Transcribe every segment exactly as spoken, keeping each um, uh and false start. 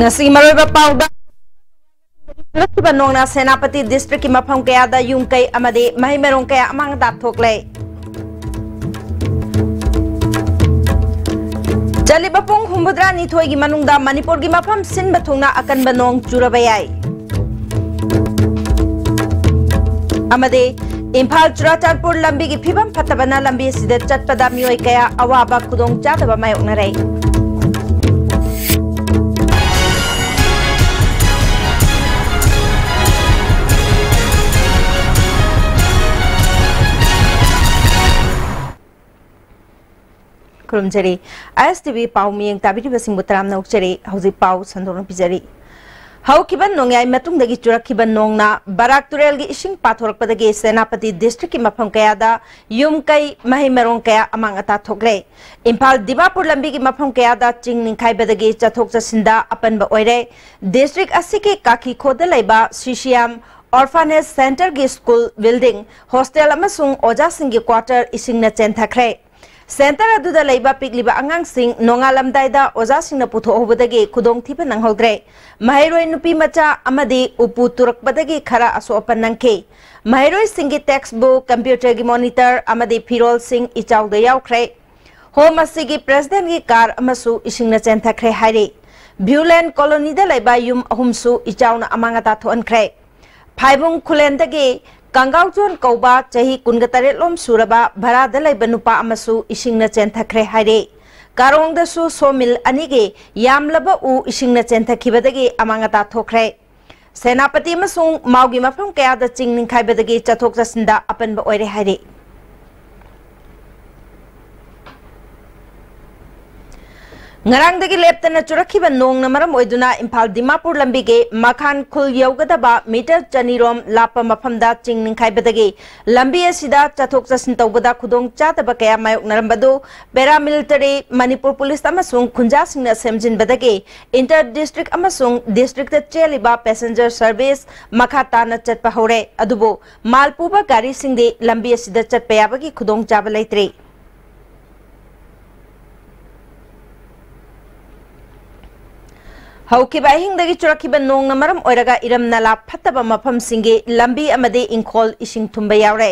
ꯉꯁꯤꯒꯤ ꯃꯔꯨꯑꯣꯏꯕ ꯄꯥꯎꯗ, ꯆꯨꯔꯛꯈꯤꯕ ꯅꯣꯡꯅ ꯁꯦꯅꯥꯄꯇꯤ ꯗꯤꯁꯇ꯭ꯔꯤꯛꯀꯤ ꯃꯐꯝ ꯀꯌꯥꯗ ꯌꯨꯝ ꯀꯩ ꯑꯃꯗꯤ ꯃꯍꯩ ꯃꯔꯣꯡ ꯀꯌꯥ ꯑꯃꯥꯡ ꯑꯇꯥ ꯊꯣꯛꯂꯦ꯫ ꯆꯠꯂꯤꯕ ꯄꯨꯡ ꯍꯨꯝꯐꯨꯇꯔꯥꯅꯤꯊꯣꯏꯒꯤ ꯃꯅꯨꯡꯗ ꯃꯅꯤꯄꯨꯔꯒꯤ ꯃꯐꯝ ꯁꯤꯟꯕ ꯊꯨꯡꯅ ꯑꯀꯟꯕ ꯅꯣꯡ ꯆꯨꯔꯕ ꯌꯥꯏ꯫ ꯑꯃꯗꯤ ꯏꯝꯐꯥꯜ ꯆꯨꯔꯥꯆꯥꯟꯄꯨꯔ ꯂꯝꯕꯤꯒꯤ ꯐꯤꯕꯝ ꯐꯠꯇꯕꯅ ꯂꯝꯕꯤ ꯑꯁꯤꯗ ꯆꯠꯄꯗ ꯃꯤꯑꯣꯏ ꯀꯌꯥ ꯑꯋꯥꯕ ꯈꯨꯗꯣꯡꯆꯥꯗꯕ ꯃꯥꯌꯣꯛꯅꯔꯦ꯫ ꯈꯨꯔꯨꯝꯖꯔꯤ꯫ ꯑꯥꯏ ꯑꯦꯁ ꯇꯤ ꯚꯤ ꯄꯥꯎ ꯃꯤꯠꯌꯦꯡ ꯇꯥꯕꯤꯔꯤꯕꯁꯤꯡꯕꯨ ꯇꯔꯥꯝꯅ ꯑꯣꯛꯆꯔꯤ꯫ ꯍꯧꯖꯤꯛ ꯄꯥꯎ ꯁꯟꯗꯣꯛꯅ ꯄꯤꯖꯔꯤ꯫ ꯍꯧꯈꯤꯕ ꯅꯣꯡꯌꯥꯏ ꯃꯇꯨꯡꯗꯒꯤ ꯆꯨꯔꯛꯈꯤꯕ ꯅꯣꯡꯅ ꯕꯔꯥꯛ ꯇꯨꯔꯦꯜꯒꯤ ꯏꯁꯤꯡ ꯄꯥꯊꯣꯔꯛꯄꯗꯒꯤ ꯁꯦꯅꯥꯄꯇꯤ ꯗꯤꯁꯇ꯭ꯔꯤꯛꯀꯤ ꯃꯐꯝ ꯀꯌꯥꯗ ꯌꯨꯝ ꯀꯩ, ꯃꯍꯩ ꯃꯔꯣꯡ ꯀꯌꯥ ꯑꯃꯥꯡ ꯑꯇꯥ ꯊꯣꯛꯂꯦ꯫ ꯏꯝꯐꯥꯜ ꯗꯤꯃꯥꯄꯨꯔ ꯂꯝꯕꯤꯒꯤ ꯃꯐꯝ ꯀꯌꯥꯗ ꯆꯤꯡ ꯅꯤꯡꯈꯥꯏꯕꯗꯒꯤ ꯆꯠꯊꯣꯛ ꯆꯠꯁꯤꯟꯗ ꯑꯄꯟꯕ ꯑꯣꯏꯔꯦ꯫ ꯗꯤꯁꯇ꯭ꯔꯤꯛ ꯑꯁꯤꯒꯤ ꯀꯥꯈꯤꯈꯣꯗ ꯂꯩꯕ ꯁꯤꯁꯤꯌꯥꯝ ꯑꯣꯔꯐꯥꯅꯦꯖ ꯁꯦꯟꯇꯔꯒꯤ ꯁ꯭ꯀꯨꯜ ꯕꯤꯜꯗꯤꯡ, ꯍꯣꯁꯇꯦꯜ ꯑꯃꯁꯨꯡ ꯑꯣꯖꯥꯁꯤꯡꯒꯤ ꯀ꯭ꯋꯥꯇꯔ ꯏꯁꯤꯡꯅ ꯆꯦꯟꯊꯈ꯭ꯔꯦ꯫ ꯁꯦꯟꯇꯔ ꯑꯗꯨꯗ ꯂꯩꯕ ꯄꯤꯛꯂꯤꯕ ꯑꯉꯥꯡꯁꯤꯡ ꯅꯣꯡꯉꯥꯜꯂꯝꯗꯥꯏꯗ ꯑꯣꯖꯥꯁꯤꯡꯅ ꯄꯨꯊꯣꯛꯍꯧꯕꯗꯒꯤ ꯈꯨꯗꯣꯡꯊꯤꯕ ꯅꯪꯍꯧꯗ꯭ꯔꯦ꯫ ꯃꯍꯩꯔꯣꯏ ꯅꯨꯄꯤ ꯃꯆꯥ ꯑꯃꯗꯤ ꯎꯄꯨ ꯇꯨꯔꯛꯄꯗꯒꯤ ꯈꯔ ꯑꯁꯣꯛ ꯑꯄꯟ ꯅꯪꯈꯤ꯫ ꯃꯍꯩꯔꯣꯏꯁꯤꯡꯒꯤ ꯇꯦꯛꯁꯕꯨꯛ, ꯀꯝꯄ꯭ꯌꯨꯇꯔꯒꯤ ꯃꯣꯅꯤꯇꯔ ꯑꯃꯗꯤ ꯐꯤꯔꯣꯜꯁꯤꯡ ꯏꯆꯥꯎꯗ ꯌꯥꯎꯈ꯭ꯔꯦ꯫ ꯍꯣꯝ ꯑꯁꯤꯒꯤ ꯄ꯭ꯔꯦꯁꯤꯗꯦꯟꯒꯤ ꯀꯥꯔ ꯑꯃꯁꯨ ꯏꯁꯤꯡꯅ ꯆꯦꯟꯊꯈ꯭ꯔꯦ ꯍꯥꯏꯔꯤ꯫ ꯚ꯭ꯌꯨꯂꯦꯟ ꯀꯣꯂꯣꯅꯤꯗ ꯂꯩꯕ ꯌꯨꯝ ꯑꯍꯨꯝꯁꯨ ꯏꯆꯥꯎꯅ ꯑꯃꯥꯡ ꯑꯇꯥ ꯊꯣꯛꯍꯟꯈ꯭ꯔꯦ꯫ ꯐꯥꯏꯕꯨꯡ ꯈꯨꯂꯦꯟꯗꯒꯤ ꯀꯥꯡꯒꯥꯎꯖꯣꯟ ꯀꯧꯕ ꯆꯍꯤ ꯀꯨꯟꯒ ꯇꯔꯦꯠ ꯂꯣꯝ ꯁꯨꯔꯕ ꯚꯔꯥꯗ ꯂꯩꯕ ꯅꯨꯄꯥ ꯑꯃꯁꯨ ꯏꯁꯤꯡꯅ ꯆꯦꯟꯊꯈ꯭ꯔꯦ ꯍꯥꯏꯔꯤ꯫ ꯀꯥꯔꯣꯡꯗꯁꯨ ꯁꯣꯃꯤꯜ ꯑꯅꯤꯒꯤ ꯌꯥꯝꯂꯕ ꯎ ꯏꯁꯤꯡꯅ ꯆꯦꯟꯊꯈꯤꯕꯗꯒꯤ ꯑꯃꯥꯡ ꯑꯇꯥ ꯊꯣꯛꯈ꯭ꯔꯦ꯫ ꯁꯦꯅꯥꯄꯇꯤ ꯑꯃꯁꯨꯡ ꯃꯥꯎꯒꯤ ꯃꯐꯝ ꯀꯌꯥꯗ ꯆꯤꯡ ꯅꯤꯡꯈꯥꯏꯕꯗꯒꯤ ꯆꯠꯊꯣꯛ ꯆꯠꯁꯤꯟꯗ ꯑꯄꯟꯕ ꯑꯣꯏꯔꯦ ꯍꯥꯏꯔꯤ꯫ ꯉꯔꯥꯡꯗꯒꯤ ꯂꯦꯞꯇꯅ ꯆꯨꯔꯛꯈꯤꯕ ꯅꯣꯡꯅ ꯃꯔꯝ ꯑꯣꯏꯗꯨꯅ ꯏꯝꯐꯥꯜ ꯗꯤꯃꯥꯄꯨꯔ ꯂꯝꯕꯤꯒꯤ ꯃꯈꯥꯟ ꯈꯨꯜ ꯌꯧꯒꯗꯕ ꯃꯤꯇꯔ ꯆꯅꯤ ꯔꯣꯝ ꯂꯥꯞꯄ ꯃꯐꯝꯗ ꯆꯤꯡ ꯅꯤꯡꯈꯥꯏꯕꯗꯒꯤ ꯂꯝꯕꯤ ꯑꯁꯤꯗ ꯆꯠꯊꯣꯛ ꯆꯠꯁꯤꯟ ꯇꯧꯕꯗ ꯈꯨꯗꯣꯡ ꯆꯥꯗꯕ ꯀꯌꯥ ꯃꯥꯌꯣꯛꯅꯔꯝꯕꯗꯨ ꯄꯦꯔꯥꯃꯤꯂꯤꯇꯔꯤ, ꯃꯅꯤꯄꯨꯔ ꯄꯨꯂꯤꯁ ꯑꯃꯁꯨꯡ ꯈꯨꯟꯖꯥꯁꯤꯡꯅ ꯁꯦꯝꯖꯤꯟꯕꯗꯒꯤ ꯏꯟꯇꯔ ꯗꯤꯁꯇ꯭ꯔꯤꯛ ꯑꯃꯁꯨꯡ ꯗꯤꯁꯇ꯭ꯔꯤꯛꯇ ꯆꯦꯜꯂꯤꯕ ꯄꯦꯁꯦꯟꯖꯔ ꯁꯔꯚꯤꯁ ꯃꯈꯥ ꯇꯥꯅ ꯆꯠꯄ ꯍꯧꯔꯦ꯫ ꯑꯗꯨꯕꯨ ꯃꯥꯜ ꯄꯨꯕ ꯒꯥꯔꯤꯁꯤꯡꯗꯤ ꯂꯝꯕꯤ ꯑꯁꯤꯗ ꯆꯠꯄ ꯌꯥꯕꯒꯤ ꯈꯨꯗꯣꯡꯆꯥꯕ ꯂꯩꯇ꯭ꯔꯤ꯫ ꯍꯧꯈꯤꯕ ꯑꯍꯤꯡꯗꯒꯤ ꯆꯨꯔꯛꯈꯤꯕ ꯅꯣꯡꯅ ꯃꯔꯝ ꯑꯣꯏꯔꯒ ꯏꯔꯝ ꯅꯂꯥ ꯐꯠꯇꯕ ꯃꯐꯝꯁꯤꯡꯒꯤ ꯂꯝꯕꯤ ꯑꯃꯗꯤ ꯏꯪꯈꯣꯜ ꯏꯁꯤꯡ ꯊꯨꯝꯕ ꯌꯥꯎꯔꯦ꯫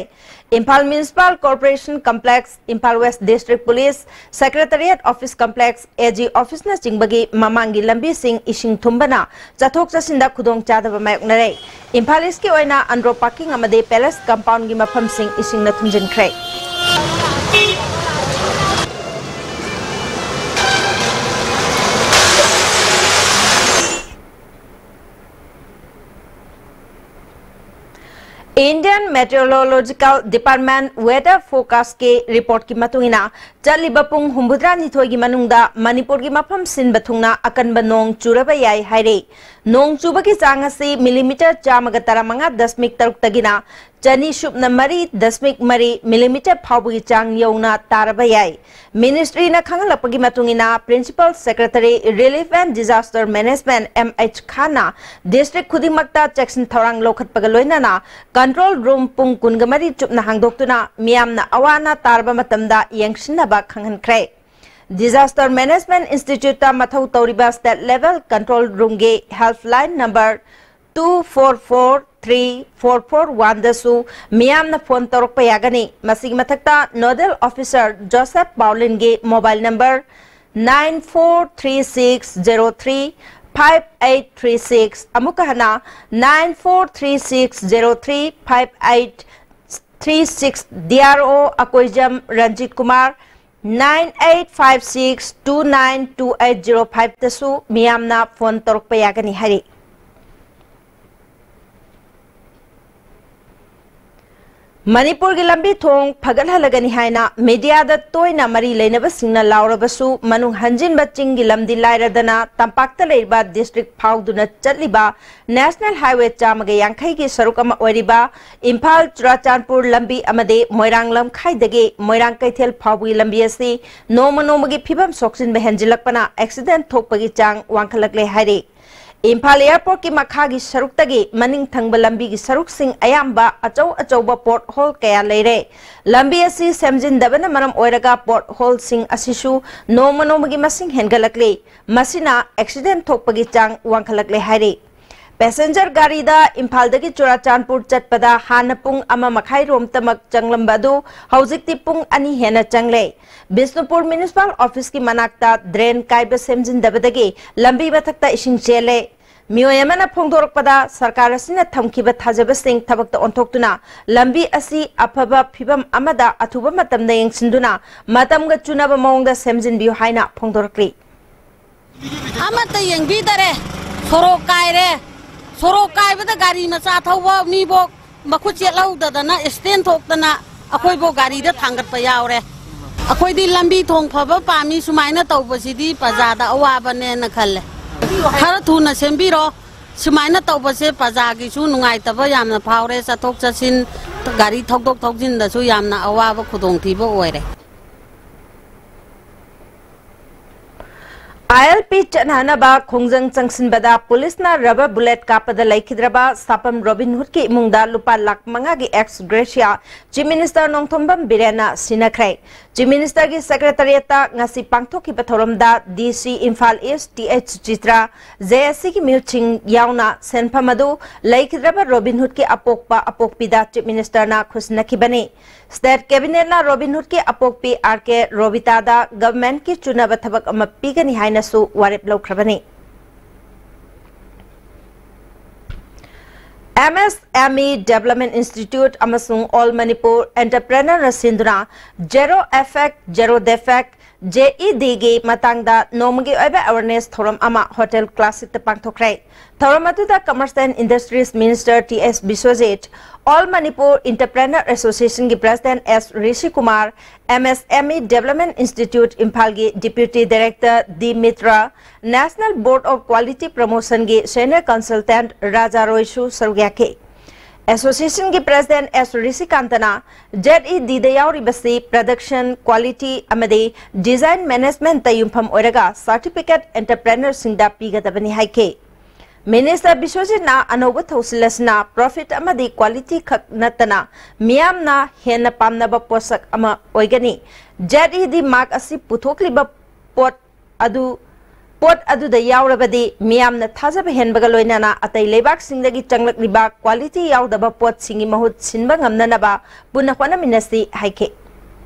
Imphal Municipal Corporation Complex, Imphal West District Police, Secretariat Office Complex, AG Officeꯅꯆꯤꯡꯕꯒꯤ ꯃꯃꯥꯡꯒꯤ ꯂꯝꯕꯤꯁꯤꯡ ꯏꯁꯤꯡ ꯊꯨꯝꯕꯅ ꯆꯠꯊꯣꯛ ꯆꯠꯁꯤꯟꯗ ꯈꯨꯗꯣꯡꯆꯥꯗꯕ ꯃꯥꯌꯣꯛꯅꯔꯦ꯫ ꯏꯝꯐꯥꯜ Eastꯀꯤ ꯑꯣꯏꯅ ꯑꯟꯗ꯭ꯔꯣ parking ꯑꯃꯗꯤ Palace compoundꯒꯤ ꯃꯐꯝꯁꯤꯡ ꯏꯁꯤꯡꯅ ꯊꯨꯝꯖꯤꯟꯈ꯭ꯔꯦ꯫ Indian Meteorological Department weather forecastꯀꯤ reportꯀꯤ ꯃꯇꯨꯡ ꯏꯟꯅ, ꯆꯠꯂꯤꯕ ꯄꯨꯡ ꯍꯨꯝꯐꯨꯇꯔꯥꯅꯤꯊꯣꯏꯒꯤ ꯃꯅꯨꯡꯗ ꯃꯅꯤꯄꯨꯔꯒꯤ ꯃꯐꯝ ꯁꯤꯟꯕ ꯊꯨꯡꯅ ꯑꯀꯟꯕ ꯅꯣꯡ ꯆꯨꯔꯕ ꯌꯥꯏ ꯍꯥꯏꯔꯤ꯫ ꯅꯣꯡ ꯆꯨꯕꯒꯤ ꯆꯥꯡ ꯑꯁꯤ millimeter ꯆꯥꯝꯃꯒ ꯇꯔꯥꯃꯉꯥ ꯗꯁꯃꯤꯛ ꯇꯔꯨꯛꯇꯒꯤꯅ ꯆꯅꯤ ꯁꯨꯞꯅ ꯃꯔꯤ ꯗꯁꯃꯤꯛ ꯃꯔꯤ millimeter ꯐꯥꯎꯕꯒꯤ ꯆꯥꯡ ꯌꯧꯅ ꯇꯥꯔꯕ ꯌꯥꯏ꯫ Ministryꯅ ꯈꯪꯍꯜꯂꯛꯄꯒꯤ ꯃꯇꯨꯡ ꯏꯟꯅ, Principal Secretary, Relief and Disaster Management, M H Khanna district ꯈꯨꯗꯤꯡꯃꯛꯇ ꯆꯦꯛꯁꯤꯟ ꯊꯧꯔꯥꯡ ꯂꯧꯈꯠꯄꯒ ꯂꯣꯏꯅꯅ control room ꯄꯨꯡ ꯀꯨꯟꯒ ꯃꯔꯤ ꯆꯨꯞꯅ ꯍꯥꯡꯗꯣꯛꯇꯨꯅ ꯃꯤꯌꯥꯝꯅ ꯑꯋꯥ ꯑꯅꯥ ꯇꯥꯔꯕ ꯃꯇꯝꯗ ꯌꯦꯡꯁꯤꯟꯅꯕ ꯈꯪꯍꯟꯈ꯭ꯔꯦ꯫ Disaster Management Instituteꯇ ꯃꯊꯧ ꯇꯧꯔꯤꯕ state level control roomꯒꯤ helpline number two four four three four four oneꯗꯁꯨ ꯃꯤꯌꯥꯝꯅ phone ꯇꯧꯔꯛꯄ ꯌꯥꯒꯅꯤ꯫ ꯃꯁꯤꯒꯤ ꯃꯊꯛꯇ nodal officer Joseph Paulinꯒꯤ mobile number nine four three six zero three five eight three six, ꯑꯃꯨꯛꯀ ꯍꯟꯅ nine four three six zero three five eight three six, D R O Akoijam Ranjit Kumar, nine eight five six two nine two eight zero fiveꯇꯁꯨ ꯃꯤꯌꯥꯝꯅ phone ꯇꯧꯔꯛꯄ ꯌꯥꯒꯅꯤ ꯍꯥꯏꯔꯤ꯫ ꯃꯅꯤꯄꯨꯔꯒꯤ ꯂꯝꯕꯤ ꯊꯣꯡ ꯐꯒꯠꯍꯜꯂꯒꯅꯤ ꯍꯥꯏꯅ mediaꯗ ꯇꯣꯏꯅ ꯃꯔꯤ ꯂꯩꯅꯕꯁꯤꯡꯅ ꯂꯥꯎꯔꯕꯁꯨ, ꯃꯅꯨꯡ ꯍꯟꯖꯤꯟꯕ ꯆꯤꯡꯒꯤ ꯂꯝꯗꯤ ꯂꯥꯏꯔꯗꯅ, ꯇꯝꯄꯥꯛꯇ ꯂꯩꯔꯤꯕ district ꯐꯥꯎꯗꯨꯅ ꯆꯠꯂꯤꯕ National Highway ꯆꯥꯝꯃꯒ ꯌꯥꯡꯈꯩꯒꯤ ꯁꯔꯨꯛ ꯑꯃ ꯑꯣꯏꯔꯤꯕ ꯏꯝꯐꯥꯜ ꯆꯨꯔꯥꯆꯥꯟꯄꯨꯔ ꯂꯝꯕꯤ ꯑꯃꯗꯤ ꯃꯣꯏꯔꯥꯡ ꯂꯝꯈꯥꯏꯗꯒꯤ ꯃꯣꯏꯔꯥꯡ ꯀꯩꯊꯦꯜ ꯐꯥꯎꯕꯒꯤ ꯂꯝꯕꯤ ꯑꯁꯤ ꯅꯣꯡꯃ ꯅꯣꯡꯃꯒꯤ ꯐꯤꯕꯝ ꯁꯣꯛꯆꯤꯟꯕ ꯍꯦꯟꯖꯤꯜꯂꯛꯄꯅ accident ꯊꯣꯛꯄꯒꯤ ꯆꯥꯡ ꯋꯥꯡꯈꯠꯂꯛꯂꯦ ꯍꯥꯏꯔꯤ꯫ ꯏꯝꯐꯥꯜ ꯑꯦꯌꯔꯄꯣꯔꯠꯀꯤ ꯃꯈꯥꯒꯤ ꯁꯔꯨꯛꯇꯒꯤ ꯃꯅꯤꯡ ꯊꯪꯕ ꯂꯝꯕꯤꯒꯤ ꯁꯔꯨꯛꯁꯤꯡ ꯑꯌꯥꯝꯕ ꯑꯆꯧ ꯑꯆꯧꯕ ꯄꯣꯠ ꯍꯣꯜ ꯀꯌꯥ ꯂꯩꯔꯦ꯫ ꯂꯝꯕꯤ ꯑꯁꯤ ꯁꯦꯝꯖꯤꯟꯗꯕꯅ ꯃꯔꯝ ꯑꯣꯏꯔꯒ ꯄꯣꯠ ꯍꯣꯜꯁꯤꯡ ꯑꯁꯤꯁꯨ ꯅꯣꯡꯃ ꯅꯣꯡꯃꯒꯤ ꯃꯁꯤꯡ ꯍꯦꯟꯒꯠꯂꯛꯂꯤ꯫ ꯃꯁꯤꯅ ꯑꯦꯛꯁꯤꯗꯦꯟ ꯊꯣꯛꯄꯒꯤ ꯆꯥꯡ ꯋꯥꯡꯈꯠꯂꯛꯂꯦ ꯍꯥꯏꯔꯤ꯫ ꯄꯦꯁꯦꯟꯖꯔ ꯒꯥꯔꯤꯗ ꯏꯝꯐꯥꯜꯗꯒꯤ ꯆꯨꯔꯥꯆꯥꯟꯄꯨꯔ ꯆꯠꯄꯗ ꯍꯥꯟꯅ ꯄꯨꯡ ꯑꯃ ꯃꯈꯥꯏ ꯔꯣꯝꯇꯃꯛ ꯆꯪꯂꯝꯕ ꯑꯗꯨ ꯍꯧꯖꯤꯛꯇꯤ ꯄꯨꯡ ꯑꯅꯤ ꯍꯦꯟꯅ ꯆꯪꯂꯦ꯫ ꯕꯤꯁꯅꯨꯄꯨꯔ ꯃ꯭ꯌꯨꯅꯤꯁꯤꯄꯥꯜ ꯑꯣꯐꯤꯁꯀꯤ ꯃꯅꯥꯛꯇ ꯗ꯭ꯔꯦꯟ ꯀꯥꯏꯕ ꯁꯦꯝꯖꯤꯟꯗꯕꯗꯒꯤ ꯂꯝꯕꯤ ꯃꯊꯛꯇ ꯏꯁꯤꯡ ꯆꯦꯜꯂꯦ꯫ ꯃꯤꯑꯣꯏ ꯑꯃꯅ ꯐꯣꯡꯗꯣꯔꯛꯄꯗ, ꯁꯔꯀꯥꯔ ꯑꯁꯤꯅ ꯊꯝꯈꯤꯕ ꯊꯥꯖꯕꯁꯤꯡ ꯊꯕꯛꯇ ꯑꯣꯟꯊꯣꯛꯇꯨꯅ ꯂꯝꯕꯤ ꯑꯁꯤ ꯑꯐꯕ ꯐꯤꯕꯝ ꯑꯃꯗ ꯑꯊꯨꯕ ꯃꯇꯝꯗ ꯌꯦꯡꯁꯤꯟꯗꯨꯅ ꯃꯇꯝꯒ ꯆꯨꯅꯕ ꯃꯑꯣꯡꯗ ꯁꯦꯝꯖꯤꯟꯕꯤꯌꯨ ꯍꯥꯏꯅ ꯐꯣꯡꯗꯣꯔꯛꯂꯤ꯫ ꯑꯃꯠꯇ ꯌꯦꯡꯕꯤꯗꯔꯦ꯫ ꯁꯣꯔꯣꯛ ꯀꯥꯏꯔꯦ꯫ ꯁꯣꯔꯣꯛ ꯀꯥꯏꯕꯗ ꯒꯥꯔꯤ ꯃꯆꯥ ꯊꯧꯕ ꯃꯤꯕꯣꯛ ꯃꯈꯨꯠ ꯆꯦꯠꯍꯧꯗꯗꯅ ꯑꯦꯛꯁꯤꯗꯦꯟ ꯊꯣꯛꯇꯅ ꯑꯩꯈꯣꯏꯕꯨ ꯒꯥꯔꯤꯗ ꯊꯥꯡꯒꯠꯄ ꯌꯥꯎꯔꯦ꯫ ꯑꯩꯈꯣꯏꯗꯤ ꯂꯝꯕꯤ ꯊꯣꯡ ꯐꯕ ꯄꯥꯝꯃꯤ, ꯁꯨꯃꯥꯏꯅ ꯇꯧꯕꯁꯤꯗꯤ ꯄ꯭ꯔꯖꯥꯗ ꯑꯋꯥꯕꯅꯦꯅ ꯈꯜꯂꯦ꯫ ꯈꯔ ꯊꯨꯅ ꯁꯦꯝꯕꯤꯔꯣ꯫ ꯁꯨꯃꯥꯏꯅ ꯇꯧꯕꯁꯦ ꯄ꯭ꯔꯖꯥꯒꯤꯁꯨ ꯅꯨꯡꯉꯥꯏꯇꯕ ꯌꯥꯝꯅ ꯐꯥꯎꯔꯦ, ꯆꯠꯊꯣꯛ ꯆꯠꯁꯤꯟ, ꯒꯥꯔꯤ ꯊꯧꯗꯣꯛ ꯊꯧꯖꯤꯟꯗꯁꯨ ꯌꯥꯝꯅ ꯑꯋꯥꯕ ꯈꯨꯗꯣꯡꯊꯤꯕ ꯑꯣꯏꯔꯦ꯫ ꯑꯥꯏ ꯑꯦꯜ ꯄꯤ ꯆꯠꯅꯍꯟꯅꯕ ꯈꯣꯡꯖꯪ ꯆꯪꯁꯤꯟꯕꯗ ꯄꯨꯂꯤꯁꯅ ꯔꯕꯔ ꯕꯨꯂꯦꯠ ꯀꯥꯞꯄꯗ ꯂꯩꯈꯤꯗ꯭ꯔꯕ ꯁꯥꯄꯝ ꯔꯣꯕꯤꯟ ꯍꯨꯗꯀꯤ ꯏꯃꯨꯡꯗ ꯂꯨꯄꯥ ꯂꯥꯈ ꯃꯉꯥꯒꯤ ex gratia chief minister Nongthombam ꯕꯤꯔꯦꯟꯅ ꯁꯤꯟꯅꯈ꯭ꯔꯦ꯫ ꯆꯤꯐ ꯃꯤꯅꯤꯁꯇꯔꯒꯤ ꯁꯦꯀ꯭ꯔꯦꯇꯔꯤꯌꯦꯠꯇ ꯉꯁꯤ ꯄꯥꯡꯊꯣꯛꯈꯤꯕ ꯊꯧꯔꯝꯗ D C Imphal East H Suchitra, J S ꯁꯤꯒꯤ ꯃꯤꯍꯨꯠꯁꯤꯡ ꯌꯥꯎꯅ ꯁꯦꯟꯐꯝ ꯑꯗꯨ ꯂꯩꯈꯤꯗ꯭ꯔꯕ ꯔꯣꯕꯤꯟ ꯍꯨꯗꯀꯤ ꯑꯄꯣꯛꯄ ꯑꯄꯣꯛꯄꯤꯗ ꯆꯤꯐ ꯃꯤꯅꯤꯁꯇꯔꯅ ꯈꯨꯠꯁꯤꯟꯅꯈꯤꯕꯅꯤ꯫ ꯁ꯭ꯇꯦꯠ ꯀꯦꯕꯤꯅꯦꯠꯅ ꯔꯣꯕꯤꯟ ꯍꯨꯗꯀꯤ ꯑꯄꯣꯛꯄꯤ ꯑꯥꯔ ꯀꯦ ꯔꯣꯕꯤꯇꯥꯗ ꯒꯚꯔꯟꯃꯦꯟꯠꯀꯤ ꯆꯨꯅꯕ ꯊꯕꯛ ꯑꯃ ꯄꯤꯒꯅꯤ ꯍꯥꯏꯅꯁꯨ ꯋꯥꯔꯦꯞ ꯂꯧꯈ꯭ꯔꯕꯅꯤ꯫ M S M E development institute ꯑꯃꯁꯨꯡ ꯑꯣꯜ ꯃꯅꯤꯄꯨꯔ ꯑꯦꯟꯇꯔꯄ꯭ꯔꯦꯅꯔꯅ ꯁꯤꯟꯗꯨꯅ zero effect, zero ꯗꯦꯐꯦꯛ, J E ꯗꯤꯒꯤ ꯃꯇꯥꯡꯗ ꯅꯣꯡꯃꯒꯤ ꯑꯣꯏꯕ ꯑꯦꯋꯦꯔꯅꯦꯁ ꯊꯧꯔꯝ ꯑꯃ ꯍꯣꯇꯦꯜ ꯀ꯭ꯂꯥꯁꯤꯛꯇ ꯄꯥꯡꯊꯣꯛꯈ꯭ꯔꯦ꯫ ꯊꯧꯔꯝ ꯑꯗꯨꯗ commerce and industries minister T S Biswajit, all Manipur entrepreneur ꯑꯦꯁꯣꯁꯤꯌꯦꯁꯟꯒꯤ president S Rishi Kumar, M S M E development institute ꯏꯝꯐꯥꯜꯒꯤ deputy director D Mitra, national board of quality ꯄ꯭ꯔꯃꯣꯁꯟꯒꯤ ꯁꯦꯅꯤꯌꯔ ꯀꯟꯁꯜꯇꯦꯟꯠ ꯔꯥꯖꯥ ꯔꯣꯏꯁꯨ ꯁꯔꯨꯛ ꯌꯥꯈꯤ꯫ ꯑꯦꯁꯣꯁꯤꯌꯦꯁꯟꯒꯤ ꯄ꯭ꯔꯦꯁꯤꯗꯦꯟꯠ ꯑꯦꯁ ꯔꯤꯁꯤꯀꯥꯟꯇꯅ ꯖꯦꯠ ꯏ ꯗꯤꯗ ꯌꯥꯎꯔꯤꯕꯁꯤ ꯄ꯭ꯔꯗꯛꯁꯟ, ꯀ꯭ꯋꯥꯂꯤꯇꯤ ꯑꯃꯗꯤ ꯗꯤꯖꯥꯏꯟ ꯃꯦꯅꯦꯖꯃꯦꯟꯠꯇ ꯌꯨꯝꯐꯝ ꯑꯣꯏꯔꯒ ꯁꯥꯔꯇꯤꯐꯤꯀꯦꯠ ꯑꯦꯟꯇꯔꯄ꯭ꯔꯦꯅꯔꯁꯤꯡꯗ ꯄꯤꯒꯗꯕꯅꯤ ꯍꯥꯏꯈꯤ꯫ ꯃꯤꯅꯤꯁꯇꯔ ꯕꯤꯁ꯭ꯋꯖꯤꯠꯅ ꯑꯅꯧꯕ ꯊꯧꯁꯤꯜ ꯑꯁꯤꯅ profit ꯑꯃꯗꯤ quality ꯈꯛ ꯅꯠꯇꯅ ꯃꯤꯌꯥꯝꯅ ꯍꯦꯟꯅ ꯄꯥꯝꯅꯕ ꯄꯣꯠꯁꯛ ꯑꯃ ꯑꯣꯏꯒꯅꯤ꯫ ZED mark ꯑꯁꯤ ꯄꯨꯊꯣꯛꯂꯤꯕ ꯄꯣꯠ ꯑꯗꯨ, ꯄꯣꯠ ꯑꯗꯨꯗ ꯌꯥꯎꯔꯕꯗꯤ ꯃꯤꯌꯥꯝꯅ ꯊꯥꯖꯕ ꯍꯦꯟꯕꯒ ꯂꯣꯏꯅꯅ ꯑꯇꯩ ꯂꯩꯕꯥꯛꯁꯤꯡꯗꯒꯤ ꯆꯪꯂꯛꯂꯤꯕ quality ꯌꯥꯎꯗꯕ ꯄꯣꯠꯁꯤꯡꯒꯤ ꯃꯍꯨꯠ ꯁꯤꯟꯕ ꯉꯝꯅꯅꯕ ꯄꯨꯟꯅ ꯍꯣꯠꯅꯃꯤꯟꯅꯁꯤ ꯍꯥꯏꯈꯤ꯫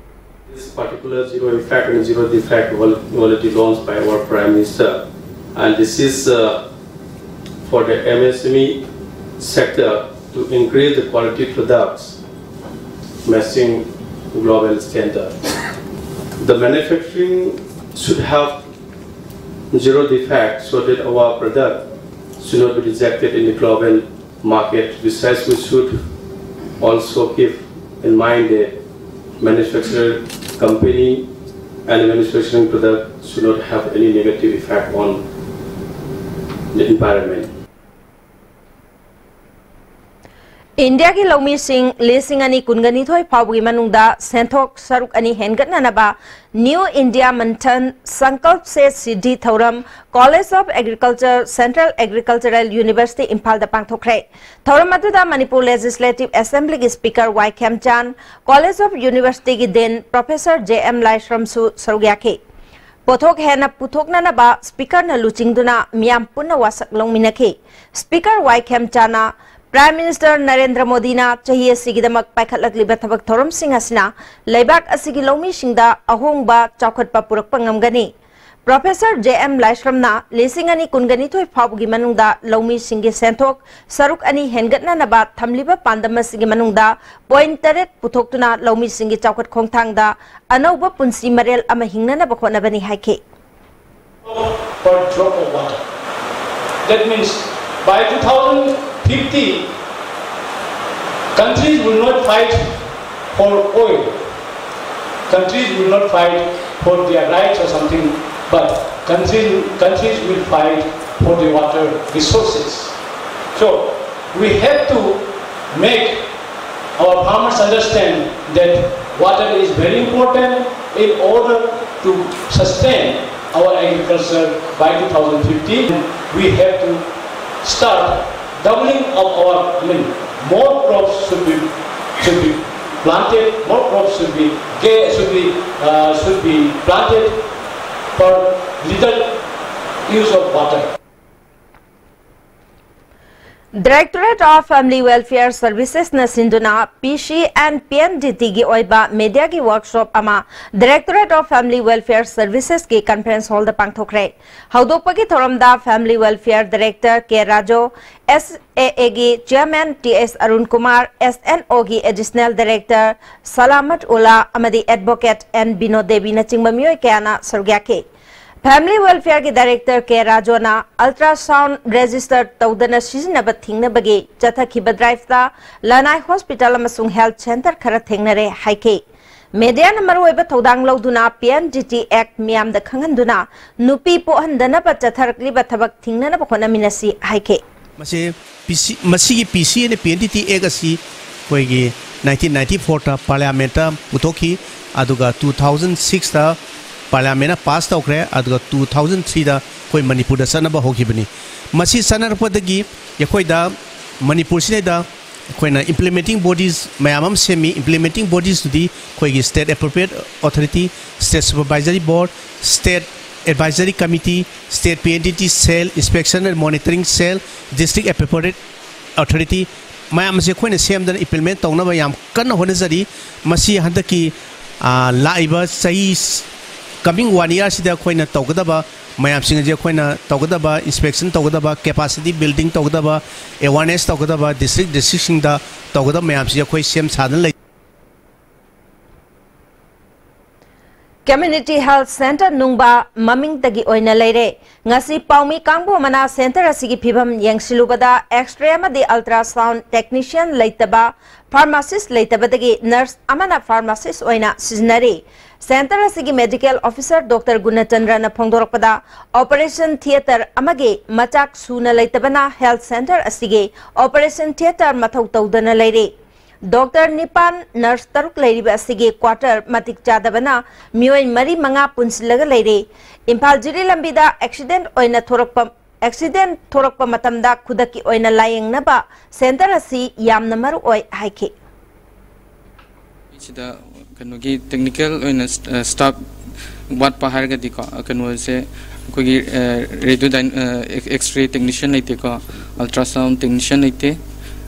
This particular zero impact and zero defect quality launched by our Prime Minister, and this is uh, for the MSME sector to increase the quality products matching global standard. The manufacturing should have zero defect so that our product should not be rejected in the global market. Besides, we should also keep in mind the manufacturer company and the manufacturing product should not have any negative effect on the environment. ꯏꯟꯗꯤꯌꯥꯒꯤ ꯂꯧꯃꯤꯁꯤꯡ ꯂꯤꯁꯤꯡ ꯑꯅꯤ ꯀꯨꯟꯒ ꯅꯤꯊꯣꯏ ꯐꯥꯎꯕꯒꯤ ꯃꯅꯨꯡꯗ ꯁꯦꯟꯊꯣꯛ ꯁꯔꯨꯛ ꯑꯅꯤ ꯍꯦꯟꯒꯠꯅꯅꯕ New India Manthan Sankalp Se Siddhi ꯊꯧꯔꯝ College of Agriculture, Central Agricultural University, ꯏꯝꯐꯥꯜꯗ ꯄꯥꯡꯊꯣꯛꯈ꯭ꯔꯦ꯫ ꯊꯧꯔꯝ ꯑꯗꯨꯗ Manipur Legislative Assemblyꯒꯤ Speaker Y ꯈꯦꯝꯆꯥꯟ, College of Universityꯒꯤ Dean Professor J M ꯂꯥꯏꯁ꯭ꯔꯝꯁꯨ ꯁꯔꯨꯛ ꯌꯥꯈꯤ꯫ ꯄꯣꯠꯊꯣꯛ ꯍꯦꯟꯅ ꯄꯨꯊꯣꯛꯅꯅꯕ Speakerꯅ ꯂꯨꯆꯤꯡꯗꯨꯅ ꯃꯤꯌꯥꯝ ꯄꯨꯟꯅ ꯋꯥꯁꯛ ꯂꯧꯃꯤꯟꯅꯈꯤ꯫ Speaker ꯋꯥꯏ ꯈꯦꯝꯆꯥꯟꯅ Prime Minister ꯅꯔꯦꯟꯗ꯭ꯔ ꯃꯣꯗꯤꯅ ꯆꯍꯤ ꯑꯁꯤꯒꯤꯗꯃꯛ ꯄꯥꯏꯈꯠꯂꯛꯂꯤꯕ ꯊꯕꯛ ꯊꯧꯔꯝꯁꯤꯡ ꯑꯁꯤꯅ ꯂꯩꯕꯥꯛ ꯑꯁꯤꯒꯤ ꯂꯧꯃꯤꯁꯤꯡꯗ ꯑꯍꯣꯡꯕ ꯆꯥꯎꯈꯠꯄ ꯄꯨꯔꯛꯄ ꯉꯝꯒꯅꯤ꯫ Professor J M ꯂꯥꯏꯁ꯭ꯔꯝꯅ ꯂꯤꯁꯤꯡ ꯑꯅꯤ ꯀꯨꯟꯒ ꯅꯤꯊꯣꯏ ꯐꯥꯎꯕꯒꯤ ꯃꯅꯨꯡꯗ ꯂꯧꯃꯤꯁꯤꯡꯒꯤ ꯁꯦꯟꯊꯣꯛ ꯁꯔꯨꯛ ꯑꯅꯤ ꯍꯦꯟꯒꯠꯅꯅꯕ ꯊꯝꯂꯤꯕ ꯄꯥꯟꯗꯝ ꯑꯁꯤꯒꯤ ꯃꯅꯨꯡꯗ point ꯇꯔꯦꯠ ꯄꯨꯊꯣꯛꯇꯨꯅ ꯂꯧꯃꯤꯁꯤꯡꯒꯤ ꯆꯥꯎꯈꯠ ꯈꯣꯡꯊꯥꯡꯗ ꯑꯅꯧꯕ ꯄꯨꯟꯁꯤ ꯃꯔꯦꯜ ꯑꯃ ꯍꯤꯡꯅꯅꯕ ꯍꯣꯠꯅꯕꯅꯤ ꯍꯥꯏꯈꯤ꯫ Per drop of water. That means by two thousand fifty, countries will not fight for oil. Countries will not fight for their rights or something, but countries, countries will fight for the water resources. So we have to make our farmers understand that water is very important in order to sustain our agriculture by two thousand fifty. We have to start doubling of our, I mean, more crops should be, should be planted, more crops should be, should be, uh, should be planted for little use of water. Directorate of Family Welfare Services ꯅ ꯁꯤꯟꯗꯨꯅ P C and P N D T ꯒꯤ ꯑꯣꯏꯕ media ꯒꯤ workshop ꯑꯃ Directorate of Family Welfare Services ꯀꯤ conference hall ꯗ ꯄꯥꯡꯊꯣꯛꯈ꯭ꯔꯦ꯫ ꯍꯧꯗꯣꯛꯄꯒꯤ ꯊꯧꯔꯝꯗ Family Welfare Director K Raju, S A A ꯒꯤ Chairman T S Arun Kumar, S N O ꯒꯤ Additional Director ꯁꯂꯥꯃꯠ ꯎꯂꯥ ꯑꯃꯗꯤ Advocate N ꯕꯤꯅꯣ ꯗꯦꯕꯤꯅꯆꯤꯡꯕ ꯃꯤꯑꯣꯏ ꯀꯌꯥꯅ ꯁꯔꯨꯛ ꯌꯥꯈꯤ꯫ Family Welfare ꯒꯤ Director K ꯔꯥꯖꯨꯅ ultrasound register ꯇꯧꯗꯅ ꯁꯤꯖꯤꯟꯅꯕ ꯊꯤꯡꯅꯕꯒꯤ ꯆꯠꯊꯈꯤꯕ drive ꯇ ꯂꯅꯥꯏ hospital ꯑꯃꯁꯨꯡ health center ꯈꯔ ꯊꯦꯡꯅꯔꯦ ꯍꯥꯏꯈꯤ꯫ Media ꯅ ꯃꯔꯨꯑꯣꯏꯕ ꯊꯧꯗꯥꯡ ꯂꯧꯗꯨꯅ P N D T Act ꯃꯤꯌꯥꯝꯗ ꯈꯪꯍꯟꯗꯨꯅ ꯅꯨꯄꯤ ꯄꯣꯛꯍꯟꯗꯅꯕ ꯆꯠꯊꯔꯛꯂꯤꯕ ꯊꯕꯛ ꯊꯤꯡꯅꯅꯕ ꯍꯣꯠꯅꯃꯤꯟꯅꯁꯤ ꯍꯥꯏꯈꯤ꯫ ꯃꯁꯤ ꯄꯤ ꯁꯤ ꯃꯁꯤꯒꯤ P C N P N D T act ꯑꯁꯤ ꯑꯩꯈꯣꯏꯒꯤ nineteen ninety four ꯇ Parliament ꯇ ꯄꯨꯊꯣꯛꯈꯤ꯫ ꯑꯗꯨꯒ two thousand six ꯇ Parliament ꯅ pass ꯇꯧꯈ꯭ꯔꯦ꯫ ꯑꯗꯨꯒ two thousand three ꯗ ꯑꯩꯈꯣꯏ ꯃꯅꯤꯄꯨꯔꯗ ꯆꯠꯅꯕ ꯍꯧꯈꯤꯕꯅꯤ꯫ ꯃꯁꯤ ꯆꯠꯅꯔꯛꯄꯗꯒꯤ ꯑꯩꯈꯣꯏꯗ ꯃꯅꯤꯄꯨꯔꯁꯤꯗꯩꯗ ꯑꯩꯈꯣꯏꯅ implementing bodies ꯃꯌꯥꯝ ꯑꯃ ꯁꯦꯝꯃꯤ꯫ Implementing bodies ꯇꯨꯗꯤ ꯑꯩꯈꯣꯏꯒꯤ State Appropriate Authority, State Supervisory Board, State Advisory Committee, State P N D T Cell, Inspection and Monitoring Cell, District Appropriate Authority ꯃꯌꯥꯝ ꯑꯁꯤ ꯑꯩꯈꯣꯏꯅ ꯁꯦꯝꯗꯅ implement ꯇꯧꯅꯕ ꯌꯥꯝ ꯀꯟꯅ ꯍꯣꯠꯅꯖꯔꯤ꯫ ꯃꯁꯤ ꯍꯟꯗꯛꯀꯤ, ꯑ, ꯂꯥꯛꯏꯕ ꯆꯍꯤ, coming one year ꯁꯤꯗ ꯑꯩꯈꯣꯏꯅ ꯇꯧꯒꯗꯕ ꯃꯌꯥꯝꯁꯤꯡ ꯑꯁꯤ ꯑꯩꯈꯣꯏꯅ ꯇꯧꯒꯗꯕ, inspection ꯇꯧꯒꯗꯕ, capacity building ꯇꯧꯒꯗꯕ, awareness ꯇꯧꯒꯗꯕ, district district ꯁꯤꯡꯗ ꯇꯧꯒꯗꯕ ꯃꯌꯥꯝꯁꯤ ꯑꯩꯈꯣꯏ ꯁꯦꯝ ꯁꯥꯗꯅ ꯂꯩ꯫ Community Health Centre ꯅꯨꯡꯕ ꯃꯃꯤꯡꯇꯒꯤ ꯑꯣꯏꯅ ꯂꯩꯔꯦ꯫ ꯉꯁꯤ ꯄꯥꯎꯃꯤ ꯀꯥꯡꯕꯨ ꯑꯃꯅ centre ꯑꯁꯤꯒꯤ ꯐꯤꯚꯝ ꯌꯦꯡꯁꯤꯜꯂꯨꯕꯗ X-ray ꯑꯃꯗꯤ ultrasound technician ꯂꯩꯇꯕ, pharmacist ꯂꯩꯇꯕꯗꯒꯤ nurse ꯑꯃꯅ pharmacist ꯑꯣꯏꯅ ꯁꯤꯖꯤꯟꯅꯔꯤ꯫ Centre ꯑꯁꯤꯒꯤ medical officer Doctor ꯒꯨꯅꯆꯟꯗ꯭ꯔꯅ ꯐꯣꯡꯗꯣꯔꯛꯄꯗ, operation theatre ꯑꯃꯒꯤ ꯃꯆꯥꯛ ꯁꯨꯅ ꯂꯩꯇꯕꯅ health centre ꯑꯁꯤꯒꯤ operation theatre ꯃꯊꯧ ꯇꯧꯗꯅ ꯂꯩꯔꯤ꯫ Doctor ꯅꯤꯄꯥꯟ, nurse ꯇꯔꯨꯛ ꯂꯩꯔꯤꯕ ꯑꯁꯤꯒꯤ quarter ꯃꯇꯤꯛ ꯆꯥꯗꯕꯅ ꯃꯤꯑꯣꯏ ꯃꯔꯤ ꯃꯉꯥ ꯄꯨꯟꯁꯤꯜꯂꯒ ꯂꯩꯔꯦ꯫ ꯏꯝꯐꯥꯜ ꯖꯤꯔꯤ ꯂꯝꯕꯤꯗ accident ꯑꯣꯏꯅ ꯊꯣꯔꯛꯄ ꯑꯦꯛꯁꯤꯗꯦꯟ ꯊꯣꯔꯛꯄ ꯃꯇꯝꯗ ꯈꯨꯗꯛꯀꯤ ꯑꯣꯏꯅ ꯂꯥꯌꯦꯡꯅꯕ ꯁꯦꯟꯇꯔ ꯑꯁꯤ ꯌꯥꯝꯅ ꯃꯔꯨ ꯑꯣꯏ ꯍꯥꯏꯈꯤ꯫ ꯁꯤꯗ ꯀꯩꯅꯣꯒꯤ ꯇꯦꯛꯅꯤꯀꯦꯜ ꯑꯣꯏꯅ ꯁ꯭ꯇꯥꯐ ꯋꯥꯠꯄ ꯍꯥꯏꯔꯒꯗꯤꯀꯣ, ꯀꯩꯅꯣꯁꯦ ꯑꯩꯈꯣꯏꯒꯤ ꯔꯦꯗꯤꯑꯣ ꯑꯦꯛꯁ ꯔꯦ ꯇꯦꯛꯅꯤꯁꯤꯌꯟ ꯂꯩꯇꯦꯀꯣ, ꯑꯜꯇ꯭ꯔꯥꯁꯥꯎꯟ ꯇꯦꯛꯅꯤꯁꯤꯌꯟ ꯂꯩꯇꯦ,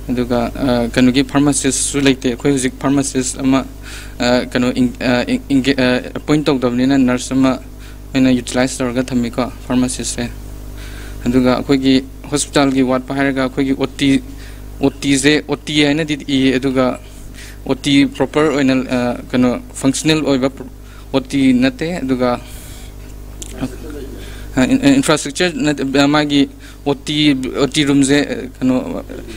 ꯑꯗꯨꯒ ꯀꯩꯅꯣꯒꯤ ꯐꯥꯔꯃꯥꯁꯤꯁꯁꯨ ꯂꯩꯇꯦ꯫ ꯑꯩꯈꯣꯏ ꯍꯧꯖꯤꯛ ꯐꯥꯔꯃꯥꯁꯤꯁ ꯑꯃ ꯀꯩꯅꯣ ꯑꯦꯄꯣꯏꯟ ꯇꯧꯗꯕꯅꯤꯅ ꯅꯔꯁ ꯑꯃ ꯑꯣꯏꯅ ꯌꯨꯇꯤꯂꯥꯏꯁ ꯇꯧꯔꯒ ꯊꯝꯃꯤꯀꯣ ꯐꯥꯔꯃꯥꯁꯤꯁꯁꯦ꯫ ꯑꯗꯨꯒ ꯑꯩꯈꯣꯏꯒꯤ ꯍꯣꯁꯄꯤꯇꯥꯜꯒꯤ ꯋꯥꯠꯄ ꯍꯥꯏꯔꯒ ꯑꯩꯈꯣꯏꯒꯤ ꯑꯣ ꯇꯤ, ꯑꯣ ꯇꯤꯁꯦ, ꯑꯣ ꯇꯤ ꯍꯥꯏꯅꯗꯤ ꯏꯌꯦ, ꯑꯗꯨꯒ ꯑꯣ ꯇꯤ ꯄ꯭ꯔꯣꯄꯔ ꯑꯣꯏꯅ ꯀꯩꯅꯣ ꯐꯪꯁꯅꯦꯜ ꯑꯣꯏꯕ ꯑꯣ ꯇꯤ ꯅꯠꯇꯦ꯫ ꯑꯗꯨꯒ ꯏꯟꯐ꯭ꯔꯥꯁ꯭ꯇ꯭ꯔꯛꯆꯔ, ꯃꯥꯒꯤ ꯑꯣ ꯇꯤ, ꯑꯣ ꯇꯤ ꯔꯨꯝꯁꯦ ꯀꯩꯅꯣ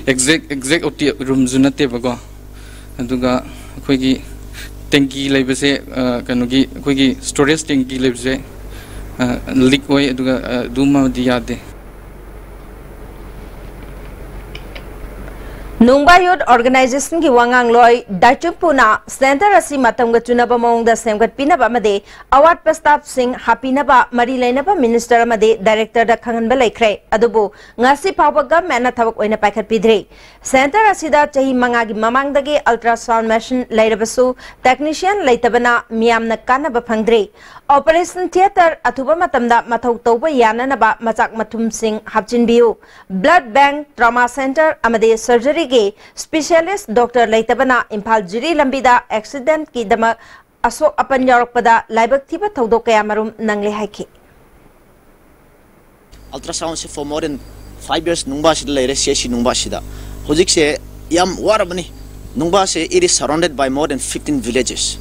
ꯑꯦꯛꯖꯦꯛ ꯑꯦꯛꯖꯦꯛ ꯑꯣ ꯇꯤ ꯔꯨꯝꯁꯨ ꯅꯠꯇꯦꯕꯀꯣ꯫ ꯑꯗꯨꯒ ꯑꯩꯈꯣꯏꯒꯤ ꯇꯦꯡꯀꯤ ꯂꯩꯕꯁꯦ, ꯀꯩꯅꯣꯒꯤ ꯑꯩꯈꯣꯏꯒꯤ ꯁ꯭ꯇꯣꯔꯦꯖ ꯇꯦꯡꯀꯤ ꯂꯩꯕꯁꯦ ꯂꯤꯛ ꯑꯣꯏ, ꯑꯗꯨꯒ ꯑꯗꯨꯃꯗꯤ ꯌꯥꯗꯦ꯫ ꯅꯨꯡꯕꯥ ꯌꯨꯠ ꯑꯣꯔꯒꯅꯥꯏꯖꯦꯁꯟꯒꯤ ꯋꯥꯉꯥꯡꯂꯣꯏ ꯗꯥꯏꯆꯨꯝꯄꯨꯅ ꯁꯦꯟꯇꯔ ꯑꯁꯤ ꯃꯇꯝꯒ ꯆꯨꯅꯕ ꯃꯑꯣꯡꯗ ꯁꯦꯝꯒꯠꯄꯤꯅꯕ ꯑꯃꯗꯤ ꯑꯋꯥꯠꯄ ꯁ꯭ꯇꯥꯐꯁꯤꯡ ꯍꯥꯞꯄꯤꯅꯕ ꯃꯔꯤ ꯂꯩꯅꯕ ꯃꯤꯅꯤꯁꯇꯔ ꯑꯃꯗꯤ ꯗꯥꯏꯔꯦꯛꯇꯔꯗ ꯈꯪꯍꯟꯕ ꯂꯩꯈ꯭ꯔꯦ꯫ ꯑꯗꯨꯕꯨ ꯉꯁꯤ ꯐꯥꯎꯕ ꯒꯚꯔꯟꯃꯦꯟꯠꯅ ꯊꯕꯛ ꯑꯣꯏꯅ ꯄꯥꯏꯈꯠꯄꯤꯗ꯭ꯔꯤ꯫ ꯁꯦꯟꯇꯔ ꯑꯁꯤꯗ ꯆꯍꯤ ꯃꯉꯥꯒꯤ ꯃꯃꯥꯡꯗꯒꯤ ꯑꯜꯇ꯭ꯔꯥꯁꯥꯎꯟ ꯃꯦꯁꯤꯟ ꯂꯩꯔꯕꯁꯨ ꯇꯦꯛꯅꯤꯁꯤꯌꯟ ꯂꯩꯇꯕꯅ ꯃꯤꯌꯥꯝꯅ ꯀꯥꯟꯅꯕ ꯐꯪꯗ꯭ꯔꯤ꯫ ꯑꯣꯄꯔꯦꯁꯟ ꯊꯤꯌꯦꯇꯔ ꯑꯊꯨꯕ ꯃꯇꯝꯗ ꯃꯊꯧ ꯇꯧꯕ ꯌꯥꯅꯅꯕ ꯃꯆꯥꯛ ꯃꯊꯨꯝꯁꯤꯡ ꯍꯥꯞꯆꯤꯟꯕꯤꯌꯨ꯫ ꯕ꯭ꯂꯗ ꯕꯦꯡꯛ, ꯇ꯭ꯔꯣꯃꯥ ꯁꯦꯟꯇꯔ ꯑꯃꯗꯤ ꯁꯔꯖꯔꯤꯒꯤ ꯁ꯭ꯄꯦꯁꯤꯌꯦꯂꯤꯁ꯭ꯠ ꯗꯣꯛꯇꯔ ꯂꯩꯇꯕꯅ ꯏꯝꯐꯥꯜ ꯖꯤꯔꯤ ꯂꯝꯕꯤꯗ ꯑꯦꯛꯁꯤꯗꯦꯟꯠꯀꯤꯗꯃꯛ ꯑꯁꯣꯛ ꯑꯄꯟ ꯌꯥꯎꯔꯛꯄꯗ ꯂꯥꯏꯕꯛ ꯊꯤꯕ ꯊꯧꯗꯣꯛ ꯀꯌꯥꯃꯔꯨꯝ ꯅꯪꯂꯦ ꯍꯥꯏꯈꯤ꯫ Ultrasound say for more than five years ꯅꯨꯡꯕꯥꯁꯤꯗ ꯂꯩꯔꯦ, ꯁꯤ ꯑꯦꯁ ꯁꯤ ꯅꯨꯡꯕꯥꯁꯤꯗ꯫ ꯍꯧꯖꯤꯛꯁꯦ ꯌꯥꯝ ꯋꯥꯔꯕꯅꯤ꯫ ꯅꯨꯡꯕꯥꯁꯦ, it is surrounded by more than fifteen villages꯫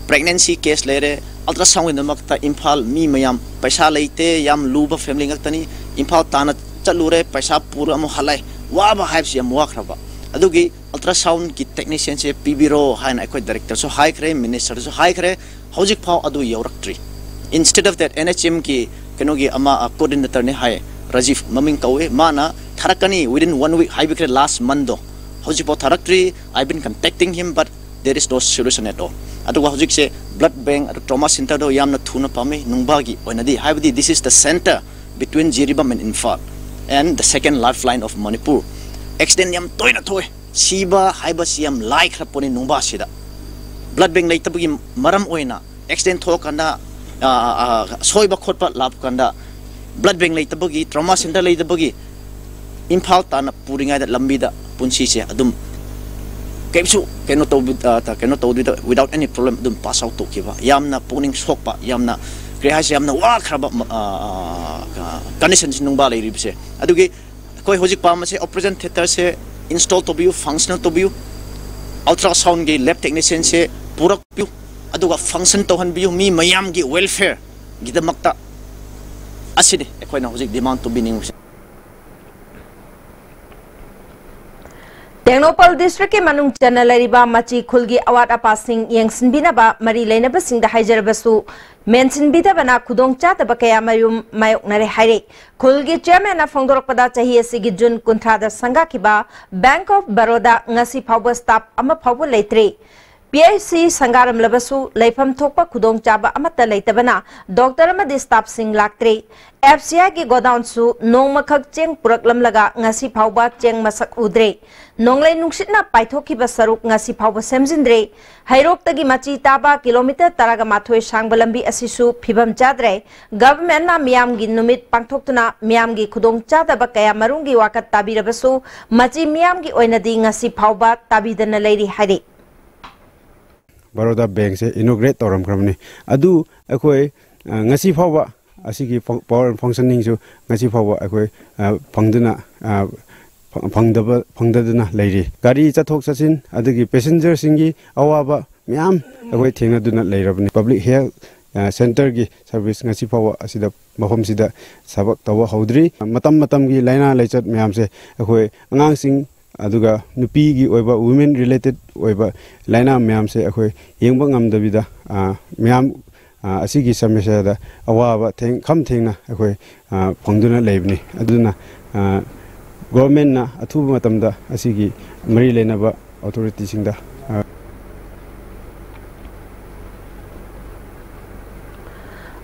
Pregnancy case ꯂꯩꯔꯦ, ultrasound ꯒꯤꯗꯃꯛꯇ ꯏꯝꯐꯥꯜ ꯃꯤ ꯃꯌꯥꯝ ꯄꯩꯁꯥ ꯂꯩꯇꯦ, ꯌꯥꯝ ꯂꯨꯕ family ꯉꯥꯛꯇꯅꯤ, ꯏꯝꯐꯥꯜ ꯇꯥꯟꯅ ꯆꯠꯂꯨꯔꯦ, ꯄꯩꯁꯥ ꯄꯨꯔ ꯑꯃꯨꯛ ꯍꯜꯂꯛꯑꯦ, ꯋꯥꯕ ꯍꯥꯏꯕꯁꯤ ꯌꯥꯝ ꯋꯥꯈ꯭ꯔꯕ꯫ ꯑꯗꯨꯒꯤ ultrasound ꯒꯤ technician ꯁꯦ ꯄꯤꯕꯤꯔꯣ ꯍꯥꯏꯅ ꯑꯩꯈꯣꯏ director ꯁꯨ ꯍꯥꯏꯈ꯭ꯔꯦ, minister ꯁꯨ ꯍꯥꯏꯈ꯭ꯔꯦ, ꯍꯧꯖꯤꯛꯐꯥꯎ ꯑꯗꯨ ꯌꯧꯔꯛꯇ꯭ꯔꯤ꯫ Instead of that, N H M ꯒꯤ ꯀꯩꯅꯣꯒꯤ ꯑꯃ coordinator ꯅꯤ ꯍꯥꯏ, ꯔꯥꯖꯤꯐ ꯃꯃꯤꯡ ꯀꯧꯋꯦ, ꯃꯥꯅ ꯊꯥꯔꯛꯀꯅꯤ within one week ꯍꯥꯏꯕꯤꯈ꯭ꯔꯦ last month ꯗꯣ, ꯍꯧꯖꯤꯛꯐꯥꯎ ꯊꯥꯔꯛꯇ꯭ꯔꯤ꯫ I've been contacting him, but there is no solution at all꯫ ꯑꯗꯨꯒ ꯍꯧꯖꯤꯛꯁꯦ blood bank ꯑꯗꯨ trauma center ꯗꯣ ꯌꯥꯝꯅ ꯊꯨꯅ ꯄꯥꯝꯃꯤ ꯅꯨꯡꯕꯥꯒꯤ ꯑꯣꯏꯅꯗꯤ, ꯍꯥꯏꯕꯗꯤ this is the center between Jiribam and Imphal and the second lifeline of Manipur. Accident ꯌꯥꯝ ꯇꯣꯏꯅ ꯊꯣꯛꯑꯦ꯫ ꯁꯤꯕ ꯍꯥꯏꯕꯁꯤ ꯌꯥꯝ ꯂꯥꯏꯈ꯭ꯔ ꯄꯣꯠꯅꯤ ꯅꯨꯡꯕꯥꯁꯤꯗ꯫ Blood bank ꯂꯩꯇꯕꯒꯤ ꯃꯔꯝ ꯑꯣꯏꯅ accident ꯊꯣꯛꯑꯀꯥꯟꯗ, ꯑ, ꯑ, ꯁꯣꯏꯕ ꯈꯣꯠꯄ ꯂꯥꯛꯄ ꯀꯥꯟꯗ blood bank ꯂꯩꯇꯕꯒꯤ, trauma center ꯂꯩꯇꯕꯒꯤ ꯏꯝꯐꯥꯜ ꯇꯥꯟꯅ ꯄꯨꯔꯤꯉꯩꯗ ꯂꯝꯕꯤꯗ ꯄꯨꯟꯁꯤꯁꯦ ꯑꯗꯨꯝ ꯀꯩꯁꯨ ꯀꯩꯅꯣ ꯇꯧꯕꯤ-, ꯑ, ꯀꯩꯅꯣ ꯇꯧꯗꯕꯤꯗ without any problem ꯑꯗꯨꯝ pass out ꯇꯧꯈꯤꯕ꯫ ꯌꯥꯝꯅ ꯄꯨꯛꯅꯤꯡ ꯁꯣꯛꯄ, ꯌꯥꯝꯅ ꯀꯔꯤ ꯍꯥꯏꯁꯦ, ꯌꯥꯝꯅ ꯋꯥꯈ꯭ꯔꯕ, ꯑ, ꯑ, condition ꯁꯤ ꯅꯨꯡꯕꯥ ꯂꯩꯔꯤꯕꯁꯦ꯫ ꯑꯗꯨꯒꯤ ꯑꯩꯈꯣꯏ ꯍꯧꯖꯤꯛ ꯄꯥꯝꯕꯁꯦ operation theatre ꯁꯦ install ꯇꯧꯕꯤꯌꯨ, functional ꯇꯧꯕꯤꯌꯨ, ultrasound ꯒꯤ lab technician ꯁꯦ ꯄꯨꯔꯛꯄꯤꯌꯨ, ꯑꯗꯨꯒ function ꯇꯧꯍꯟꯕꯤꯌꯨ, ꯃꯤ ꯃꯌꯥꯝꯒꯤ welfare ꯒꯤꯗꯃꯛꯇ꯫ ꯑꯁꯤꯅꯤ ꯑꯩꯈꯣꯏꯅ ꯍꯧꯖꯤꯛ demand ꯇꯧꯕꯤꯅꯤꯡꯕꯁꯦ꯫ ꯇꯦꯡꯅꯧꯄꯜ district ꯀꯤ ꯃꯅꯨꯡ ꯆꯟꯅ ꯂꯩꯔꯤꯕ ꯃꯆꯤ ꯈꯨꯜꯒꯤ ꯑꯋꯥꯠ ꯑꯄꯥꯁꯤꯡ ꯌꯦꯡꯁꯤꯟꯕꯤꯅꯕ ꯃꯔꯤ ꯂꯩꯅꯕꯁꯤꯡꯗ ꯍꯥꯏꯖꯔꯕꯁꯨ, ꯃꯦꯟꯁꯤꯟꯕꯤꯗꯕꯅ ꯈꯨꯗꯣꯡꯆꯥꯗꯕ ꯀꯌꯥ ꯃꯔꯨꯝ ꯃꯥꯌꯣꯛꯅꯔꯦ ꯍꯥꯏꯔꯦ꯫ ꯈꯨꯜꯒꯤ chairman ꯅ ꯐꯣꯡꯗꯣꯔꯛꯄꯗ, ꯆꯍꯤ ꯑꯁꯤꯒꯤ June ꯀꯨꯟꯊ꯭ꯔꯥꯗ ꯁꯪꯒꯥꯈꯤꯕ Bank of Baroda ꯉꯁꯤ ꯐꯥꯎꯕ staff ꯑꯃ ꯐꯥꯎꯕ ꯂꯩꯇ꯭ꯔꯤ꯫ P H C ꯁꯪꯒꯥꯔꯝꯂꯕꯁꯨ ꯂꯩꯐꯝ ꯊꯣꯛꯄ ꯈꯨꯗꯣꯡꯆꯥꯕ ꯑꯃꯠꯇ ꯂꯩꯇꯕꯅ doctor ꯑꯃꯗꯤ staff ꯁꯤꯡ ꯂꯥꯛꯇ꯭ꯔꯤ꯫ F C I ꯒꯤ godown ꯁꯨ ꯅꯣꯡꯃꯈꯛ ꯆꯦꯡ ꯄꯨꯔꯛꯂꯝꯂꯒ ꯉꯁꯤ ꯐꯥꯎꯕ ꯆꯦꯡ ꯃꯁꯛ ꯎꯗ꯭ꯔꯦ꯫ ꯅꯣꯡꯂꯩ ꯅꯨꯡꯁꯤꯠꯅ ꯄꯥꯏꯊꯣꯛꯈꯤꯕ ꯁꯔꯨꯛ ꯉꯁꯤ ꯐꯥꯎꯕ ꯁꯦꯝꯖꯤꯟꯗ꯭ꯔꯦ꯫ ꯍꯩꯔꯣꯛꯇꯒꯤ ꯃꯆꯤ ꯇꯥꯕ kilometre ꯇꯔꯥꯒ ꯃꯥꯊꯣꯏ ꯁꯥꯡꯕ ꯂꯝꯕꯤ ꯑꯁꯤꯁꯨ ꯐꯤꯕꯝ ꯆꯥꯗ꯭ꯔꯦ꯫ Government ꯅ ꯃꯤꯌꯥꯝꯒꯤ ꯅꯨꯃꯤꯠ ꯄꯥꯡꯊꯣꯛꯇꯨꯅ ꯃꯤꯌꯥꯝꯒꯤ ꯈꯨꯗꯣꯡꯆꯥꯗꯕ ꯀꯌꯥ ꯃꯔꯨꯝꯒꯤ ꯋꯥꯀꯠ ꯇꯥꯕꯤꯔꯕꯁꯨ, ꯃꯆꯤ ꯃꯤꯌꯥꯝꯒꯤ ꯑꯣꯏꯅꯗꯤ ꯉꯁꯤ ꯐꯥꯎꯕ ꯇꯥꯕꯤꯗꯅ ꯂꯩꯔꯤ ꯍꯥꯏꯔꯤ꯫ Baroda Bank ꯁꯦ inaugurate ꯇꯧꯔꯝꯈ꯭ꯔꯕꯅꯤ꯫ ꯑꯗꯨ ꯑꯩꯈꯣꯏ, ꯑ, ꯉꯁꯤ ꯐꯥꯎꯕ ꯑꯁꯤꯒꯤ ꯐꯪ-, power and functioning ꯁꯨ ꯉꯁꯤ ꯐꯥꯎꯕ ꯑꯩꯈꯣꯏ, ꯑ, ꯐꯪꯗꯨꯅ, ꯑ, ꯐꯪ-, ꯐꯪꯗꯕ, ꯐꯪꯗꯗꯨꯅ ꯂꯩꯔꯤ꯫ ꯒꯥꯔꯤ ꯆꯠꯊꯣꯛ ꯆꯠꯁꯤꯟ ꯑꯗꯒꯤ passenger ꯁꯤꯡꯒꯤ ꯑꯋꯥꯕ ꯃꯌꯥꯝ ꯑꯩꯈꯣꯏ ꯊꯦꯡꯅꯗꯨꯅ ꯂꯩꯔꯕꯅꯤ꯫ Public health, ꯑ, centre ꯒꯤ service ꯉꯁꯤ ꯐꯥꯎꯕ ꯑꯁꯤꯗ, ꯃꯐꯝꯁꯤꯗ ꯊꯕꯛ ꯇꯧꯕ ꯍꯧꯗ꯭ꯔꯤ꯫ ꯃꯇꯝ ꯃꯇꯝꯒꯤ ꯂꯥꯏꯅꯥ ꯂꯥꯏꯆꯠ ꯃꯌꯥꯝꯁꯦ ꯑꯩꯈꯣꯏ ꯑꯉꯥꯡꯁꯤꯡ ꯑꯗꯨꯒ ꯅꯨꯄꯤꯒꯤ ꯑꯣꯏꯕ, women related ꯑꯣꯏꯕ ꯂꯥꯏꯅꯥ ꯃꯌꯥꯝꯁꯦ ꯑꯩꯈꯣꯏ ꯌꯦꯡꯕ ꯉꯝꯗꯕꯤꯗ, ꯑ, ꯃꯌꯥꯝ, ꯑ, ꯑꯁꯤꯒꯤ ꯁꯃꯁ꯭ꯌꯥꯗ ꯑꯋꯥꯕ ꯊꯦꯡ-, ꯈꯝ ꯊꯦꯡꯅ ꯑꯩꯈꯣꯏ, ꯑ, ꯐꯪꯗꯨꯅ ꯂꯩꯕꯅꯤ꯫ ꯑꯗꯨꯅ, ꯑ, government ꯅ ꯑꯊꯨꯕ ꯃꯇꯝꯗ ꯑꯁꯤꯒꯤ ꯃꯔꯤ ꯂꯩꯅꯕ authority ꯁꯤꯡꯗ, ꯑ,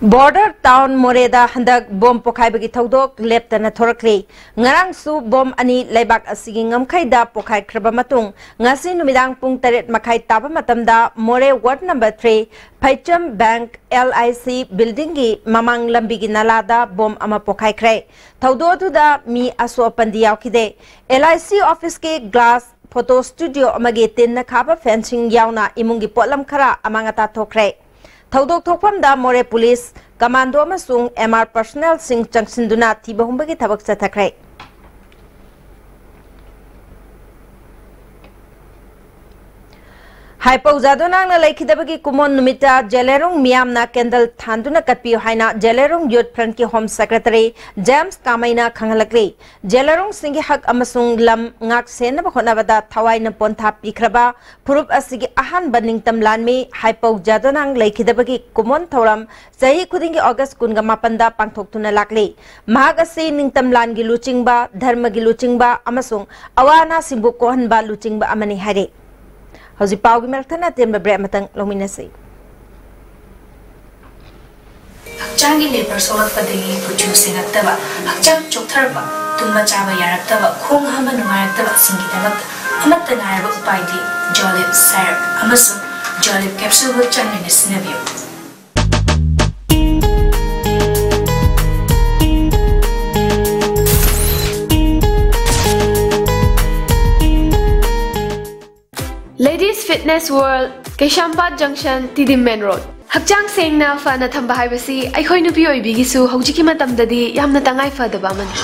Border town ꯃꯣꯔꯦꯗ ꯍꯟꯗꯛ ꯕꯣꯝ ꯄꯣꯈꯥꯏꯕꯒꯤ ꯊꯧꯗꯣꯛ ꯂꯦꯞꯇꯅ ꯊꯣꯔꯛꯂꯤ꯫ ꯉꯔꯥꯡꯁꯨ ꯕꯣꯝ ꯑꯅꯤ ꯂꯩꯕꯥꯛ ꯑꯁꯤꯒꯤ ꯉꯝꯈꯩꯗ ꯄꯣꯈꯥꯏꯈ꯭ꯔꯕ ꯃꯇꯨꯡ, ꯉꯁꯤ ꯅꯨꯃꯤꯗꯥꯡ ꯄꯨꯡ ꯇꯔꯦꯠ ꯃꯈꯥꯏ ꯇꯥꯕ ꯃꯇꯝꯗ ꯃꯣꯔꯦ ward number three ꯐꯩꯆꯝ bank L I C buildingꯒꯤ ꯃꯃꯥꯡ ꯂꯝꯕꯤꯒꯤ ꯅꯂꯥꯗ ꯕꯣꯝ ꯑꯃ ꯄꯣꯈꯥꯏꯈ꯭ꯔꯦ꯫ ꯊꯧꯗꯣꯛ ꯑꯗꯨꯗ ꯃꯤ ꯑꯁꯣꯛ ꯑꯄꯟꯗꯤ ꯌꯥꯎꯈꯤꯗꯦ꯫ L I C officeꯀꯤ glass, photo studio ꯑꯃꯒꯤ ꯇꯤꯟꯅ ꯈꯥꯕ fencing ꯌꯥꯎꯅ ꯏꯃꯨꯡꯒꯤ ꯄꯣꯠꯂꯝ ꯈꯔ ꯑꯃꯥꯡ ꯑꯇꯥ ꯊꯣꯛꯈ꯭ꯔꯦ꯫ ꯊꯧꯗꯣꯛ ꯊꯣꯛꯐꯝꯗ ꯃꯣꯔꯦ police, commando ꯑꯃꯁꯨꯡ M R personnelꯁꯤꯡ ꯆꯪꯁꯤꯟꯗꯨꯅ ꯊꯤꯕ ꯍꯨꯝꯕꯒꯤ ꯊꯕꯛ ꯆꯠꯊꯈ꯭ꯔꯦ꯫ ꯍꯥꯏꯄꯧ ꯖꯥꯗꯣꯅꯥꯡꯅ ꯂꯩꯈꯤꯗꯕꯒꯤ ꯀꯨꯃꯣꯟ ꯅꯨꯃꯤꯠꯇ ꯖꯦꯂꯦꯔꯣꯡ ꯃꯤꯌꯥꯝꯅ candle ꯊꯥꯟꯗꯨꯅ ꯀꯠꯄꯤꯌꯨ ꯍꯥꯏꯅ ꯖꯦꯂꯦꯔꯣꯡ Youth Frontꯀꯤ Home Secretary James ꯀꯥꯃꯩꯅ ꯈꯪꯍꯜꯂꯛꯂꯤ꯫ ꯖꯦꯂꯦꯔꯣꯡꯁꯤꯡꯒꯤ ꯍꯛ ꯑꯃꯁꯨꯡ ꯂꯝ ꯉꯥꯛ ꯁꯦꯟꯅꯕ ꯍꯣꯠꯅꯕꯗ ꯊꯋꯥꯏꯅ ꯄꯣꯟꯊꯥ ꯄꯤꯈ꯭ꯔꯕ ꯐꯨꯔꯨꯞ ꯑꯁꯤꯒꯤ ꯑꯍꯥꯟꯕ ꯅꯤꯡꯇꯝ ꯂꯥꯟꯃꯤ ꯍꯥꯏꯄꯧ ꯖꯥꯗꯣꯅꯥꯡ ꯂꯩꯈꯤꯗꯕꯒꯤ ꯀꯨꯃꯣꯟ ꯊꯧꯔꯝ ꯆꯍꯤ ꯈꯨꯗꯤꯡꯒꯤ August ꯀꯨꯟꯒ ꯃꯥꯄꯟꯗ ꯄꯥꯡꯊꯣꯛꯇꯨꯅ ꯂꯥꯛꯂꯤ꯫ ꯃꯍꯥꯛ ꯑꯁꯤ ꯅꯤꯡꯇꯝ ꯂꯥꯟꯒꯤ ꯂꯨꯆꯤꯡꯕ, ꯙꯔꯃꯒꯤ ꯂꯨꯆꯤꯡꯕ ꯑꯃꯁꯨꯡ ꯑꯋꯥ ꯑꯅꯥꯁꯤꯡꯕꯨ ꯀꯣꯛꯍꯟꯕ ꯂꯨꯆꯤꯡꯕ ꯑꯃꯅꯤ ꯍꯥꯏꯔꯤ꯫ ꯍꯧꯖꯤꯛ ꯄꯥꯎꯒꯤ ꯃꯔꯛ ꯊꯠꯅ ꯑꯇꯦꯟꯕ break ꯑꯃꯇꯪ ꯂꯧꯃꯤꯟꯅꯁꯤ꯫ ꯍꯛꯆꯥꯡꯒꯤ labor ꯁꯣꯛꯂꯛꯄꯗꯒꯤ ꯀꯨꯆꯨ ꯁꯦꯡꯉꯛꯇꯕ, ꯍꯛꯆꯥꯡ ꯆꯣꯛꯊꯔꯛꯄ, ꯇꯨꯝꯕ ꯆꯥꯕ ꯌꯥꯔꯛꯇꯕ, ꯈꯣꯡ ꯍꯥꯝꯕ ꯅꯨꯡꯉꯥꯏꯔꯛꯇꯕꯁꯤꯡꯒꯤꯗꯃꯛꯇ ꯑꯃꯠꯇ ꯉꯥꯏꯔꯕ ꯎꯄꯥꯏꯗꯤ Jolib syrup ꯑꯃꯁꯨꯡ Jolib capsule ꯍꯣꯠ ꯆꯥꯡ ꯅꯥꯏꯅ ꯁꯤꯖꯤꯟꯅꯕꯤꯌꯨ꯫ Ladies Fitness World, ꯀꯩꯁꯥꯝꯄꯥꯠ junction, ꯇꯤꯗꯤꯝ main road꯫ ꯍꯛꯆꯥꯡ ꯁꯦꯡꯅ ꯐꯅ ꯊꯝꯕ ꯍꯥꯏꯕꯁꯤ ꯑꯩꯈꯣꯏ ꯅꯨꯄꯤ ꯑꯣꯏꯕꯤꯒꯤꯁꯨ ꯍꯧꯖꯤꯛꯀꯤ ꯃꯇꯝꯗꯗꯤ ꯌꯥꯝꯅ ꯇꯉꯥꯏ ꯐꯗꯕ ꯑꯃꯅꯤ꯫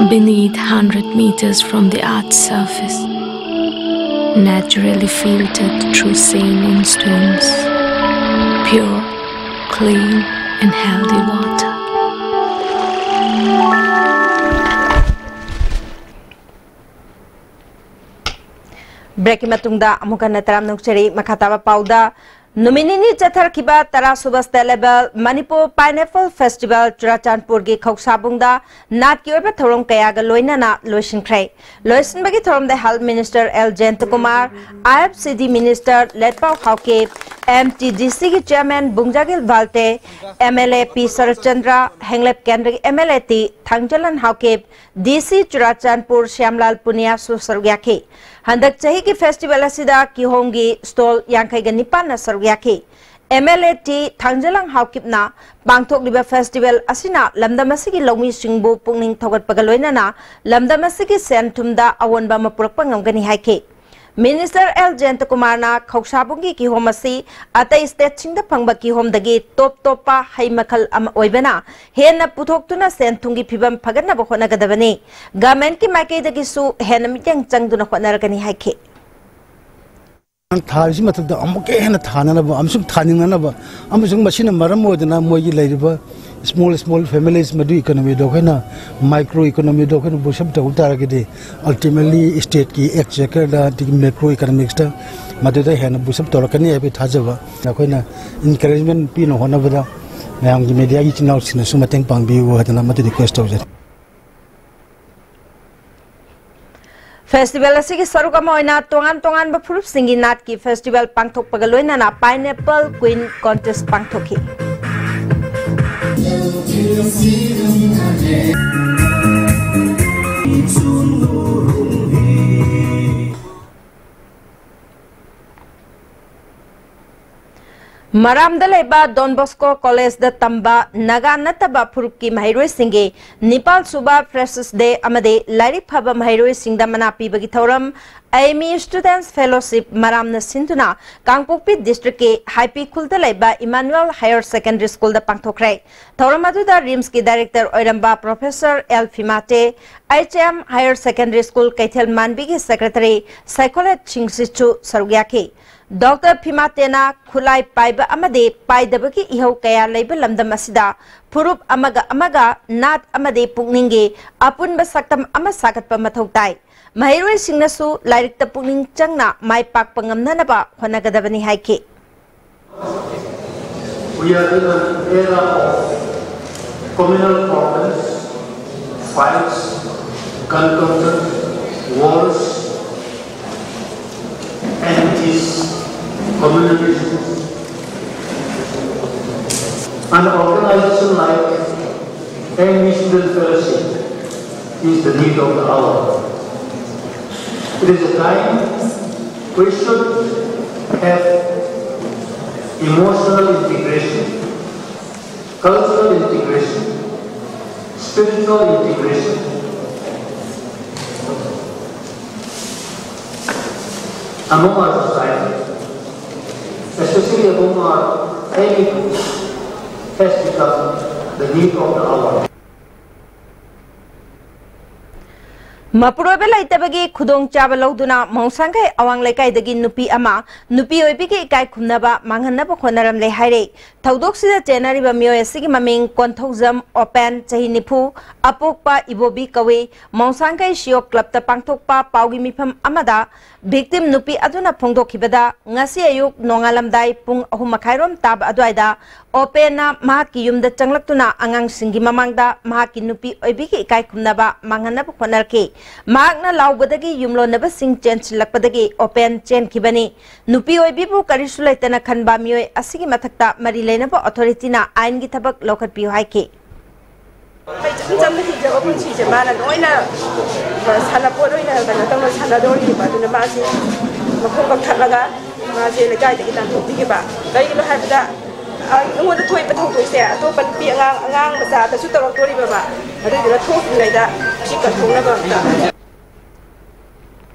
Beneath, hundred meters from the earth's surface, naturally filtered through saline stones, pure, clean and healthy water. Breakꯀꯤ ꯃꯇꯨꯡꯗ ꯑꯃꯨꯛ ꯍꯟꯅ ꯇꯔꯥꯝꯅ ꯑꯣꯛꯆꯔꯤ꯫ ꯃꯈꯥ ꯇꯥꯕ ꯄꯥꯎꯗ ꯅꯨꯃꯤꯠ ꯅꯤꯅꯤ ꯆꯠꯊꯔꯛꯈꯤꯕ ꯇꯔꯥ ꯁꯨꯕ State Level Manipur Pineapple Festival ꯆꯨꯔꯥꯆꯥꯟꯄꯨꯔꯒꯤ ꯈꯧꯁꯥꯕꯨꯡꯗ ꯅꯥꯠꯀꯤ ꯑꯣꯏꯕ ꯊꯧꯔꯝ ꯀꯌꯥꯒ ꯂꯣꯏꯅꯅ ꯂꯣꯏꯁꯤꯟꯈ꯭ꯔꯦ꯫ ꯂꯣꯏꯁꯤꯟꯕꯒꯤ ꯊꯧꯔꯝꯗ Health Minister L Jayantakumar, I F C D Minister ꯂꯦꯠꯄꯥꯎ Haokip, M T D C ꯒꯤ Chairman ꯕꯨꯡꯖꯥꯒꯤꯜ Valte, M L A P Saratchandra, ꯍꯦꯡꯂꯦꯞ ꯀꯦꯟꯗ꯭ꯔꯒꯤ M L A T ꯊꯥꯡꯖꯂꯟ Haokip, D C Churachandpur ꯁ꯭ꯌꯥꯝꯂꯥꯜ ꯄꯨꯅꯤꯌꯥꯁꯨ ꯁꯔꯨꯛ ꯌꯥꯈꯤ꯫ ꯍꯟꯗꯛ ꯆꯍꯤꯒꯤ festival ꯑꯁꯤꯗ ꯀꯤꯍꯣꯝꯒꯤ stall ꯌꯥꯡꯈꯩꯒ ꯅꯤꯄꯥꯟꯅ ꯁꯔꯨꯛ ꯌꯥꯈꯤ꯫ M L A T ꯊꯥꯡꯖꯂꯪ ꯍꯥꯎꯀꯤꯞꯅ ꯄꯥꯡꯊꯣꯛꯂꯤꯕ festival ꯑꯁꯤꯅ ꯂꯝꯗꯝ ꯑꯁꯤꯒꯤ ꯂꯧꯃꯤꯁꯤꯡꯕꯨ ꯄꯨꯛꯅꯤꯡ ꯊꯧꯒꯠꯄꯒ ꯂꯣꯏꯅꯅ ꯂꯝꯗꯝ ꯑꯁꯤꯒꯤ ꯁꯦꯟ ꯊꯨꯝꯗ ꯑꯑꯣꯟꯕ ꯑꯃ ꯄꯨꯔꯛꯄ ꯉꯝꯒꯅꯤ ꯍꯥꯏꯈꯤ꯫ Minister L Jayantakumarꯅ ꯈꯧꯁꯥꯕꯨꯡꯒꯤ ꯀꯤꯍꯣꯝ ꯑꯁꯤ ꯑꯇꯩ stateꯁꯤꯡꯗ ꯐꯪꯕ ꯀꯤꯍꯣꯝꯗꯒꯤ ꯇꯣꯞ ꯇꯣꯞꯄ ꯍꯩ ꯃꯈꯜ ꯑꯃ ꯑꯣꯏꯕꯅ ꯍꯦꯟꯅ ꯄꯨꯊꯣꯛꯇꯨꯅ ꯁꯦꯟ ꯊꯨꯝꯒꯤ ꯐꯤꯕꯝ ꯐꯒꯠꯅꯕ ꯍꯣꯠꯅꯒꯗꯕꯅꯤ꯫ Governmentꯀꯤ ꯃꯥꯏꯀꯩꯗꯒꯤꯁꯨ ꯍꯦꯟꯅ ꯃꯤꯠꯌꯦꯡ ꯆꯪꯗꯨꯅ ꯍꯣꯠꯅꯔꯒꯅꯤ ꯍꯥꯏꯈꯤ꯫ ꯊꯥꯔꯤꯁꯤ ꯃꯊꯛꯇ ꯑꯃꯨꯛꯀ ꯍꯦꯟꯅ ꯊꯥꯅꯅꯕ ꯑꯃꯁꯨꯡ ꯊꯥꯅꯤꯡꯅꯅꯕ ꯑꯃꯁꯨꯡ ꯃꯁꯤꯅ ꯃꯔꯝ ꯑꯣꯏꯗꯅ ꯃꯣꯏꯒꯤ ꯂꯩꯔꯤꯕ small small families ꯃꯗꯨ economyꯗꯣ ꯑꯩꯈꯣꯏꯅ micro economyꯗꯣ ꯑꯩꯈꯣꯏꯅ boost up ꯇꯧ ꯇꯥꯔꯒꯗꯤ ultimately stateꯀꯤ exchequerꯗ ꯑꯗꯒꯤ macro economicsꯇ ꯃꯗꯨꯗ ꯍꯦꯟꯅ boost up ꯇꯧꯔꯛꯀꯅꯤ ꯍꯥꯏꯕꯒꯤ ꯊꯥꯖꯕ ꯑꯩꯈꯣꯏꯅ encouragement ꯄꯤꯅ ꯍꯣꯠꯅꯕꯗ ꯃꯌꯥꯝꯒꯤ mediaꯒꯤ ꯏꯆꯤꯟ ꯏꯅꯥꯎꯁꯤꯡꯅꯁꯨ ꯃꯇꯦꯡ ꯄꯥꯡꯕꯤꯌꯨ ꯍꯥꯏꯗꯅ ꯃꯗꯨ request ꯇꯧꯖꯔꯤ꯫ Festival ꯑꯁꯤꯒꯤ ꯁꯔꯨꯛ ꯑꯃ ꯑꯣꯏꯅ ꯇꯣꯉꯥꯟ ꯇꯣꯉꯥꯟꯕ ꯐꯨꯔꯨꯞꯁꯤꯡꯒꯤ ꯅꯥꯠꯀꯤ festival ꯄꯥꯡꯊꯣꯛꯄꯒ ꯂꯣꯏꯅꯅ Pineapple Queen Contest ꯄꯥꯡꯊꯣꯛꯈꯤ꯫ ꯃꯔꯥꯝꯗ ꯂꯩꯕ Don Bosco Collegeꯗ ꯇꯝꯕ ꯅꯥꯒꯥ ꯅꯠꯇꯕ ꯐꯨꯔꯨꯞꯀꯤ ꯃꯍꯩꯔꯣꯏꯁꯤꯡꯒꯤ ꯅꯤꯄꯥꯜ ꯁꯨꯕ Freshers Day ꯑꯃꯗꯤ ꯂꯥꯏꯔꯤꯛ ꯐꯕ ꯃꯍꯩꯔꯣꯏꯁꯤꯡꯗ ꯃꯅꯥ ꯄꯤꯕꯒꯤ ꯊꯧꯔꯝ ꯑꯦꯃꯤ Students Fellowship ꯃꯔꯥꯝꯅ ꯁꯤꯟꯗꯨꯅ ꯀꯥꯡꯄꯣꯛꯄꯤ districtꯀꯤ ꯍꯥꯏꯄꯤ ꯈꯨꯜꯗ ꯂꯩꯕ Emmanuel Higher Secondary Schoolꯗ ꯄꯥꯡꯊꯣꯛꯈ꯭ꯔꯦ꯫ ꯊꯧꯔꯝ ꯑꯗꯨꯗ RIMSꯀꯤ director ꯑꯣꯏꯔꯝꯕ Professor L Phimate, H M Higher Secondary School ꯀꯩꯊꯦꯜ ꯃꯥꯟꯕꯤꯒꯤ secretary ꯁꯥꯏꯈꯣꯂꯦꯠ ꯁꯤꯡꯁꯤꯠꯁꯨ ꯁꯔꯨꯛ ꯌꯥꯈꯤ꯫ Doctor Phimateꯅ ꯈꯨꯠꯂꯥꯏ ꯄꯥꯏꯕ ꯑꯃꯗꯤ ꯄꯥꯏꯗꯕꯒꯤ ꯏꯍꯧ ꯀꯌꯥ ꯂꯩꯕ ꯂꯝꯗꯝ ꯑꯁꯤꯗ ꯐꯨꯔꯨꯞ ꯑꯃꯒ ꯑꯃꯒ ꯅꯥꯠ ꯑꯃꯗꯤ ꯄꯨꯛꯅꯤꯡꯒꯤ ꯑꯄꯨꯟꯕ ꯁꯛꯇꯝ ꯑꯃ ꯁꯥꯒꯠꯄ ꯃꯊꯧ ꯇꯥꯏ꯫ ꯃꯍꯩꯔꯣꯏꯁꯤꯡꯅꯁꯨ ꯂꯥꯏꯔꯤꯛꯇ ꯄꯨꯛꯅꯤꯡ ꯆꯪꯅ ꯃꯥꯏ ꯄꯥꯛꯄ ꯉꯝꯅꯅꯕ ꯍꯣꯠꯅꯒꯗꯕꯅꯤ ꯍꯥꯏꯈꯤ꯫ We are in an era of communal problems, fights, gun conflicts, wars, enmities, communal issues. An organization like Angry Student Fellowship is the need of the hour. It is a time we should have emotional integration, cultural integration, spiritual integration among our society, especially among our elite, has become the need of the hour. ꯃꯄꯨꯔꯣꯏꯕ ꯂꯩꯇꯕꯒꯤ ꯈꯨꯗꯣꯡꯆꯥꯕ ꯂꯧꯗꯨꯅ ꯃꯣꯡꯁꯥꯡꯈꯩ ꯑꯋꯥꯡ ꯂꯩꯀꯥꯏꯗꯒꯤ ꯅꯨꯄꯤ ꯑꯃ ꯅꯨꯄꯤ ꯑꯣꯏꯕꯤꯒꯤ ꯏꯀꯥꯏ ꯈꯨꯝꯅꯕ ꯃꯥꯡꯍꯟꯅꯕ ꯍꯣꯠꯅꯔꯝꯂꯦ ꯍꯥꯏꯔꯦ꯫ ꯊꯧꯗꯣꯛꯁꯤꯗ ꯆꯦꯟꯅꯔꯤꯕ ꯃꯤꯑꯣꯏ ꯑꯁꯤꯒꯤ ꯃꯃꯤꯡ ꯀꯣꯟꯊꯧꯖꯝ ꯑꯣꯄꯦꯟ, ꯆꯍꯤ ꯅꯤꯐꯨ, ꯑꯄꯣꯛꯄ ꯏꯕꯣꯕꯤ ꯀꯧꯏ꯫ ꯃꯣꯡꯁꯥꯡꯈꯩ ꯁꯤꯌꯣ ꯀ꯭ꯂꯕꯇ ꯄꯥꯡꯊꯣꯛꯄ ꯄꯥꯎꯒꯤ ꯃꯤꯐꯝ ꯑꯃꯗ ꯚꯤꯛꯇꯤꯝ ꯅꯨꯄꯤ ꯑꯗꯨꯅ ꯐꯣꯡꯗꯣꯛꯈꯤꯕꯗ, ꯉꯁꯤ ꯑꯌꯨꯛ ꯅꯣꯡꯉꯥꯜꯂꯝꯗꯥꯏ ꯄꯨꯡ ꯑꯍꯨꯝ ꯃꯈꯥꯏꯔꯣꯝ ꯇꯥꯕ ꯑꯗꯨꯋꯥꯏꯗ ꯑꯣꯄꯦꯟꯅ ꯃꯍꯥꯛꯀꯤ ꯌꯨꯝꯗ ꯆꯪꯂꯛꯇꯨꯅ ꯑꯉꯥꯡꯁꯤꯡꯒꯤ ꯃꯃꯥꯡꯗ ꯃꯍꯥꯛꯀꯤ ꯅꯨꯄꯤ ꯑꯣꯏꯕꯤꯒꯤ ꯏꯀꯥꯏ ꯈꯨꯝꯅꯕ ꯃꯥꯡꯍꯟꯅꯕ ꯍꯣꯠꯅꯔꯛꯈꯤ꯫ ꯃꯍꯥꯛꯅ ꯂꯥꯎꯕꯗꯒꯤ ꯌꯨꯝꯂꯣꯟꯅꯕꯁꯤꯡ ꯆꯦꯟꯁꯤꯜꯂꯛꯄꯗꯒꯤ ꯑꯣꯄꯦꯟ ꯆꯦꯟꯈꯤꯕꯅꯤ꯫ ꯅꯨꯄꯤ ꯑꯣꯏꯕꯤꯕꯨ ꯀꯔꯤꯁꯨ ꯂꯩꯇꯅ ꯈꯟꯕ ꯃꯤꯑꯣꯏ ꯑꯁꯤꯒꯤ ꯃꯊꯛꯇ ꯃꯔꯤ ꯂꯩꯅꯕ ꯑꯣꯊꯣꯔꯤꯇꯤꯅ ꯑꯥꯏꯟꯒꯤ ꯊꯕꯛ ꯂꯧꯈꯠꯄꯤꯌꯨ ꯍꯥꯏꯈꯤ꯫ ꯑꯩꯈꯣꯏ ꯏꯆꯝ ꯆꯝꯅ ꯍꯤꯡꯖꯕ ꯄꯨꯟꯁꯤꯁꯦ ꯃꯥꯅ ꯂꯣꯏꯅ ꯁꯥꯟꯅꯄꯣꯠ ꯑꯣꯏꯅ ꯀꯩꯅꯣ ꯇꯧꯅ ꯁꯥꯟꯅꯗꯧꯔꯤꯕ꯫ ꯑꯗꯨꯅ ꯃꯥꯁꯤ ꯃꯈꯣꯡ ꯀꯛꯊꯠꯂꯒ ꯃꯥꯁꯦ ꯂꯩꯀꯥꯏꯗꯒꯤ ꯇꯥꯟꯊꯣꯛꯄꯤꯈꯤꯕ꯫ ꯀꯩꯒꯤꯅꯣ ꯍꯥꯏꯕꯗ ꯑꯩꯉꯣꯟꯗ ꯊꯣꯛꯏꯕ ꯊꯧꯗꯣꯛꯁꯦ ꯑꯇꯣꯞꯄ ꯅꯨꯄꯤ ꯑꯉꯥꯡ, ꯑꯉꯥꯡ ꯃꯆꯥꯗꯁꯨ ꯇꯧꯔꯛꯇꯣꯔꯤꯕ꯫ ꯑꯗꯨꯗꯨꯅ ꯊꯣꯛꯇ꯭ꯔꯤꯉꯩꯗ ꯁꯤ ꯀꯟꯊꯣꯛꯅꯕ ꯑꯝꯇ꯫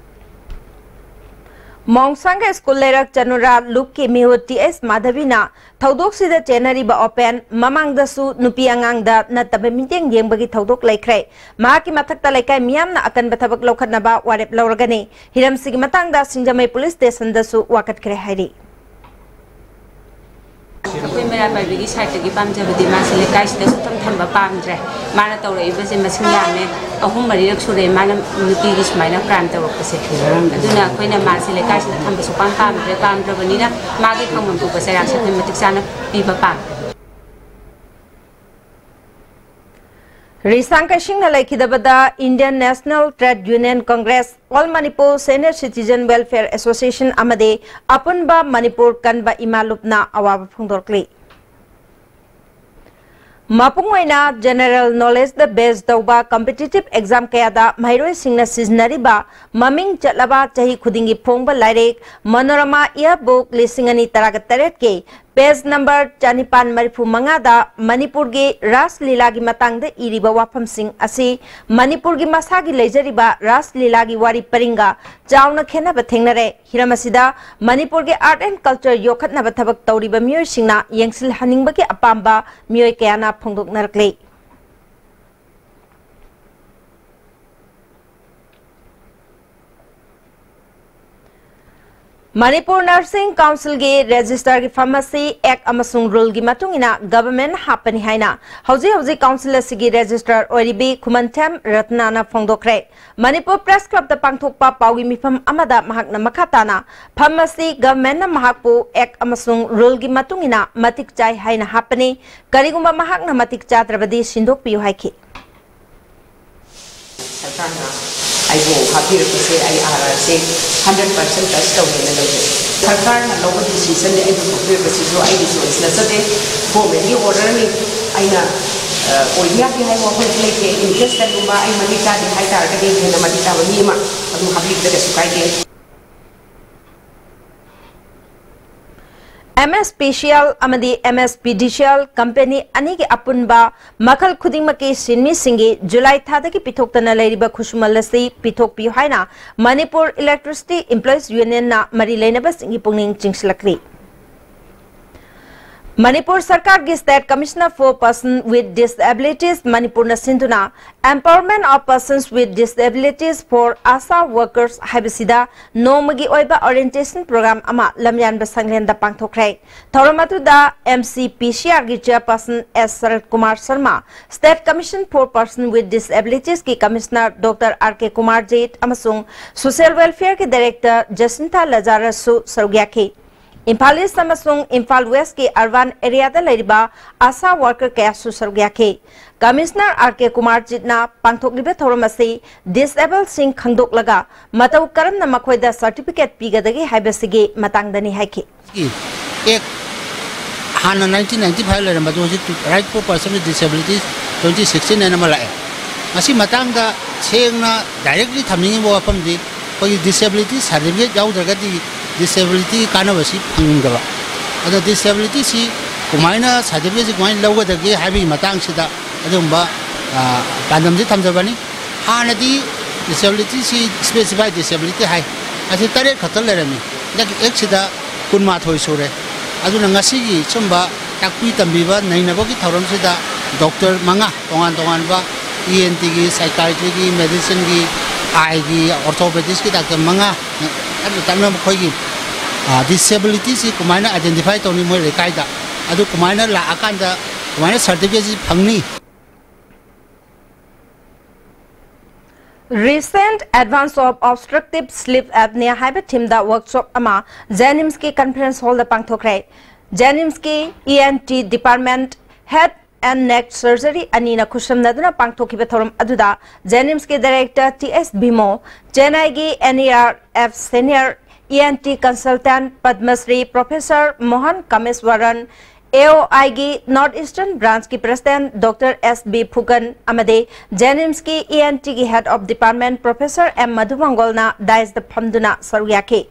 ꯃꯣꯡꯁꯥꯡꯒ ꯁ꯭ꯀꯨꯜ ꯂꯩꯔꯛ ꯆꯅꯨꯔꯥ ꯂꯨꯞꯀꯤ ꯃꯤꯍꯨꯠ ꯇꯤ ꯑꯦꯁ ꯃꯥꯙꯕꯤꯅ ꯊꯧꯗꯣꯛꯁꯤꯗ ꯆꯦꯟꯅꯔꯤꯕ ꯑꯣꯄꯦꯟ ꯃꯃꯥꯡꯗꯁꯨ ꯅꯨꯄꯤ ꯑꯉꯥꯡꯗ ꯅꯠꯇꯕ ꯃꯤꯠꯌꯦꯡ ꯌꯦꯡꯕꯒꯤ ꯊꯧꯗꯣꯛ ꯂꯩꯈ꯭ꯔꯦ꯫ ꯃꯍꯥꯛꯀꯤ ꯃꯊꯛꯇ ꯂꯩꯀꯥꯏ ꯃꯤꯌꯥꯝꯅ ꯑꯀꯟꯕ ꯊꯕꯛ ꯂꯧꯈꯠꯅꯕ ꯋꯥꯔꯦꯞ ꯂꯧꯔꯒꯅꯤ꯫ ꯍꯤꯔꯝꯁꯤꯒꯤ ꯃꯇꯥꯡꯗ ꯁꯤꯡꯖꯃꯩ ꯄꯨꯂꯤꯁ ꯁ꯭ꯇꯦꯁꯟꯗꯁꯨ ꯋꯥꯀꯠꯈ꯭ꯔꯦ ꯍꯥꯏꯔꯤ꯫ ꯑꯩꯈꯣꯏ ꯃꯩꯔꯥ ꯄꯥꯏꯕꯤꯒꯤ ꯁꯥꯏꯠꯇꯒꯤ ꯄꯥꯝꯖꯕꯗꯤ ꯃꯥꯁꯦ ꯂꯩꯀꯥꯏꯁꯤꯗ ꯁꯨꯛꯊꯝ ꯊꯝꯕ ꯄꯥꯝꯗ꯭ꯔꯦ꯫ ꯃꯥꯅ ꯇꯧꯔꯛꯏꯕꯁꯦ ꯃꯁꯤꯡ ꯌꯥꯝꯃꯦ, ꯑꯍꯨꯝ ꯃꯔꯤꯔꯛ ꯁꯨꯔꯦ ꯃꯥꯅ ꯅꯨꯄꯤꯒꯤ ꯁꯨꯃꯥꯏꯅ ꯀ꯭ꯔꯥꯏꯝ ꯇꯧꯔꯛꯄꯁꯦ꯫ ꯑꯗꯨꯅ ꯑꯩꯈꯣꯏꯅ ꯃꯥꯁꯦ ꯂꯩꯀꯥꯏꯁꯤꯗ ꯊꯝꯕ ꯁꯨꯛꯄꯥꯝ ꯄꯥꯝꯗ꯭ꯔꯦ꯫ ꯄꯥꯝꯗ꯭ꯔꯕꯅꯤꯅ ꯃꯥꯒꯤ ꯐꯪꯐꯝ ꯊꯣꯛꯄ ꯆꯩꯔꯥꯛꯁꯦ ꯑꯩꯈꯣꯏ ꯃꯇꯤꯛ ꯆꯥꯅ ꯄꯤꯕ ꯄꯥꯝꯃꯤ꯫ ꯔꯤꯁꯥꯡ ꯀꯩꯁꯤꯡꯅ ꯂꯩꯈꯤꯗꯕꯗ Indian National Trade Union Congress, All Manipur Senior Citizen Welfare Association ꯑꯃꯗꯤ ꯑꯄꯨꯟꯕ ꯃꯅꯤꯄꯨꯔ ꯀꯟꯕ ꯏꯃꯥ ꯂꯨꯞꯅ ꯑꯋꯥꯕ ꯐꯣꯡꯗꯣꯔꯛꯂꯤ꯫ ꯃꯄꯨꯡ ꯑꯣꯏꯅ general knowledgeꯗ base ꯇꯧꯕ competitive exam ꯀꯌꯥꯗ ꯃꯍꯩꯔꯣꯏꯁꯤꯡꯅ ꯁꯤꯖꯤꯟꯅꯔꯤꯕ ꯃꯃꯤꯡ ꯆꯠꯂꯕ ꯆꯍꯤ ꯈꯨꯗꯤꯡꯒꯤ ꯐꯣꯡꯕ ꯂꯥꯏꯔꯤꯛ ꯃꯅꯣꯔꯃꯥ Yearbook ꯂꯤꯁꯤꯡ ꯑꯅꯤ ꯇꯔꯥꯒ ꯇꯔꯦꯠꯀꯤ page number ꯆꯅꯤꯄꯥꯟ ꯃꯔꯤꯐꯨ ꯃꯉꯥꯗ ꯃꯅꯤꯄꯨꯔꯒꯤ ꯔꯥꯁ ꯂꯤꯂꯥꯒꯤ ꯃꯇꯥꯡꯗ ꯏꯔꯤꯕ ꯋꯥꯐꯝꯁꯤꯡ ꯑꯁꯤ ꯃꯅꯤꯄꯨꯔꯒꯤ ꯃꯁꯥꯒꯤ ꯂꯩꯖꯔꯤꯕ ꯔꯥꯁ ꯂꯤꯂꯥꯒꯤ ꯋꯥꯔꯤ ꯄꯔꯤꯡꯒ ꯆꯥꯎꯅ ꯈꯦꯠꯅꯕ ꯊꯦꯡꯅꯔꯦ꯫ ꯍꯤꯔꯝ ꯑꯁꯤꯗ ꯃꯅꯤꯄꯨꯔꯒꯤ art and culture ꯌꯣꯛꯈꯠꯅꯕ ꯊꯕꯛ ꯇꯧꯔꯤꯕ ꯃꯤꯑꯣꯏꯁꯤꯡꯅ ꯌꯦꯡꯁꯤꯜꯍꯟꯅꯤꯡꯕꯒꯤ ꯑꯄꯥꯝꯕ ꯃꯤꯑꯣꯏ ꯀꯌꯥꯅ ꯐꯣꯡꯗꯣꯛꯅꯔꯛꯂꯤ꯫ ꯃꯅꯤꯄꯨꯔ Nursing Councilꯒꯤ registrarꯒꯤ ꯐꯝ ꯑꯁꯤ Act ꯑꯃꯁꯨꯡ ruleꯒꯤ ꯃꯇꯨꯡ ꯏꯟꯅ government ꯍꯥꯞꯄꯅꯤ ꯍꯥꯏꯅ ꯍꯧꯖꯤꯛ ꯍꯧꯖꯤꯛ council ꯑꯁꯤꯒꯤ registrar ꯑꯣꯏꯔꯤꯕꯤ ꯈꯨꯃꯟꯊꯦꯝ ꯔꯠꯅꯥꯅ ꯐꯣꯡꯗꯣꯛꯈ꯭ꯔꯦ꯫ ꯃꯅꯤꯄꯨꯔ Press Clubꯇ ꯄꯥꯡꯊꯣꯛꯄ ꯄꯥꯎꯒꯤ ꯃꯤꯐꯝ ꯑꯃꯗ ꯃꯍꯥꯛꯅ ꯃꯈꯥ ꯇꯥꯅ ꯐꯝ ꯑꯁꯤ governmentꯅ ꯃꯍꯥꯛꯄꯨ Act ꯑꯃꯁꯨꯡ ruleꯒꯤ ꯃꯇꯨꯡ ꯏꯟꯅ ꯃꯇꯤꯛ ꯆꯥꯏ ꯍꯥꯏꯅ ꯍꯥꯞꯄꯅꯤ꯫ ꯀꯔꯤꯒꯨꯝꯕ ꯃꯍꯥꯛꯅ ꯃꯇꯤꯛ ꯆꯥꯗ꯭ꯔꯕꯗꯤ ꯁꯤꯟꯗꯣꯛꯄꯤꯌꯨ ꯍꯥꯏꯈꯤ꯫ ꯁꯔꯀꯥꯔꯅ ꯑꯩꯕꯨ ꯍꯥꯞꯄꯤꯔꯛꯄꯁꯦ ꯑꯩ R Rꯁꯦ hundred percent pass ꯇꯧꯒꯦꯅ ꯂꯧꯖꯩ꯫ ꯁꯔꯀꯥꯔꯅ ꯂꯧꯕ decisionꯅꯤ ꯑꯩꯕꯨ ꯍꯥꯞꯄꯤꯔꯛꯄꯁꯤꯁꯨ ꯑꯩꯒꯤ choice ꯅꯠꯆꯗꯦ, governmentꯀꯤ orderꯅꯤ꯫ ꯑꯩꯅ, ꯑ, ꯑꯣꯏꯕ ꯌꯥꯗꯦ ꯍꯥꯏꯕ ꯋꯥꯐꯝꯁꯨ ꯂꯩꯇꯦ꯫ In case ꯀꯔꯤꯒꯨꯝꯕ ꯑꯩ ꯃꯇꯤꯛ ꯆꯥꯗꯦ ꯍꯥꯏ ꯇꯥꯔꯒꯗꯤ ꯍꯦꯟꯅ ꯃꯇꯤꯛ ꯆꯥꯕ ꯃꯤ ꯑꯃ ꯑꯗꯨꯝ ꯍꯥꯞꯄꯤꯕꯗ ꯀꯩꯁꯨ ꯀꯥꯏꯗꯦ꯫ MSPCL ꯑꯃꯗꯤ MSPDCL company ꯑꯅꯤꯒꯤ ꯑꯄꯨꯟꯕ ꯃꯈꯜ ꯈꯨꯗꯤꯡꯃꯛꯀꯤ ꯁꯤꯟꯃꯤꯁꯤꯡꯒꯤ ꯖꯨꯂꯥꯏ ꯊꯥꯗꯒꯤ ꯄꯤꯊꯣꯛꯇꯅ ꯂꯩꯔꯤꯕ ꯈꯨꯠꯁꯨꯃꯜ ꯑꯁꯤ ꯄꯤꯊꯣꯛꯄꯤꯌꯨ ꯍꯥꯏꯅ ꯃꯅꯤꯄꯨꯔ Electricity Employees Unionꯅ ꯃꯔꯤ ꯂꯩꯅꯕꯁꯤꯡꯒꯤ ꯄꯨꯛꯅꯤꯡ ꯆꯤꯡꯁꯤꯜꯂꯛꯂꯤ꯫ ꯃꯅꯤꯄꯨꯔ ꯁꯔꯀꯥꯔꯒꯤ State Commissioner for Person with Disabilities ꯃꯅꯤꯄꯨꯔꯅ ꯁꯤꯟꯗꯨꯅ Empowerment of Persons with Disabilities for ASHA Workers ꯍꯥꯏꯕꯁꯤꯗ ꯅꯣꯡꯃꯒꯤ ꯑꯣꯏꯕ orientation program ꯑꯃ ꯂꯝꯌꯥꯟꯕ ꯁꯪꯂꯦꯟꯗ ꯄꯥꯡꯊꯣꯛꯈ꯭ꯔꯦ꯫ ꯊꯧꯔꯝ ꯑꯗꯨꯗ M C P C R ꯒꯤ Chairperson S shirt Kumar Sharma, State Commission for Person with Disabilities ꯀꯤ Commissioner Doctor R K Kumarjit ꯑꯃꯁꯨꯡ Social Welfare ꯒꯤ Director ꯖꯁꯤꯟꯊꯥ ꯂꯖꯥꯔꯁꯁꯨ ꯁꯔꯨꯛ ꯌꯥꯈꯤ꯫ ꯏꯝꯐꯥꯜ East ꯑꯃꯁꯨꯡ ꯏꯝꯐꯥꯜ West ꯀꯤ urban area ꯗ ꯂꯩꯔꯤꯕ ASHA worker ꯀꯌꯥꯁꯨ ꯁꯔꯨꯛ ꯌꯥꯈꯤ꯫ Commissioner R K ꯀꯨꯃꯥꯔꯖꯤꯠꯅ ꯄꯥꯡꯊꯣꯛꯂꯤꯕ ꯊꯧꯔꯝ ꯑꯁꯤ disable ꯁꯤꯡ ꯈꯪꯗꯣꯛꯂꯒ ꯃꯇꯧ ꯀꯔꯝꯅ ꯃꯈꯣꯏꯗ certificate ꯄꯤꯒꯗꯒꯦ ꯍꯥꯏꯕꯁꯤꯒꯤ ꯃꯇꯥꯡꯗꯅꯤ ꯍꯥꯏꯈꯤ꯫ ꯑꯦꯛ ꯍꯥꯟꯅ nineteen ninety five ꯂꯩꯔꯝꯕꯗꯨ ꯍꯧꯖꯤꯛ Right for Person with Disabilities twenty sixteen ꯍꯥꯏꯅ ꯑꯃ ꯂꯥꯛꯑꯦ꯫ ꯃꯁꯤ ꯃꯇꯥꯡꯗ ꯁꯦꯡꯅ directly ꯊꯝꯅꯤꯡꯉꯤꯕ ꯋꯥꯐꯝꯗꯤ, ꯑꯩꯈꯣꯏꯒꯤ disability certificate ꯌꯥꯎꯗ꯭ꯔꯒꯗꯤ disability ꯀꯥꯟꯅꯕꯁꯤ ꯐꯪꯗꯕ꯫ ꯑꯗꯣ disability ꯁꯤ ꯀꯃꯥꯏꯅ, certificate ꯁꯤ ꯀꯃꯥꯏꯅ ꯂꯧꯒꯗꯒꯦ ꯍꯥꯏꯕꯒꯤ ꯃꯇꯥꯡꯁꯤꯗ ꯑꯗꯨꯒꯨꯝꯕ, ꯑ, ꯄꯥꯟꯗꯝꯁꯤ ꯊꯝꯖꯕꯅꯤ꯫ ꯍꯥꯟꯅꯗꯤ disability ꯁꯤ specified disability ꯍꯥꯏ, ꯑꯁꯤ ꯇꯔꯦꯠ ꯈꯛꯇ ꯂꯩꯔꯝꯃꯤ꯫ ꯍꯟꯗꯛꯀꯤ ꯑꯦꯛꯁꯤꯗ ꯀꯨꯟꯃꯥꯊꯣꯏ ꯁꯨꯔꯦ꯫ ꯑꯗꯨꯅ ꯉꯁꯤꯒꯤ ꯁꯨꯝꯕ ꯇꯥꯛꯄꯤ ꯇꯝꯕꯤꯕ ꯅꯩꯅꯕꯒꯤ ꯊꯧꯔꯝꯁꯤꯗ doctor ꯃꯉꯥ, ꯇꯣꯉꯥꯟ ꯇꯣꯉꯥꯟꯕ E N T ꯒꯤ, psychiatry ꯒꯤ, medicine ꯒꯤ, eye ꯒꯤ, orthopedics ꯀꯤ doctor ꯃꯉꯥ, ꯇꯞꯅ ꯇꯞꯅ ꯃꯈꯣꯏꯒꯤ, ꯑ, disability ꯁꯤ ꯀꯃꯥꯏꯅ identify ꯇꯧꯅꯤ ꯃꯣꯏ ꯂꯩꯀꯥꯏꯗ, ꯑꯗꯨ ꯀꯃꯥꯏꯅ ꯂꯥꯛꯑꯀꯥꯟꯗ ꯀꯃꯥꯏꯅ certificate ꯁꯤ ꯐꯪꯅꯤ? Recent advance of obstructive sleep apnea ꯍꯥꯏꯕ theme ꯗ workshop ꯑꯃ JNIMS ꯀꯤ conference hall ꯗ ꯄꯥꯡꯊꯣꯛꯈ꯭ꯔꯦ꯫ JNIMS ꯀꯤ E N T department, head and neck surgery ꯑꯅꯤꯅ ꯈꯨꯠꯁꯝꯅꯗꯨꯅ ꯄꯥꯡꯊꯣꯛꯈꯤꯕ ꯊꯧꯔꯝ ꯑꯗꯨꯗ JNIMS ꯀꯤ Director T S ꯕꯤꯃꯣ, ꯆꯦꯟꯅꯥꯏꯒꯤ N E R F senior E N T consultant Padma Shri Professor Mohan ꯀꯥꯃꯦꯁ꯭ꯋꯔꯟ, A O I ꯒꯤ North Eastern Branch ꯀꯤ President Doctor S B ꯐꯨꯀꯟ ꯑꯃꯗꯤ JNIMS ꯀꯤ E N T ꯒꯤ Head of Department Professor M ꯃꯙꯨꯃꯪꯒꯣꯜꯅ dais ꯇ ꯐꯝꯗꯨꯅ ꯁꯔꯨꯛ ꯌꯥꯈꯤ꯫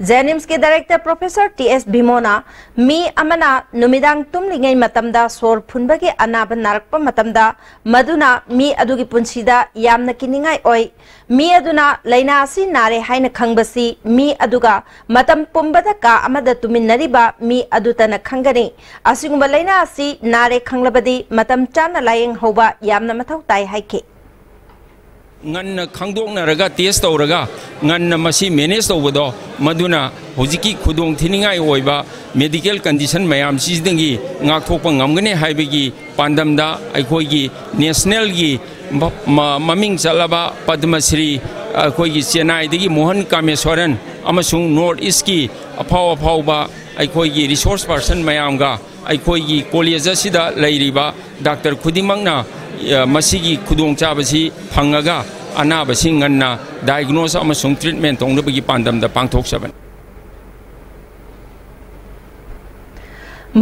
ꯖꯦꯅꯤꯝꯁꯀꯤ ꯗꯥꯏꯔꯦꯛꯇꯔ ꯄ꯭ꯔꯣꯐꯦꯁꯔ ꯇꯤ ꯑꯦꯁ ꯚꯤꯃꯣꯅ ꯃꯤ ꯑꯃꯅ ꯅꯨꯃꯤꯗꯥꯡ ꯇꯨꯝꯂꯤꯉꯩ ꯃꯇꯝꯗ ꯁꯣꯔ ꯐꯨꯟꯕꯒꯤ ꯑꯅꯥꯕ ꯅꯥꯔꯛꯄ ꯃꯇꯝꯗ ꯃꯗꯨꯅ ꯃꯤ ꯑꯗꯨꯒꯤ ꯄꯨꯟꯁꯤꯗ ꯌꯥꯝꯅ ꯀꯤꯅꯤꯡꯉꯥꯏ ꯑꯣꯏ꯫ ꯃꯤ ꯑꯗꯨꯅ ꯂꯥꯏꯅꯥ ꯑꯁꯤ ꯅꯥꯔꯦ ꯍꯥꯏꯅ ꯈꯪꯕꯁꯤ ꯃꯤ ꯑꯗꯨꯒ ꯃꯇꯝ ꯄꯨꯝꯕꯗ ꯀꯥ ꯑꯃꯗ ꯇꯨꯃꯤꯟꯅꯔꯤꯕ ꯃꯤ ꯑꯗꯨꯇꯅ ꯈꯪꯒꯅꯤ꯫ ꯑꯁꯤꯒꯨꯝꯕ ꯂꯥꯏꯅꯥ ꯑꯁꯤ ꯅꯥꯔꯦ ꯈꯪꯂꯕꯗꯤ ꯃꯇꯝ ꯆꯥꯅ ꯂꯥꯌꯦꯡ ꯍꯧꯕ ꯌꯥꯝꯅ ꯃꯊꯧ ꯇꯥꯏ ꯍꯥꯏꯈꯤ꯫ ꯉꯟꯅ ꯈꯪꯗꯣꯛꯅꯔꯒ ꯇꯦꯁ ꯇꯧꯔꯒ ꯉꯟꯅ ꯃꯁꯤ ꯃꯦꯅꯦꯖ ꯇꯧꯕꯗꯣ ꯃꯗꯨꯅ ꯍꯧꯖꯤꯛꯀꯤ ꯈꯨꯗꯣꯡ ꯊꯤꯅꯤꯡꯉꯥꯏ ꯑꯣꯏꯕ ꯃꯦꯗꯤꯀꯦꯜ ꯀꯟꯗꯤꯁꯟ ꯃꯌꯥꯝꯁꯤꯗꯒꯤ ꯉꯥꯛꯊꯣꯛꯄ ꯉꯝꯒꯅꯤ ꯍꯥꯏꯕꯒꯤ ꯄꯥꯟꯗꯝꯗ ꯑꯩꯈꯣꯏꯒꯤ ꯅꯦꯁꯅꯦꯜꯒꯤ ꯃ- ꯃ- ꯃꯃꯤꯡ ꯆꯠꯂꯕ ꯄꯗꯃ ꯁ꯭ꯔꯤ ꯑꯩꯈꯣꯏꯒꯤ ꯆꯦꯟꯅꯥꯏꯗꯒꯤ ꯃꯣꯍꯟ ꯀꯥꯃꯦꯁ꯭ꯋꯔꯟ ꯑꯃꯁꯨꯡ ꯅꯣꯔꯠ ꯏꯁꯀꯤ ꯑꯐꯥꯎ ꯑꯐꯥꯎꯕ ꯑꯩꯈꯣꯏꯒꯤ ꯔꯤꯁꯣꯔꯁ ꯄꯥꯔꯁꯟ ꯃꯌꯥꯝꯒ ꯑꯩꯈꯣꯏꯒꯤ ꯀꯣꯂꯦꯖ ꯑꯁꯤꯗ ꯂꯩꯔꯤꯕ ꯗꯥꯛꯇꯔ ꯈꯨꯗꯤꯡꯃꯛꯅ ꯃꯁꯤꯒꯤ ꯈꯨꯗꯣꯡꯆꯥꯕꯁꯤ ꯐꯪꯉꯒ ꯑꯅꯥꯕꯁꯤ ꯉꯟꯅ ꯗꯥꯏꯒꯅꯣꯁ ꯑꯃꯁꯨꯡ ꯇ꯭ꯔꯤꯠꯃꯦꯟ ꯇꯧꯅꯕꯒꯤ ꯄꯥꯟꯗꯝꯗ ꯄꯥꯡꯊꯣꯛꯆꯕꯅꯤ꯫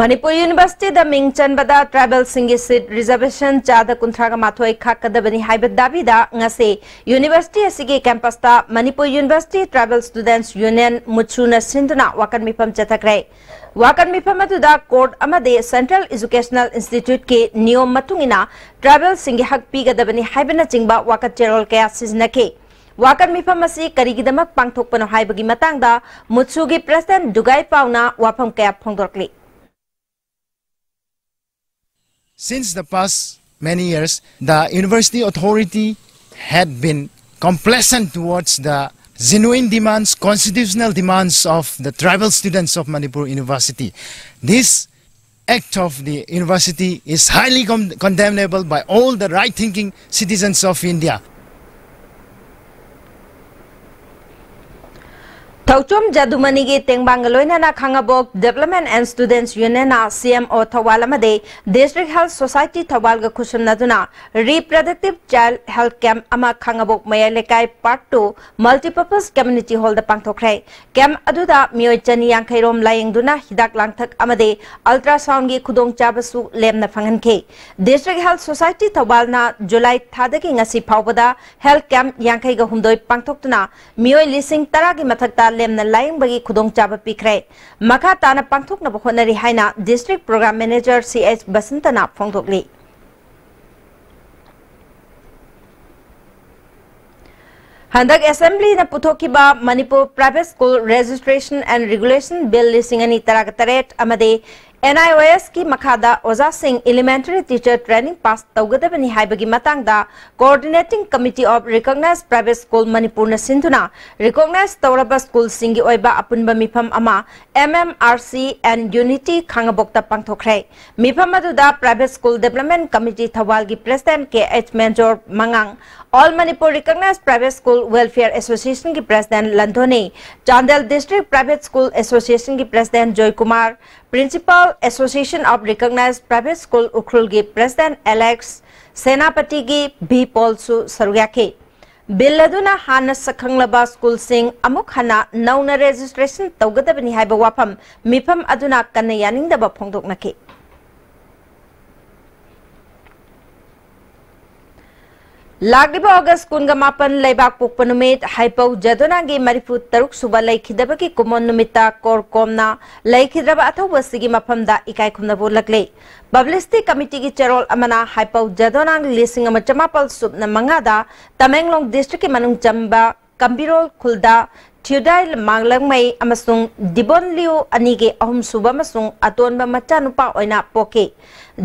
ꯃꯅꯤꯄꯨꯔ ꯌꯨꯅꯤꯚꯔꯁꯤꯇꯤꯗ ꯃꯤꯡ ꯆꯟꯕꯗ ꯇ꯭ꯔꯥꯏꯕꯦꯜꯁꯤꯡꯒꯤ ꯁꯤꯠ ꯔꯤꯖꯔꯕꯦꯁꯟ ꯆꯥꯗ ꯀꯨꯟꯊ꯭ꯔꯥꯒ ꯃꯥꯊꯣꯏ ꯈꯥꯛꯀꯗꯕꯅꯤ ꯍꯥꯏꯕ ꯗꯥꯕꯤꯗ ꯉꯁꯤ ꯌꯨꯅꯤꯚꯔꯁꯤꯇꯤ ꯑꯁꯤꯒꯤ ꯀꯦꯝꯄꯁꯇ ꯃꯅꯤꯄꯨꯔ ꯌꯨꯅꯤꯚꯔꯁꯤꯇꯤ ꯇ꯭ꯔꯥꯏꯕꯦꯜ ꯁ꯭ꯇꯨꯗꯦꯟꯠꯁ ꯌꯨꯅꯤꯌꯟ ꯃꯨꯠꯁꯨꯅ ꯁꯤꯟꯗꯨꯅ ꯋꯥꯀꯠ ꯃꯤꯐꯝ ꯆꯠꯊꯈ꯭ꯔꯦ꯫ ꯋꯥꯀꯠ ꯃꯤꯐꯝ ꯑꯗꯨꯗ ꯀꯣꯔꯠ ꯑꯃꯗꯤ ꯁꯦꯟꯇ꯭ꯔꯦꯜ ꯏꯖꯨꯀꯦꯁꯅꯦꯜ ꯏꯟꯁꯇꯤꯇ꯭ꯌꯨꯠꯀꯤ ꯅꯤꯌꯣꯝ ꯃꯇꯨꯡ ꯏꯟꯅ ꯇ꯭ꯔꯥꯏꯕꯦꯜꯁꯤꯡꯒꯤ ꯍꯛ ꯄꯤꯒꯗꯕꯅꯤ ꯍꯥꯏꯕꯅꯆꯤꯡꯕ ꯋꯥꯀꯠ ꯆꯦꯔꯣꯜ ꯀꯌꯥ ꯁꯤꯖꯤꯟꯅꯈꯤ꯫ ꯋꯥꯀꯠ ꯃꯤꯐꯝ ꯑꯁꯤ ꯀꯔꯤꯒꯤꯗꯃꯛ ꯄꯥꯡꯊꯣꯛꯄꯅꯣ ꯍꯥꯏꯕꯒꯤ ꯃꯇꯥꯡꯗ ꯃꯨꯠꯁꯨꯒꯤ ꯄ꯭ꯔꯦꯁꯤꯗꯦꯟꯠ ꯗꯨꯒꯥꯏ ꯄꯥꯎꯅ ꯋꯥꯐꯝ ꯀꯌꯥ ꯐꯣꯡꯗꯣꯔꯛꯂꯤ꯫ Since the past many years, the university authority had been complacent towards the genuine demands, constitutional demands of the tribal students of Manipur University. This act of the university is highly con- condemnable by all the right-thinking citizens of India. Thouchom ꯖꯗꯨꯃꯅꯤꯒꯤ ꯇꯦꯡꯕꯥꯡꯒ ꯂꯣꯏꯅꯅ ꯈꯥꯉꯕꯣꯛ Development and Students Unionꯅ C M O Thoubal ꯑꯃꯗꯤ District Health Society ꯊꯧꯕꯥꯜꯒ ꯈꯨꯠꯁꯝꯅꯗꯨꯅ Reproductive Child Health Camp ꯑꯃ ꯈꯥꯉꯕꯣꯛ ꯃꯌꯥꯏ ꯂꯩꯀꯥꯏ Part two Multipurpose Community Hallꯗ ꯄꯥꯡꯊꯣꯛꯈ꯭ꯔꯦ꯫ Camp ꯑꯗꯨꯗ ꯃꯤꯑꯣꯏ ꯆꯅꯤ ꯌꯥꯡꯈꯩ ꯔꯣꯝ ꯂꯥꯌꯦꯡꯗꯨꯅ ꯍꯤꯗꯥꯛ ꯂꯥꯡꯊꯛ ꯑꯃꯗꯤ ꯑꯜꯇ꯭ꯔꯥꯁꯥꯎꯟꯒꯤ ꯈꯨꯗꯣꯡꯆꯥꯕꯁꯨ ꯂꯦꯝꯅ ꯐꯪꯍꯟꯈꯤ꯫ District Health Society ꯊꯧꯕꯥꯜꯅ ꯖꯨꯂꯥꯏ ꯊꯥꯗꯒꯤ ꯉꯁꯤ ꯐꯥꯎꯕꯗ ꯍꯦꯜꯊ ꯀꯦꯝꯞ ꯌꯥꯡꯈꯩꯒ ꯍꯨꯝꯗꯣꯏ ꯄꯥꯡꯊꯣꯛꯇꯨꯅ ꯃꯤꯑꯣꯏ ꯂꯤꯁꯤꯡ ꯇꯔꯥꯒꯤ ꯃꯊꯛꯇ ꯂꯦꯝꯅ ꯂꯥꯌꯦꯡꯕꯒꯤ ꯈꯨꯗꯣꯡꯆꯥꯕ ꯄꯤꯈ꯭ꯔꯦ꯫ ꯃꯈꯥ ꯇꯥꯅ ꯄꯥꯡꯊꯣꯛꯅꯕ ꯍꯣꯠꯅꯔꯤ ꯍꯥꯏꯅ District Program Manager ꯁꯤ ꯑꯦꯆ ꯕꯁꯟꯇꯅ ꯐꯣꯡꯗꯣꯛꯂꯤ꯫ ꯍꯟꯗꯛ ꯑꯦꯁꯦꯝꯕ꯭ꯂꯤꯅ ꯄꯨꯊꯣꯛꯈꯤꯕ Manipur Private School Registration and Regulation Bill ꯂꯤꯁꯤꯡ ꯑꯅꯤ ꯇꯔꯥꯒ ꯇꯔꯦꯠ ꯑꯃꯗꯤ ꯑꯦꯟ ꯑꯥꯏ ꯑꯣ ꯑꯦꯁꯀꯤ ꯃꯈꯥꯗ ꯑꯣꯖꯥꯁꯤꯡ Elementary Teacher Training Pass ꯇꯧꯒꯗꯕꯅꯤ ꯍꯥꯏꯕꯒꯤ ꯃꯇꯥꯡꯗ Coordinating Committee of Recognized Private School ꯃꯅꯤꯄꯨꯔꯅ ꯁꯤꯟꯗꯨꯅ recognize ꯇꯧꯔꯕ ꯁ꯭ꯀꯨꯜꯁꯤꯡꯒꯤ ꯑꯣꯏꯕ ꯑꯄꯨꯟꯕ ꯃꯤꯐꯝ ꯑꯃ M M R C and Unity ꯈꯥꯉꯕꯣꯛꯇ ꯄꯥꯡꯊꯣꯛꯈ꯭ꯔꯦ꯫ ꯃꯤꯐꯝ ꯑꯗꯨꯗ Private School Development Committee ꯊꯧꯕꯥꯜꯒꯤ President ꯀꯦ ꯑꯦꯆ ꯃꯦꯟꯖꯣꯔ ꯃꯉꯥꯡ, All Manipur Recognized Private School Welfare Associationꯒꯤ President ꯂꯟꯊꯣꯅꯤ, ꯆꯥꯟꯗꯦꯜ District Private School Associationꯒꯤ President Joykumar, Principal Association of Recognized Private School ꯎꯈ꯭ꯔꯨꯜꯒꯤ President ꯑꯦꯂꯦꯛꯁ ꯁꯦꯅꯥꯄꯇꯤꯒꯤ ꯚꯤ ꯄꯣꯜꯁꯨ ꯁꯔꯨꯛ ꯌꯥꯈꯤ꯫ ꯕꯤꯜ ꯑꯗꯨꯅ ꯍꯥꯟꯅ ꯁꯛꯈꯪꯂꯕ ꯁ꯭ꯀꯨꯜꯁꯤꯡ ꯑꯃꯨꯛ ꯍꯟꯅ ꯅꯧꯅ registration ꯇꯧꯒꯗꯕꯅꯤ ꯍꯥꯏꯕ ꯋꯥꯐꯝ ꯃꯤꯐꯝ ꯑꯗꯨꯅ ꯀꯟꯅ ꯌꯥꯅꯤꯡꯗꯕ ꯐꯣꯡꯗꯣꯛꯅꯈꯤ꯫ ꯂꯥꯛꯂꯤꯕ ꯑꯣꯒꯁ ꯀꯨꯟꯒ ꯃꯥꯄꯟ ꯂꯩꯕꯥꯛ ꯄꯣꯛꯄ ꯅꯨꯃꯤꯠ, ꯍꯩꯄꯧ ꯖꯗꯣꯅꯥꯒꯤ ꯃꯔꯤꯐꯨ ꯇꯔꯨꯛ ꯁꯨꯕ ꯂꯩꯈꯤꯗꯕꯒꯤ ꯀꯨꯃꯣꯟ ꯅꯨꯃꯤꯠꯇ ꯀꯣꯔ ꯀꯣꯝꯅ ꯂꯩꯈꯤꯗ꯭ꯔꯕ ꯑꯊꯧꯕꯁꯤꯒꯤ ꯃꯐꯝꯗ ꯏꯀꯥꯏ ꯈꯨꯝꯅꯕ ꯎꯠꯂꯛꯂꯤ꯫ Publicity Committeeꯒꯤ ꯆꯦꯔꯣꯜ ꯑꯃꯅ ꯍꯩꯄꯧ ꯖꯗꯣꯅꯥꯡ ꯂꯤꯁꯤꯡ ꯑꯃ ꯆꯃꯥꯄꯜ ꯁꯨꯞꯅ ꯃꯉꯥꯗ ꯇꯃꯦꯡꯂꯣꯡ Districtꯀꯤ ꯃꯅꯨꯡ ꯆꯟꯕ ꯀꯝꯕꯤꯔꯣꯜ ꯈꯨꯜꯗ ꯊ꯭ꯌꯨꯗꯥꯏ ꯃꯥꯡꯂꯪꯃꯩ ꯑꯃꯁꯨꯡ ꯗꯤꯕꯣꯟ ꯂꯤꯎ ꯑꯅꯤꯒꯤ ꯑꯍꯨꯝꯁꯨꯕ ꯑꯃꯁꯨꯡ ꯑꯇꯣꯟꯕ ꯃꯆꯥꯅꯨꯄꯥ ꯑꯣꯏꯅ ꯄꯣꯛꯈꯤ꯫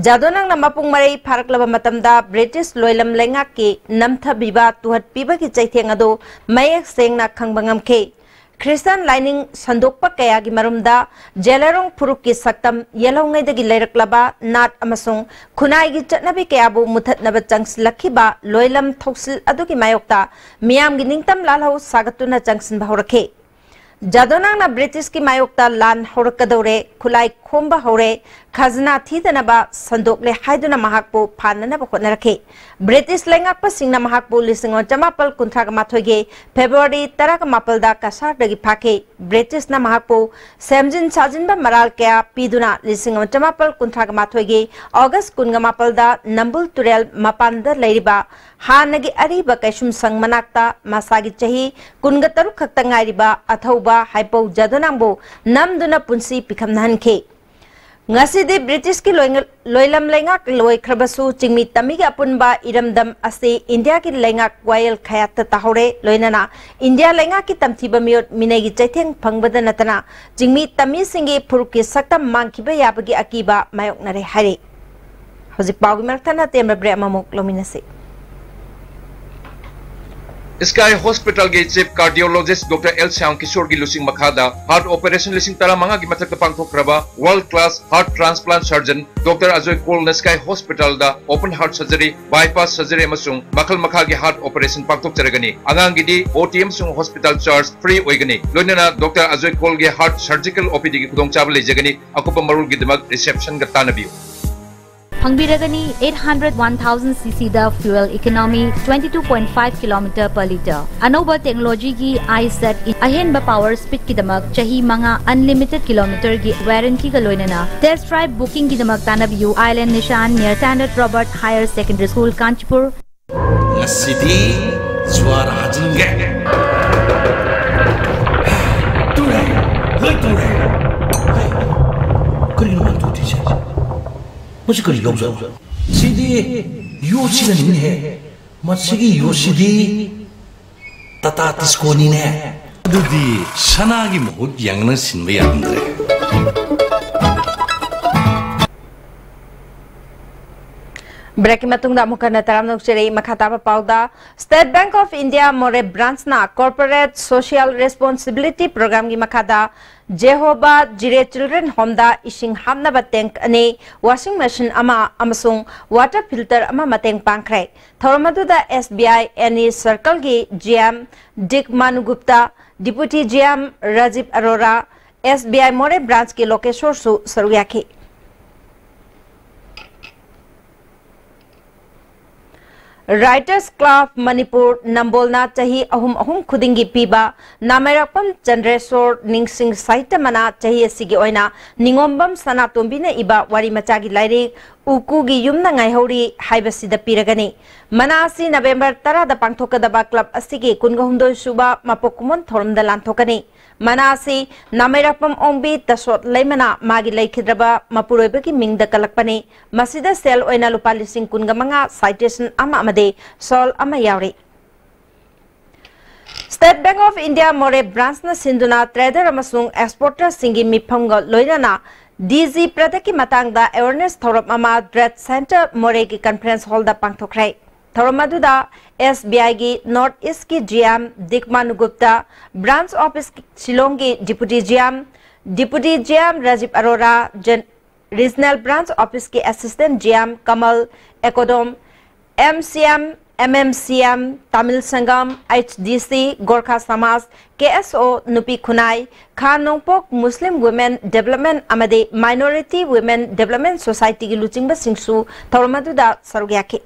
ꯖꯥꯗꯣꯅꯥꯡꯅ ꯃꯄꯨꯡ ꯃꯔꯩ ꯐꯥꯔꯛꯂꯕ ꯃꯇꯝꯗ ꯕ꯭ꯔꯤꯇꯤꯁ ꯂꯣꯏꯂꯝ ꯂꯩꯉꯥꯛꯀꯤ ꯅꯝꯊꯕꯤꯕ ꯇꯨꯍꯠꯄꯤꯕꯒꯤ ꯆꯩꯊꯦꯡ ꯑꯗꯨ ꯃꯌꯦꯛ ꯁꯦꯡꯅ ꯈꯪꯕ ꯉꯝꯈꯤ꯫ ꯈ꯭ꯔꯤꯁꯇꯥꯟ ꯂꯥꯏꯅꯤꯡ ꯁꯟꯗꯣꯛꯄ ꯀꯌꯥꯒꯤ ꯃꯔꯨꯝꯗ ꯖꯦꯂꯔꯣꯡ ꯐꯨꯔꯨꯞꯀꯤ ꯁꯛꯇꯝ ꯌꯦꯜꯍꯧꯉꯩꯗꯒꯤ ꯂꯩꯔꯛꯂꯕ ꯅꯥꯠ ꯑꯃꯁꯨꯡ ꯈꯨꯟꯅꯥꯏꯒꯤ ꯆꯠꯅꯕꯤ ꯀꯌꯥꯕꯨ ꯃꯨꯊꯠꯅꯕ ꯆꯪꯁꯤꯜꯂꯛꯈꯤꯕ ꯂꯣꯏꯂꯝ ꯊꯧꯁꯤꯜ ꯑꯗꯨꯒꯤ ꯃꯥꯌꯣꯛꯇ ꯃꯤꯌꯥꯝꯒꯤ ꯅꯤꯡꯇꯝ ꯂꯥꯜꯍꯧ ꯁꯥꯒꯠꯇꯨꯅ ꯆꯪꯁꯤꯟꯕ ꯍꯧꯔꯛꯈꯤ꯫ ꯖꯥꯗꯣꯅꯥꯡꯅ ꯕ꯭ꯔꯤꯇꯤꯁꯀꯤ ꯃꯥꯌꯣꯛꯇ ꯂꯥꯟ ꯍꯧꯔꯛꯀꯗꯧꯔꯦ, ꯈꯨꯠꯂꯥꯏ ꯈꯣꯝꯕ ꯍꯧꯔꯦ, ꯈꯖꯅꯥ ꯊꯤꯗꯅꯕ ꯁꯟꯗꯣꯛꯂꯦ ꯍꯥꯏꯗꯨꯅ ꯃꯍꯥꯛꯄꯨ ꯐꯥꯅꯅꯕ ꯍꯣꯠꯅꯔꯛꯈꯤ꯫ ꯕ꯭ꯔꯤꯇꯤꯁ ꯂꯩꯉꯥꯛꯄꯁꯤꯡꯅ ꯃꯍꯥꯛꯄꯨ ꯂꯤꯁꯤꯡ ꯑꯃ ꯆꯃꯥꯄꯜ ꯀꯨꯟꯊ꯭ꯔꯥꯒ ꯃꯥꯊꯣꯏꯒꯤ ꯐꯦꯕ꯭ꯔꯨꯋꯥꯔꯤ ꯇꯔꯥꯒ ꯃꯥꯄꯜꯗ ꯀꯁꯥꯔꯗꯒꯤ ꯐꯥꯈꯤ꯫ ꯕ꯭ꯔꯤꯇꯤꯁꯅ ꯃꯍꯥꯛꯄꯨ ꯁꯦꯝꯖꯤꯟ ꯁꯥꯖꯤꯟꯕ ꯃꯔꯥꯜ ꯀꯌꯥ ꯄꯤꯗꯨꯅ ꯂꯤꯁꯤꯡ ꯑꯃ ꯆꯃꯥꯄꯜ ꯀꯨꯟꯊ꯭ꯔꯥꯒ ꯃꯥꯊꯣꯏꯒꯤ ꯑꯣꯒꯁ ꯀꯨꯟꯒ ꯃꯥꯄꯜꯗ ꯅꯝꯕꯨꯜ ꯇꯨꯔꯦꯜ ꯃꯄꯥꯟꯗ ꯂꯩꯔꯤꯕ ꯍꯥꯟꯅꯒꯤ ꯑꯔꯤꯕ ꯀꯩꯁꯨꯝꯁꯪ ꯃꯅꯥꯛꯇ ꯃꯁꯥꯒꯤ ꯆꯍꯤ ꯀꯨꯟꯒ ꯇꯔꯨꯛ ꯈꯛꯇ ꯉꯥꯏꯔꯤꯕ ꯑꯊꯧꯕ ꯍꯥꯏꯄꯧ ꯖꯥꯗꯣꯅꯥꯡꯕꯨ ꯅꯝꯗꯨꯅ ꯄꯨꯟꯁꯤ ꯄꯤꯈꯝꯅꯍꯟꯈꯤ꯫ ꯉꯁꯤꯗꯤ ꯕ꯭ꯔꯤꯇꯤꯁꯀꯤ ꯂꯣꯏꯉ-, ꯂꯣꯏꯂꯝ ꯂꯩꯉꯥꯛ ꯂꯣꯏꯈ꯭ꯔꯕꯁꯨ, ꯆꯤꯡꯃꯤ ꯇꯝꯃꯤꯒꯤ ꯑꯄꯨꯟꯕ ꯏꯔꯝꯗꯝ ꯑꯁꯤ ꯏꯟꯗꯤꯌꯥꯒꯤ ꯂꯩꯉꯥꯛ ꯋꯥꯌꯦꯜ ꯈꯌꯥꯠꯇ ꯇꯥꯍꯧꯔꯦ꯫ ꯂꯣꯏꯅꯅ ꯏꯟꯗꯤꯌꯥ ꯂꯩꯉꯥꯛꯀꯤ ꯇꯝꯊꯤꯕ ꯃꯤꯑꯣꯠ ꯃꯤꯅꯩꯒꯤ ꯆꯩꯊꯦꯡ ꯐꯪꯕꯗ ꯅꯠꯇꯅ, ꯆꯤꯡꯃꯤ ꯇꯝꯃꯤꯁꯤꯡꯒꯤ ꯐꯨꯔꯨꯞꯀꯤ ꯁꯛꯇꯝ ꯃꯥꯡꯈꯤꯕ ꯌꯥꯕꯒꯤ ꯑꯀꯤꯕ ꯃꯥꯌꯣꯛꯅꯔꯦ ꯍꯥꯏꯔꯤ꯫ ꯍꯧꯖꯤꯛ ꯄꯥꯎꯒꯤ ꯃꯔꯛ ꯊꯠꯅ ꯇꯦꯟꯕ ꯕ꯭ꯔꯦꯛ ꯑꯃꯃꯨꯛ ꯂꯧꯃꯤꯟꯅꯁꯤ꯫ ꯁ꯭ꯀꯥꯏ ꯍꯣꯁꯄꯤꯇꯥꯜꯒꯤ chief cardiologist doctor L Shyam ꯀꯤꯁꯣꯔꯒꯤ ꯂꯨꯆꯤꯡ ꯃꯈꯥꯗ ꯍꯥꯔꯠ ꯑꯣꯄꯔꯦꯁꯟ ꯂꯤꯁꯤꯡ ꯇꯔꯥꯃꯉꯥꯒꯤ ꯃꯊꯛꯇ ꯄꯥꯡꯊꯣꯛꯈ꯭ꯔꯕ world class heart transplant surgeon doctor Ajoy ꯀꯣꯜꯅ ꯁ꯭ꯀꯥꯏ ꯍꯣꯁꯄꯤꯇꯥꯜꯗ open heart surgery, bypass surgery ꯑꯃꯁꯨꯡ ꯃꯈꯜ ꯃꯈꯥꯒꯤ ꯍꯥꯔꯠ ꯑꯣꯄꯔꯦꯁꯟ ꯄꯥꯡꯊꯣꯛꯆꯔꯒꯅꯤ꯫ ꯑꯉꯥꯡꯒꯤꯗꯤ ꯑꯣ ꯇꯤ ꯑꯃꯁꯨꯡ ꯍꯣꯁꯄꯤꯇꯥꯜ ꯆꯥꯔꯖ ꯐ꯭ꯔꯤ ꯑꯣꯏꯒꯅꯤ꯫ ꯂꯣꯏꯅꯅ ꯗꯣꯛꯇꯔ ꯑꯖꯣꯏ ꯀꯣꯜꯒꯤ ꯍꯥꯔꯠ ꯁꯔꯖꯤꯀꯦꯜ ꯑꯣ ꯄꯤ ꯗꯤꯒꯤ ꯈꯨꯗꯣꯡꯆꯥꯕ ꯂꯩꯖꯒꯅꯤ꯫ ꯑꯀꯨꯞꯄ ꯃꯔꯣꯜꯒꯤꯗꯃꯛ ꯔꯤꯁꯦꯞꯁꯟꯒ ꯇꯥꯟꯅꯕꯤꯌꯨ꯫ ꯐꯪꯕꯤꯔꯒꯅꯤ eight hundred one thousand C C ꯗ fuel economy twenty two point five kilometer per liter꯫ ꯑꯅꯧꯕ ꯇꯦꯛꯅꯣꯂꯣꯖꯤꯒꯤ I set ꯑꯍꯦꯟꯕ ꯄꯥꯋꯔ ꯁ꯭ꯄꯤꯗꯀꯤꯗꯃꯛ ꯆꯍꯤ ꯃꯉꯥ unlimited kilometerꯒꯤ ꯋꯥꯔꯦꯟꯇꯤꯒ ꯂꯣꯏꯅꯅ test drive bookingꯒꯤꯗꯃꯛ ꯇꯥꯟꯅꯕꯤꯌꯨ꯫ Island Nishan near Standard Robert Higher Secondary School, Kanchipur꯫ ꯉꯁꯤꯗꯤ ꯖ꯭ꯋꯥꯔ ꯍꯥꯖꯤꯟꯒꯦ꯫ ꯇꯨꯔꯦ, ꯂꯣꯏ ꯇꯨꯔꯦ꯫ ꯍꯩ, ꯀꯔꯤꯅꯣ ꯃꯥꯅ ꯇꯨꯗ꯭ꯔꯤꯁꯦ? ꯃꯁꯤ ꯀꯔꯤ ꯌꯥꯎꯖꯥꯠꯅꯣ? ꯁꯤꯗꯤ ꯌꯣꯠꯁꯤꯅꯅꯤꯅꯦꯍꯦ꯫ ꯃꯁꯤꯒꯤ ꯌꯣꯠꯁꯤꯗꯤ ꯇꯥꯇꯥ ꯇꯤꯁꯀꯣꯅꯤꯅꯦ꯫ ꯑꯗꯨꯗꯤ ꯁꯅꯥꯒꯤ ꯃꯍꯨꯠ ꯌꯥꯡꯅ ꯁꯤꯟꯕ ꯌꯥꯔꯝꯗ꯭ꯔꯦ꯫ ꯕ꯭ꯔꯦꯛꯀꯤ ꯃꯇꯨꯡꯗ ꯑꯃꯨꯛ ꯍꯟꯅ ꯇꯔꯥꯝꯅ ꯑꯣꯛꯆꯔꯤ꯫ ꯃꯈꯥ ꯇꯥꯕ ꯄꯥꯎꯗ, State Bank of India ꯃꯣꯔꯦ ꯕ꯭ꯔꯥꯟꯆꯅ Corporate Social Responsibility Programꯒꯤ ꯃꯈꯥꯗ ꯖꯦꯍꯣꯕꯥ ꯖꯤꯔꯦ ꯆꯤꯜꯗ꯭ꯔꯦꯟ ꯍꯣꯝꯗ ꯏꯁꯤꯡ ꯍꯥꯞꯅꯕ ꯇꯦꯡꯛ ꯑꯅꯤ, ꯋꯥꯁꯤꯡ ꯃꯦꯁꯤꯟ ꯑꯃ ꯑꯃꯁꯨꯡ ꯋꯥꯇꯔ ꯐꯤꯜꯇꯔ ꯑꯃ ꯃꯇꯦꯡ ꯄꯥꯡꯈ꯭ꯔꯦ꯫ ꯊꯧꯔꯝ ꯑꯗꯨꯗ S B I N E Circleꯒꯤ G M ꯗꯤꯛ ꯃꯥꯅꯨꯒꯨꯞꯇ, Deputy G M Rajiv Arora, S B I ꯃꯣꯔꯦ ꯕ꯭ꯔꯥꯟꯆꯀꯤ ꯂꯣꯀꯦꯁꯣꯔꯁꯨ ꯁꯔꯨꯛ ꯌꯥꯈꯤ꯫ Writers Club Manipur ꯅꯝꯕꯣꯜꯅ ꯆꯍꯤ ꯑꯍꯨꯝ ꯑꯍꯨꯝ ꯈꯨꯗꯤꯡꯒꯤ ꯄꯤꯕ ꯅꯥꯃꯩꯔꯥꯛꯄꯝ ꯆꯟꯗ꯭ꯔꯦꯁꯣꯔ ꯅꯤꯡꯁꯤꯡ ꯁꯥꯍꯤꯇ꯭ꯌ ꯃꯅꯥ ꯆꯍꯤ ꯑꯁꯤꯒꯤ ꯑꯣꯏꯅ ꯅꯤꯉꯣꯝꯕꯝ ꯁꯅꯥꯇꯣꯝꯕꯤꯅ ꯏꯕ ꯋꯥꯔꯤ ꯃꯆꯥꯒꯤ ꯂꯥꯏꯔꯤꯛ ꯎꯀꯨꯒꯤ ꯌꯨꯝꯅ ꯉꯥꯏꯍꯧꯔꯤ ꯍꯥꯏꯕꯁꯤꯗ ꯄꯤꯔꯒꯅꯤ꯫ ꯃꯅꯥ ꯑꯁꯤ ꯅꯕꯦꯝꯕꯔ ꯇꯔꯥꯗ ꯄꯥꯡꯊꯣꯛꯀꯗꯕ ꯀ꯭ꯂꯕ ꯑꯁꯤꯒꯤ ꯀꯨꯟꯒ ꯍꯨꯝꯗꯣꯏ ꯁꯨꯕ ꯃꯄꯣꯛ ꯀꯨꯝꯑꯣꯟ ꯊꯧꯔꯝꯗ ꯂꯥꯟꯊꯣꯛꯀꯅꯤ꯫ ꯃꯅꯥ ꯑꯁꯤ ꯅꯥꯃꯩꯔꯥꯛꯄꯝ ꯑꯣꯡꯕꯤ ꯇꯁꯣꯠ ꯂꯩꯃꯅ ꯃꯥꯒꯤ ꯂꯩꯈꯤꯗ꯭ꯔꯕ ꯃꯄꯨꯔꯣꯏꯕꯒꯤ ꯃꯤꯡꯗ ꯀꯜꯂꯛꯄꯅꯤ꯫ ꯃꯁꯤꯗ ꯁꯦꯜ ꯑꯣꯏꯅ ꯂꯨꯄꯥ ꯂꯤꯁꯤꯡ ꯀꯨꯟꯒ ꯃꯉꯥ, citation ꯑꯃ ꯑꯃꯗꯤ shawl ꯑꯃ ꯌꯥꯎꯔꯤ꯫ State Bank of India ꯃꯣꯔꯦ branchꯅ ꯁꯤꯟꯗꯨꯅ trader ꯑꯃꯁꯨꯡ exporterꯁꯤꯡꯒꯤ ꯃꯤꯐꯝꯒ ꯂꯣꯏꯅꯅ D G productꯀꯤ ꯃꯇꯥꯡꯗ awareness ꯊꯧꯔꯝ ꯑꯃ Trade Center ꯃꯣꯔꯦꯒꯤ conference hallꯗ ꯄꯥꯡꯊꯣꯛꯈ꯭ꯔꯦ꯫ ꯊꯧꯔꯝ ꯑꯗꯨꯗ S B Iꯒꯤ North Eastꯀꯤ G M ꯗꯤꯛꯃꯥꯅꯨ Gupta, branch office ꯁꯤꯂꯣꯡꯒꯤ Deputy G M, Deputy G M Rajiv ꯑꯔꯣꯔꯥ, Gen-, Regional Branch Officeꯀꯤ Assistant G M ꯀꯃꯜ ꯑꯦꯀꯣꯗꯣꯝ, M C M, M M C M, Tamil ꯁꯪꯒꯝ, H D C, Gorkha ꯁꯃꯥꯖ, K S O, ꯅꯨꯄꯤ ꯈꯨꯟꯅꯥꯏ, ꯈꯥ ꯅꯣꯡꯄꯣꯛ Muslim Women Development ꯑꯃꯗꯤ Minority Women Development Societyꯒꯤ ꯂꯨꯆꯤꯡꯕꯁꯤꯡꯁꯨ ꯊꯧꯔꯝ ꯑꯗꯨꯗ ꯁꯔꯨꯛ ꯌꯥꯈꯤ꯫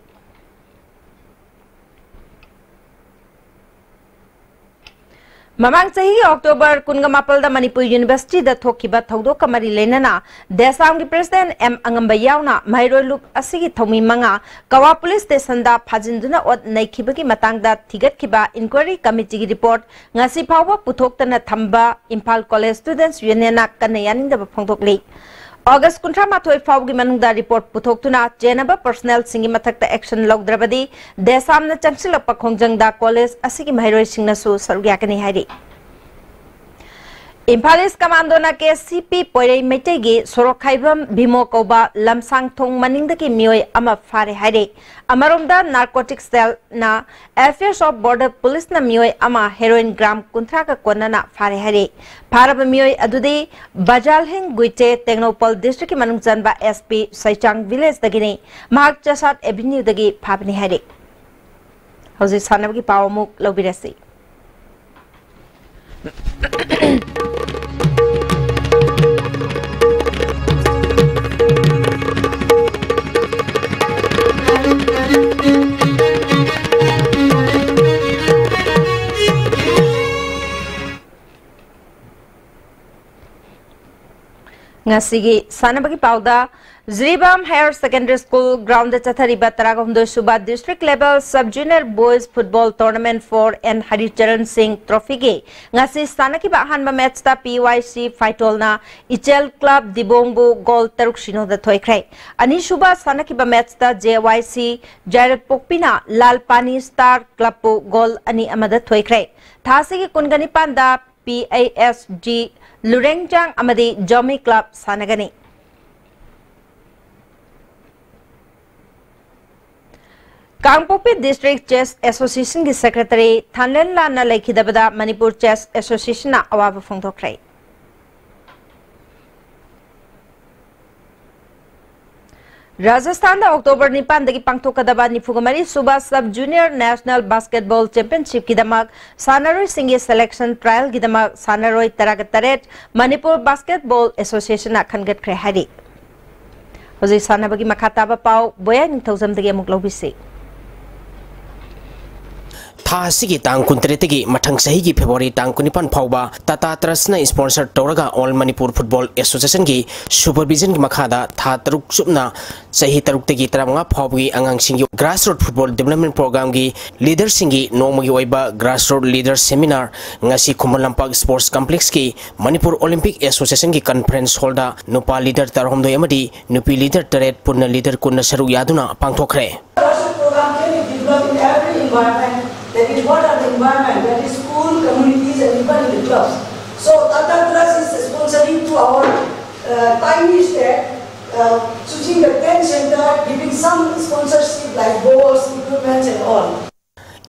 ꯃꯃꯥꯡ ꯆꯍꯤꯒꯤ October ꯀꯨꯟꯒ ꯃꯥꯄꯜꯗ ꯃꯅꯤꯄꯨꯔ Universityꯗ ꯊꯣꯛꯈꯤꯕ ꯊꯧꯗꯣꯛꯀ ꯃꯔꯤ ꯂꯩꯅꯅ ꯗꯦꯁꯥꯝꯒꯤ President M ꯑꯉꯝꯕ ꯌꯥꯎꯅ ꯃꯍꯩꯔꯣꯏ ꯂꯨꯞ ꯑꯁꯤꯒꯤ ꯊꯧꯃꯤ ꯃꯉꯥ ꯀꯋꯥ Police Stationꯗ ꯐꯥꯖꯤꯟꯗꯨꯅ ꯑꯣꯠ ꯅꯩꯈꯤꯕꯒꯤ ꯃꯇꯥꯡꯗ ꯊꯤꯒꯠꯈꯤꯕ Inquiry Committeeꯒꯤ report ꯉꯁꯤ ꯐꯥꯎꯕ ꯄꯨꯊꯣꯛꯇꯅ ꯊꯝꯕ Imphal College Students Unionꯅ ꯀꯟꯅ ꯌꯥꯅꯤꯡꯗꯕ ꯐꯣꯡꯗꯣꯛꯂꯤ꯫ August ꯀꯨꯟꯊ꯭ꯔꯥ ꯃꯥꯊꯣꯏ ꯐꯥꯎꯕꯒꯤ ꯃꯅꯨꯡꯗ report ꯄꯨꯊꯣꯛꯇꯨꯅ ꯆꯦꯟꯅꯕ personnelꯁꯤꯡꯒꯤ ꯃꯊꯛꯇ action ꯂꯧꯗ꯭ꯔꯕꯗꯤ ꯗꯦꯁꯥꯝꯅ ꯆꯪꯁꯤꯜꯂꯛꯄ ꯈꯣꯡꯖꯪꯗ college ꯑꯁꯤꯒꯤ ꯃꯍꯩꯔꯣꯏꯁꯤꯡꯅꯁꯨ ꯁꯔꯨꯛ ꯌꯥꯒꯅꯤ ꯍꯥꯏꯔꯤ꯫ Imphal East Commandoꯅ K C P ꯄꯣꯏꯔꯩ ꯃꯩꯇꯩꯒꯤ ꯁꯣꯔꯣꯛꯈꯥꯏꯕꯝ ꯚꯤꯃꯣ ꯀꯧꯕ ꯂꯝꯁꯥꯡ ꯊꯣꯡ ꯃꯅꯤꯡꯗꯒꯤ ꯃꯤꯑꯣꯏ ꯑꯃ ꯐꯥꯔꯦ ꯍꯥꯏꯔꯤ꯫ ꯑꯃꯔꯣꯝꯗ narcotics cellꯅ Affairs of Border Policeꯅ ꯃꯤꯑꯣꯏ ꯑꯃ heroin gram ꯀꯨꯟꯊ꯭ꯔꯥꯒ ꯀꯣꯟꯅꯅ ꯐꯥꯔꯦ ꯍꯥꯏꯔꯤ꯫ ꯐꯥꯔꯕ ꯃꯤꯑꯣꯏ ꯑꯗꯨꯗꯤ ꯕꯖꯥꯜꯍꯤꯡ ꯒꯨꯏꯇꯦ, ꯇꯦꯡꯅꯧꯄꯜ districtꯀꯤ ꯃꯅꯨꯡ ꯆꯟꯕ S P ꯁꯩꯆꯥꯡ villageꯗꯒꯤꯅꯤ꯫ ꯃꯍꯥꯛ ꯆꯁꯥꯠ Avenueꯗꯒꯤ ꯐꯥꯕꯅꯤ ꯍꯥꯏꯔꯤ꯫ ꯍꯧꯖꯤꯛ ꯁꯥꯟꯅꯕꯒꯤ ꯄꯥꯎ ꯑꯃꯨꯛ ꯂꯧꯕꯤꯔꯁꯤ꯫ ꯉꯁꯤꯒꯤ ꯁꯥꯟꯅꯕꯒꯤ ꯄꯥꯎꯗ, Jiribam Higher Secondary School ground ꯆꯠꯊꯔꯤꯕ ꯇꯔꯥꯍꯨꯝꯗꯣꯏ ꯁꯨꯕ District Level Sub Junior Boys Football Tournament for N Haricharan Singh Trophy ꯒꯤ ꯉꯁꯤ ꯁꯥꯟꯅꯈꯤꯕ ꯑꯍꯥꯟꯕ match ꯇ P Y C ꯐꯥꯏꯇꯣꯜꯅ ꯏꯆꯦꯜ Club ꯗꯤꯕꯣꯡꯕꯨ goal ꯇꯔꯨꯛ ꯁꯤꯅꯣꯗ ꯊꯣꯏꯈ꯭ꯔꯦ꯫ ꯑꯅꯤꯁꯨꯕ ꯁꯥꯟꯅꯈꯤꯕ match ꯇ J Y C ꯖꯥꯏꯔꯠꯄꯣꯛꯄꯤꯅ ꯂꯥꯜꯄꯥꯅꯤ Star Club ꯄꯨ goal ꯑꯅꯤ ꯑꯃꯗ ꯊꯣꯏꯈ꯭ꯔꯦ꯫ ꯊꯥ ꯑꯁꯤꯒꯤ ꯀꯨꯟꯒ ꯅꯤꯄꯥꯟꯗ P A S G ꯂꯨꯔꯦꯡꯖꯥꯡ ꯑꯃꯗꯤ ꯖꯣꯃꯤ Club ꯁꯥꯟꯅꯒꯅꯤ꯫ ꯀꯥꯡꯄꯣꯛꯄꯤ District Chess Association ꯒꯤ Secretary ꯊꯥꯟꯂꯦꯟ ꯂꯥꯟꯅ ꯂꯩꯈꯤꯗꯕꯗ Manipur Chess Association ꯅ ꯑꯋꯥꯕ ꯐꯣꯡꯗꯣꯛꯈ꯭ꯔꯦ꯫ ꯔꯥꯖꯁꯊꯥꯟꯗ October ꯅꯤꯄꯥꯟꯗꯒꯤ ꯄꯥꯡꯊꯣꯛꯀꯗꯕ ꯅꯤꯐꯨꯒ ꯃꯔꯤ ꯁꯨꯕ Sub Junior National Basketball Championship ꯀꯤꯗꯃꯛ ꯁꯥꯟꯅꯔꯣꯏꯁꯤꯡꯒꯤ selection trial ꯒꯤꯗꯃꯛ ꯁꯥꯟꯅꯔꯣꯏ ꯇꯔꯥꯒ ꯇꯔꯦꯠ Manipur Basketball Association ꯅ ꯈꯟꯒꯠꯈ꯭ꯔꯦ ꯍꯥꯏꯔꯤ꯫ ꯍꯧꯖꯤꯛ ꯁꯥꯟꯅꯕꯒꯤ ꯃꯈꯥ ꯇꯥꯕ ꯄꯥꯎ ꯕꯣꯌꯥ ꯅꯤꯡꯊꯧꯖꯝꯗꯒꯤ ꯑꯃꯨꯛ ꯂꯧꯕꯤꯁꯤ꯫ ꯊꯥ ꯑꯁꯤꯒꯤ ꯇꯥꯡ ꯀꯨꯟꯇꯔꯦꯠꯇꯒꯤ ꯃꯊꯪ ꯆꯍꯤꯒꯤ February ꯇꯥꯡ ꯀꯨꯟꯅꯤꯄꯥꯟ ꯐꯥꯎꯕ Tata Trust ꯅ sponsor ꯇꯧꯔꯒ All Manipur Football Association ꯒꯤ supervision ꯒꯤ ꯃꯈꯥꯗ ꯊꯥ ꯇꯔꯨꯛ ꯆꯨꯞꯅ ꯆꯍꯤ ꯇꯔꯨꯛꯇꯒꯤ ꯇꯔꯥꯃꯉꯥ ꯐꯥꯎꯕꯒꯤ ꯑꯉꯥꯡꯁꯤꯡꯒꯤ grassroot football development program ꯒꯤ leader ꯁꯤꯡꯒꯤ ꯅꯣꯡꯃꯒꯤ ꯑꯣꯏꯕ grassroot leader seminar ꯉꯁꯤ ꯈꯨꯃꯟ ꯂꯝꯄꯥꯛ Sports Complex ꯀꯤ Manipur Olympic Association ꯒꯤ conference hall ꯗ ꯅꯨꯄꯥ leader ꯇꯔꯥꯍꯨꯝꯗꯣꯏ ꯑꯃꯗꯤ ꯅꯨꯄꯤ leader ꯇꯔꯦꯠ, ꯄꯨꯟꯅ leader ꯀꯨꯟꯅ ꯁꯔꯨꯛ ꯌꯥꯗꯨꯅ ꯄꯥꯡꯊꯣꯛꯈ꯭ꯔꯦ꯫ Social program can be developed in every environment. That is what an environment, that is school, communities, and even in the clubs. So Tata Trust is sponsoring to our uh, tiny state, uh, choosing the ten center, giving some sponsorship like balls, equipments, and all.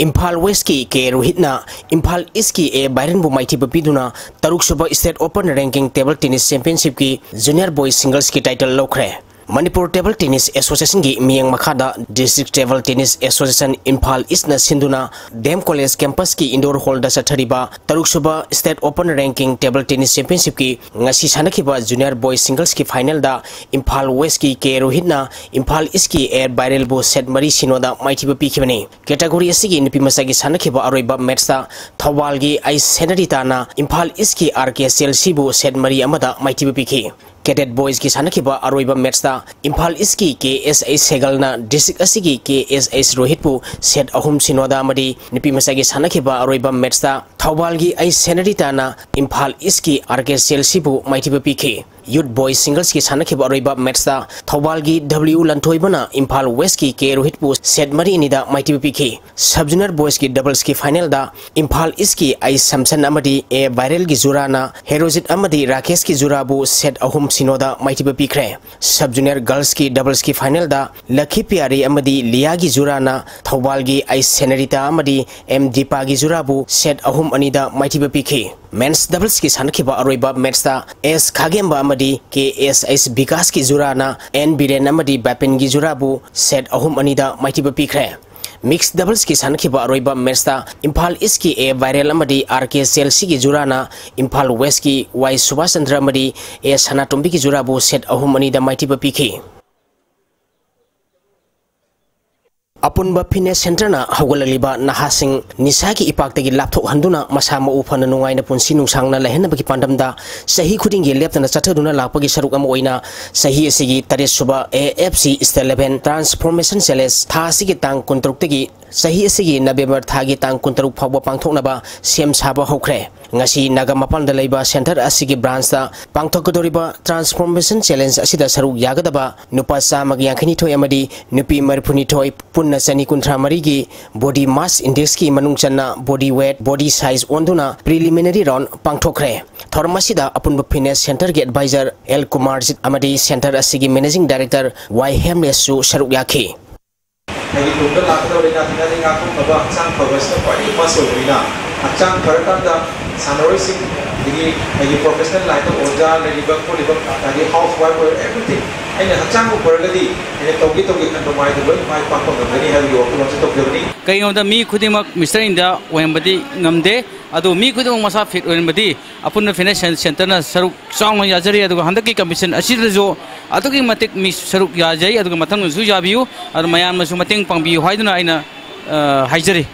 Imphal West ꯀꯤ ꯀꯦ ꯔꯣꯍꯤꯠꯅ Imphal East ꯀꯤ ꯑꯦ ꯕꯥꯏꯔꯟꯕꯨ ꯃꯥꯏꯊꯤꯕ ꯄꯤꯗꯨꯅ ꯇꯔꯨꯛ ꯁꯨꯕ State Open Ranking Table Tennis Championship ꯀꯤ Junior Boys Singles ꯀꯤ title ꯂꯧꯈ꯭ꯔꯦ꯫ Manipur Table Tennis Association ꯒꯤ ꯃꯤꯠꯌꯦꯡ ꯃꯈꯥꯗ District Table Tennis Association Imphal East ꯅ ꯁꯤꯟꯗꯨꯅ D M College campus ꯀꯤ indoor hall ꯗ ꯆꯠꯊꯔꯤꯕ ꯇꯔꯨꯛ ꯁꯨꯕ State Open Ranking Table Tennis Championship ꯀꯤ ꯉꯁꯤ ꯁꯥꯟꯅꯈꯤꯕ Junior Boys Singles ꯀꯤ final ꯗ ꯏꯝꯐꯥꯜ West ꯀꯤ ꯀꯦ ꯔꯣꯍꯤꯠꯅ ꯏꯝꯐꯥꯜ East ꯀꯤ ꯑꯦ ꯕꯥꯏꯔꯦꯜꯕꯨ set ꯃꯔꯤ ꯁꯤꯅꯣꯗ ꯃꯥꯏꯊꯤꯕ ꯄꯤꯈꯤꯕꯅꯤ꯫ Category ꯑꯁꯤꯒꯤ ꯅꯨꯄꯤꯃꯆꯥꯒꯤ ꯁꯥꯟꯅꯈꯤꯕ ꯑꯔꯣꯏꯕ match ꯇ ꯊꯧꯕꯥꯜꯒꯤ ꯑꯩꯁ ꯁꯦꯅꯔꯤꯇꯥꯅ ꯏꯝꯐꯥꯜ East ꯀꯤ ꯑꯥꯔ ꯀꯦ ꯁꯤ ꯑꯦꯜ ꯁꯤꯕꯨ set ꯃꯔꯤ ꯑꯃꯗ ꯃꯥꯏꯊꯤꯕ ꯄꯤꯈꯤ꯫ Cadet Boysꯀꯤ ꯁꯥꯟꯅꯈꯤꯕ ꯑꯔꯣꯏꯕ ꯃꯦꯠꯁꯇ ꯏꯝꯐꯥꯜ ꯏꯁꯀꯤ ꯀꯦ ꯑꯦꯁ ꯑꯩꯆ ꯁꯦꯒꯜꯅ ꯗꯤꯁꯇ꯭ꯔꯤꯛ ꯑꯁꯤꯒꯤ ꯀꯦ ꯑꯦꯁ ꯑꯩꯆ ꯔꯣꯍꯤꯠꯄꯨ ꯁꯦꯠ ꯑꯍꯨꯝ ꯁꯤꯅꯣꯗ ꯑꯃꯗꯤ ꯅꯨꯄꯤꯃꯆꯥꯒꯤ ꯁꯥꯟꯅꯈꯤꯕ ꯑꯔꯣꯏꯕ ꯃꯦꯠꯁꯇ ꯊꯧꯕꯥꯜꯒꯤ ꯑꯩꯆ ꯁꯦꯅꯔꯤꯇꯥꯅ ꯏꯝꯐꯥꯜ ꯏꯁꯀꯤ ꯑꯥꯔ ꯀꯦ ꯁꯤ ꯑꯦꯜ ꯁꯤꯕꯨ ꯃꯥꯏꯊꯤꯕ ꯄꯤꯈꯤ꯫ ꯌꯨꯠ ꯕꯣꯏꯁ ꯁꯤꯡꯒꯜꯁꯀꯤ ꯁꯥꯟꯅꯈꯤꯕ ꯑꯔꯣꯏꯕ ꯃꯦꯠꯁꯇ ꯊꯧꯕꯥꯜꯒꯤ ꯗꯕ꯭ꯂꯤꯎ ꯂꯟꯊꯣꯏꯕꯅ ꯏꯝꯐꯥꯜ ꯋꯦꯁꯀꯤ ꯀꯦ ꯔꯣꯍꯤꯠꯄꯨ ꯁꯦꯠ ꯃꯔꯤ ꯑꯅꯤꯗ ꯃꯥꯏꯊꯤꯕ ꯄꯤꯈꯤ꯫ ꯁꯕ ꯖꯨꯅꯤꯌꯔ ꯕꯣꯏꯁꯀꯤ ꯗꯕꯜꯁꯀꯤ ꯐꯥꯏꯅꯦꯜꯗ ꯏꯝꯐꯥꯜ ꯏꯁꯀꯤ ꯑꯩ ꯁꯝꯁꯟ ꯑꯃꯗꯤ ꯑꯦ ꯚꯥꯏꯔꯦꯜꯒꯤ ꯖꯨꯔꯥꯅ ꯍꯦꯔꯣꯖꯤꯠ ꯑꯃꯗꯤ ꯔꯥꯀꯦꯁꯀꯤ ꯖꯨꯔꯥꯕꯨ ꯁꯦꯠ ꯑꯍꯨꯝ ꯁꯤꯅꯣꯗ ꯃꯥꯏꯊꯤꯕ ꯄꯤꯈ꯭ꯔꯦ꯫ ꯁꯕ ꯖꯨꯅꯤꯌꯔ ꯒꯔꯜꯁꯀꯤ ꯗꯕꯜꯁꯀꯤ ꯐꯥꯏꯅꯦꯜꯗ ꯂꯈꯤ ꯄꯤꯌꯥꯔꯤ ꯑꯃꯗꯤ ꯂꯤꯌꯥꯒꯤ ꯖꯨꯔꯥꯅ ꯊꯧꯕꯥꯜꯒꯤ ꯑꯩ ꯁꯦꯅꯔꯤꯇꯥ ꯑꯃꯗꯤ ꯑꯦꯝ ꯗꯤꯄꯥꯒꯤ ꯖꯨꯔꯥꯕꯨ ꯁꯦꯠ ꯑꯍꯨꯝ ꯑꯅꯤꯗ ꯃꯥꯏꯊꯤꯕ ꯄꯤꯈꯤ꯫ ꯃꯦꯟꯁ ꯗꯕꯜꯁꯀꯤ ꯁꯥꯟꯅꯈꯤꯕ ꯑꯔꯣꯏꯕ ꯃꯦꯠꯁꯇ ꯑꯦꯁ ꯈꯥꯒꯦꯝꯕ ꯑꯃꯗꯤ ꯀꯦ ꯑꯦꯁ ꯑꯩꯆ ꯕꯤꯀꯥꯁꯀꯤ ꯖꯨꯔꯥꯅ ꯑꯦꯟ ꯕꯤꯔꯦꯟ ꯑꯃꯗꯤ ꯕꯥꯄꯤꯟꯒꯤ ꯖꯨꯔꯥꯕꯨ ꯁꯦꯠ ꯑꯍꯨꯝ ꯑꯅꯤꯗ ꯃꯥꯏꯊꯤꯕ ꯄꯤꯈ꯭ꯔꯦ꯫ ꯃꯤꯛꯁ ꯗꯕꯜꯁꯀꯤ ꯁꯥꯟꯅꯈꯤꯕ ꯑꯔꯣꯏꯕ ꯃꯦꯠꯁꯇ ꯏꯝꯐꯥꯜ ꯏꯁꯀꯤ ꯑꯦ ꯚꯥꯏꯔꯦꯜ ꯑꯃꯗꯤ ꯑꯥꯔ ꯀꯦ ꯁꯤ ꯑꯦꯜ ꯁꯤꯒꯤ ꯖꯨꯔꯥꯅ ꯏꯝꯐꯥꯜ ꯋꯦꯁꯀꯤ ꯋꯥꯏ ꯁꯨꯕꯥꯁ ꯆꯟꯗ꯭ꯔ ꯑꯃꯗꯤ ꯑꯦ ꯁꯅꯥꯇꯣꯝꯕꯤꯒꯤ ꯖꯨꯔꯥꯕꯨ ꯁꯦꯠ ꯑꯍꯨꯝ ꯑꯅꯤꯗ ꯃꯥꯏꯊꯤꯕ ꯄꯤꯈꯤ꯫ ꯑꯄꯨꯟꯕ ꯐꯤꯠꯅꯦꯁ ꯁꯦꯟꯇꯔꯅ ꯍꯧꯒꯠꯂꯛꯂꯤꯕ ꯅꯍꯥꯁꯤꯡ ꯅꯤꯁꯥꯒꯤ ꯏꯄꯥꯛꯇꯒꯤ ꯂꯥꯞꯊꯣꯛꯍꯟꯗꯨꯅ ꯃꯁꯥ ꯃꯎ ꯐꯅ ꯅꯨꯡꯉꯥꯏꯅ ꯄꯨꯟꯁꯤ ꯅꯨꯡꯁꯥꯡꯅ ꯂꯩꯍꯟꯅꯕꯒꯤ ꯄꯥꯟꯗꯝꯗ ꯆꯍꯤ ꯈꯨꯗꯤꯡꯒꯤ ꯂꯦꯞꯇꯅ ꯆꯠꯊꯗꯨꯅ ꯂꯥꯛꯄꯒꯤ ꯁꯔꯨꯛ ꯑꯃ ꯑꯣꯏꯅ ꯆꯍꯤ ꯑꯁꯤꯒꯤ ꯇꯔꯦꯠ ꯁꯨꯕ A F C State Level Transformation Challenge ꯊꯥ ꯑꯁꯤꯒꯤ ꯇꯥꯡ ꯀꯨꯟꯇꯔꯨꯛꯇꯒꯤ ꯆꯍꯤ ꯑꯁꯤꯒꯤ ꯅꯕꯦꯝꯕꯔ ꯊꯥꯒꯤ ꯇꯥꯡ ꯀꯨꯟꯇꯔꯨꯛ ꯐꯥꯎꯕ ꯄꯥꯡꯊꯣꯛꯅꯕ ꯁꯦꯝ ꯁꯥꯕ ꯍꯧꯈ꯭ꯔꯦ꯫ ꯉꯁꯤ ꯅꯥꯒꯥ ꯃꯄꯥꯟꯗ ꯂꯩꯕ ꯁꯦꯟꯇꯔ ꯑꯁꯤꯒꯤ ꯕ꯭ꯔꯥꯟꯁꯇ ꯄꯥꯡꯊꯣꯛꯀꯗꯧꯔꯤꯕ Transformation Challenge ꯑꯁꯤꯗ ꯁꯔꯨꯛ ꯌꯥꯒꯗꯕ ꯅꯨꯄꯥ ꯆꯥꯝꯃꯒ ꯌꯥꯡꯈꯩꯅꯤꯊꯣꯏ ꯑꯃꯗꯤ ꯅꯨꯄꯤ ꯃꯔꯤꯐꯨꯅꯤꯊꯣꯏ, ꯄꯨꯟꯅ ꯆꯅꯤ ꯀꯨꯟꯊ꯭ꯔꯥ ꯃꯔꯤꯒꯤ body mass indexꯀꯤ ꯃꯅꯨꯡ ꯆꯟꯅ body weight, body size ꯑꯣꯟꯗꯨꯅ preliminary round ꯄꯥꯡꯊꯣꯛꯈ꯭ꯔꯦ꯫ ꯊꯧꯔꯝ ꯑꯁꯤꯗ ꯑꯄꯨꯟꯕ ꯐꯤꯠꯅꯦꯁ ꯁꯦꯟꯇꯔꯒꯤ ꯑꯦꯗꯚꯥꯏꯖꯔ ꯑꯦꯜ ꯀꯨꯃꯥꯔꯖꯤꯠ ꯑꯃꯗꯤ ꯁꯦꯟꯇꯔ ꯑꯁꯤꯒꯤ ꯃꯦꯅꯦꯖꯤꯡ ꯗꯥꯏꯔꯦꯛꯇꯔ ꯋꯥꯏ ꯍꯦꯝꯂꯦꯁꯁꯨ ꯁꯔꯨꯛ ꯌꯥꯈꯤ꯫ ꯑꯩꯒꯤ ꯇꯨꯡꯗ ꯂꯥꯛꯀꯗꯧꯔꯤꯕ ꯂꯥꯏꯅꯥ ꯇꯤꯟꯅꯥꯗꯒꯤ ꯉꯥꯛꯊꯣꯛꯅꯕ ꯍꯛꯆꯥꯡ ꯐꯕꯁꯤꯅ ꯈ꯭ꯋꯥꯏꯗꯒꯤ must ꯑꯣꯏꯕꯅꯤꯅ, ꯍꯛꯆꯥꯡ ꯐꯔꯀꯥꯟꯗ ꯁꯥꯟꯅꯔꯣꯏꯁꯤꯡ, ꯑꯗꯒꯤ ꯑꯩꯒꯤ professional lineꯗ ꯑꯣꯖꯥ ꯂꯩꯔꯤꯕ ꯈꯣꯠꯂꯤꯕ, ꯑꯗꯒꯤ house wife ꯑꯣꯏꯔꯣ, everything, ꯑꯩꯅ ꯍꯛꯆꯥꯡꯕꯨ ꯐꯔꯒꯗꯤ ꯑꯩꯅ ꯇꯧꯒꯦ ꯇꯧꯒꯦ ꯈꯟꯕ ꯃꯥꯏꯗ ꯂꯣꯏ ꯃꯥꯏ ꯄꯥꯛꯄ ꯉꯝꯒꯅꯤ ꯍꯥꯏꯕꯒꯤ ꯋꯥꯈꯜꯂꯣꯟꯁꯤ ꯇꯧꯖꯕꯅꯤ꯫ ꯀꯩꯒꯤꯅꯣꯗ ꯃꯤ ꯈꯨꯗꯤꯡꯃꯛ Mister India ꯑꯣꯏꯍꯟꯕꯗꯤ ꯉꯝꯗꯦ, ꯑꯗꯨ ꯃꯤ ꯈꯨꯗꯤꯡꯃꯛ ꯃꯁꯥ fit ꯑꯣꯏꯍꯟꯕꯗꯤ ꯑꯄꯨꯟꯕ ꯐꯤꯠꯅꯦꯁ ꯁꯦꯟ-, ꯁꯦꯟꯇꯔꯅ ꯁꯔꯨꯛ ꯆꯥꯎꯅ ꯌꯥꯖꯔꯤ, ꯑꯗꯨꯒ ꯍꯟꯗꯛꯀꯤ competition ꯑꯁꯤꯗꯁꯨ ꯑꯗꯨꯛꯀꯤ ꯃꯇꯤꯛ ꯃꯤ ꯁꯔꯨꯛ ꯌꯥꯖꯩ, ꯑꯗꯨꯒ ꯃꯊꯪꯗꯁꯨ ꯌꯥꯕꯤꯌꯨ, ꯑꯗꯨ ꯃꯌꯥꯝꯅꯁꯨ ꯃꯇꯦꯡ ꯄꯥꯡꯕꯤꯌꯨ ꯍꯥꯏꯗꯨꯅ ꯑꯩꯅ, ꯑ, ꯍꯥꯏꯖꯔꯤ꯫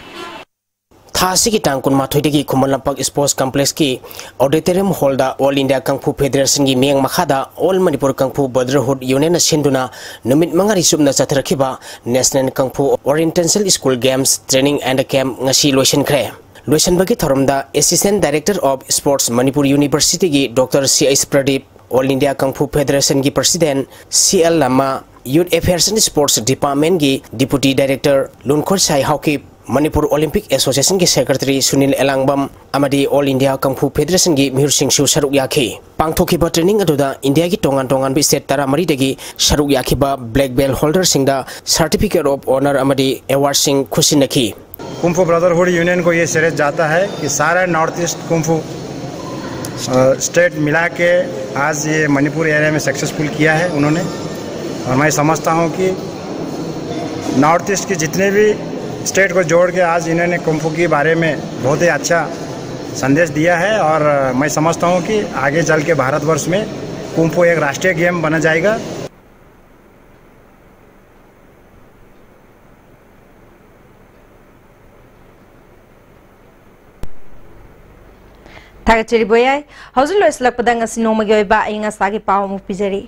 ꯊꯥ ꯑꯁꯤꯒꯤ ꯇꯥꯡ ꯀꯨꯟꯃꯥꯊꯣꯏꯗꯒꯤ Khuman Lampak Sports Complexꯀꯤ Auditorium Hallꯗ All India Kung Fu Federationꯒꯤ ꯃꯤꯠꯌꯦꯡ ꯃꯈꯥꯗ All Manipur Kung Fu Brotherhood Unionꯅ ꯁꯤꯟꯗꯨꯅ ꯅꯨꯃꯤꯠ ꯃꯉꯥꯅꯤ ꯆꯨꯞꯅ ꯆꯠꯊꯔꯛꯈꯤꯕ National Kung Fu Orientation School Games Training and Camp ꯉꯁꯤ ꯂꯣꯏꯁꯤꯟꯈ꯭ꯔꯦ꯫ ꯂꯣꯏꯁꯤꯟꯕꯒꯤ ꯊꯧꯔꯝꯗ Assistant Director of Sports Manipur Universityꯒꯤ Doctor C H Pradeep, All India Kung Fu Federationꯒꯤ President C L Lama, Youth Affairs and Sports Departmentꯒꯤ Deputy Director Lunkhoi Sai Haokip, Manipur Olympic Associationꯒꯤ Secretary Sunil Elangbam ꯑꯃꯗꯤ All India Kung Fu Federationꯒꯤ ꯃꯤꯍꯨꯠꯁꯤꯡꯁꯨ ꯁꯔꯨꯛ ꯌꯥꯈꯤ꯫ ꯄꯥꯡꯊꯣꯛꯈꯤꯕ training ꯑꯗꯨꯗ ꯏꯟꯗꯤꯌꯥꯒꯤ ꯇꯣꯉꯥꯟ ꯇꯣꯉꯥꯟꯕ state ꯇꯔꯥꯃꯔꯤꯗꯒꯤ ꯁꯔꯨꯛ ꯌꯥꯈꯤꯕ black belt holderꯁꯤꯡꯗ Certificate of Honour ꯑꯃꯗꯤ awardꯁꯤꯡ ꯈꯨꯠꯁꯤꯟꯅꯈꯤ꯫ कुंफू ब्रदरहुड यूनियन को ये श्रेय जाता है कि सारा नॉर्थ ईस्ट कुंफू स्टेट मिला के आज ये मणिपुर एरिया में सक्सेसफुल किया है उन्होंने। और मैं समझता हूँ कि नॉर्थ ईस्ट की जितने भी स्टेट को जोड़ के आज इन्होंने कुंफू के बारे में बहुत ही अच्छा संदेश दिया है। और मैं समझता हूँ कि आगे चल के भारतवर्ष में कुंफू एक राष्ट्रीय गेम बना जाएगा। ꯊꯥꯒꯠꯆꯔꯤ ꯕꯣꯌꯥꯏ꯫ ꯍꯧꯖꯤꯛ ꯂꯣꯏꯁꯤꯜꯂꯛꯄꯗ ꯉꯁꯤ ꯅꯣꯡꯃꯒꯤ ꯑꯣꯏꯕ ꯑꯏꯪ ꯑꯁꯥꯒꯤ ꯄꯥꯎ ꯑꯃꯨꯛ ꯄꯤꯖꯔꯤ꯫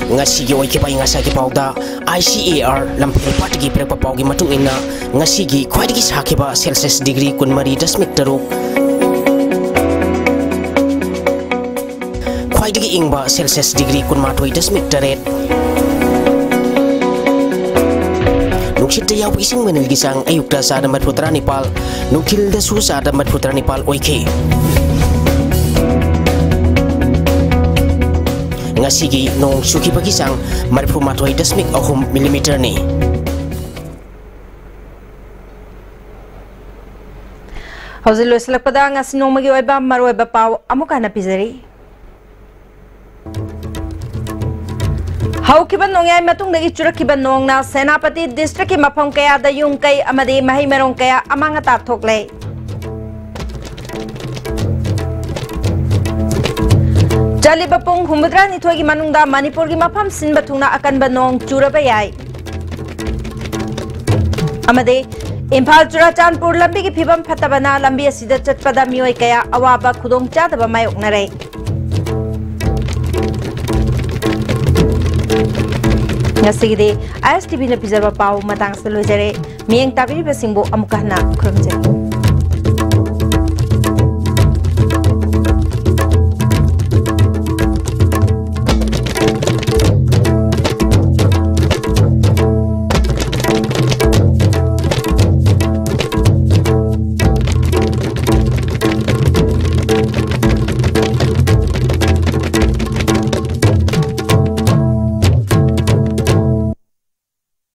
ꯉꯁꯤꯒꯤ ꯑꯣꯏꯈꯤꯕ ꯑꯏꯪ ꯑꯁꯥꯒꯤ ꯄꯥꯎꯗ I C A R ꯂꯝꯐꯦꯜ ꯄꯥꯠꯇꯒꯤ ꯄꯤꯔꯛꯄ ꯄꯥꯎꯒꯤ ꯃꯇꯨꯡ ꯏꯟꯅ, ꯉꯁꯤꯒꯤ ꯈ꯭ꯋꯥꯏꯗꯒꯤ ꯁꯥꯈꯤꯕ Celsius degree ꯀꯨꯟꯃꯔꯤ ꯗꯁꯃꯤꯛ ꯇꯔꯨꯛ, ꯈ꯭ꯋꯥꯏꯗꯒꯤ ꯏꯪꯕ Celsius degree ꯀꯨꯟꯃꯥꯊꯣꯏ ꯗꯁꯃꯤꯛ ꯇꯔꯦꯠ꯫ ꯅꯨꯡꯁꯤꯠꯇ ꯌꯥꯎꯕ ꯏꯁꯤꯡ ꯃꯅꯤꯜꯒꯤ ꯆꯥꯡ ꯑꯌꯨꯛꯇ ꯆꯥꯗ ꯃꯔꯤꯐꯨ ꯇꯔꯥꯅꯤꯄꯥꯜ, ꯅꯨꯡꯊꯤꯜꯗꯁꯨ ꯆꯥꯗ ꯃꯔꯤꯐꯨ ꯇꯔꯥꯅꯤꯄꯥꯜ ꯑꯣꯏꯈꯤ꯫ ꯉꯁꯤꯒꯤ ꯅꯣꯡ ꯆꯨꯈꯤꯕꯒꯤ ꯆꯥꯡ ꯃꯔꯤꯐꯨ ꯃꯥꯊꯣꯏ ꯗꯁꯃꯤꯛ ꯑꯍꯨꯝ ꯃꯤꯂꯤꯃꯤꯇꯔꯅꯤ꯫ ꯍꯧꯖꯤꯛ ꯂꯣꯏꯁꯤꯜꯂꯛꯄꯗ ꯉꯁꯤ ꯅꯣꯡꯃꯒꯤ ꯑꯣꯏꯕ ꯃꯔꯨꯑꯣꯏꯕ ꯄꯥꯎ ꯑꯃꯨꯛ ꯍꯟꯅ ꯄꯤꯖꯔꯤ꯫ ꯍꯧꯈꯤꯕ ꯅꯣꯡꯌꯥꯏ ꯃꯇꯨꯡꯗꯒꯤ ꯆꯨꯔꯛꯈꯤꯕ ꯅꯣꯡꯅ ꯁꯦꯅꯥꯄꯇꯤ ꯗꯤꯁꯇ꯭ꯔꯤꯛꯀꯤ ꯃꯐꯝ ꯀꯌꯥꯗ ꯌꯨꯝ ꯀꯩ ꯑꯃꯗꯤ ꯃꯍꯩ ꯃꯔꯣꯡ ꯀꯌꯥ ꯑꯃꯥꯡ ꯑꯇꯥ ꯊꯣꯛꯂꯦ꯫ ꯆꯠꯂꯤꯕ ꯄꯨꯡ ꯍꯨꯝꯐꯨꯇꯔꯥꯅꯤꯊꯣꯏꯒꯤ ꯃꯅꯨꯡꯗ ꯃꯅꯤꯄꯨꯔꯒꯤ ꯃꯐꯝ ꯁꯤꯟꯕ ꯊꯨꯡꯅ ꯑꯀꯟꯕ ꯅꯣꯡ ꯆꯨꯔꯕ ꯌꯥꯏ꯫ ꯑꯃꯗꯤ ꯏꯝꯐꯥꯜ ꯆꯨꯔꯥꯆꯥꯟꯄꯨꯔ ꯂꯝꯕꯤꯒꯤ ꯐꯤꯕꯝ ꯐꯠꯇꯕꯅ ꯂꯝꯕꯤ ꯑꯁꯤꯗ ꯆꯠꯄꯗ ꯃꯤꯑꯣꯏ ꯀꯌꯥ ꯑꯋꯥꯕ ꯈꯨꯗꯣꯡꯆꯥꯗꯕ ꯃꯥꯌꯣꯛꯅꯔꯦ꯫ ꯉꯁꯤꯒꯤꯗꯤ ISTVꯅ ꯄꯤꯖꯕ ꯄꯥꯎ ꯃꯇꯥꯡꯁꯤꯗ ꯂꯣꯏꯖꯔꯦ꯫ ꯃꯤꯠꯌꯦꯡ ꯇꯥꯕꯤꯔꯤꯕꯁꯤꯡꯕꯨ ꯑꯃꯨꯛꯀ ꯍꯟꯅ ꯈꯨꯔꯨꯝꯖꯔꯤ꯫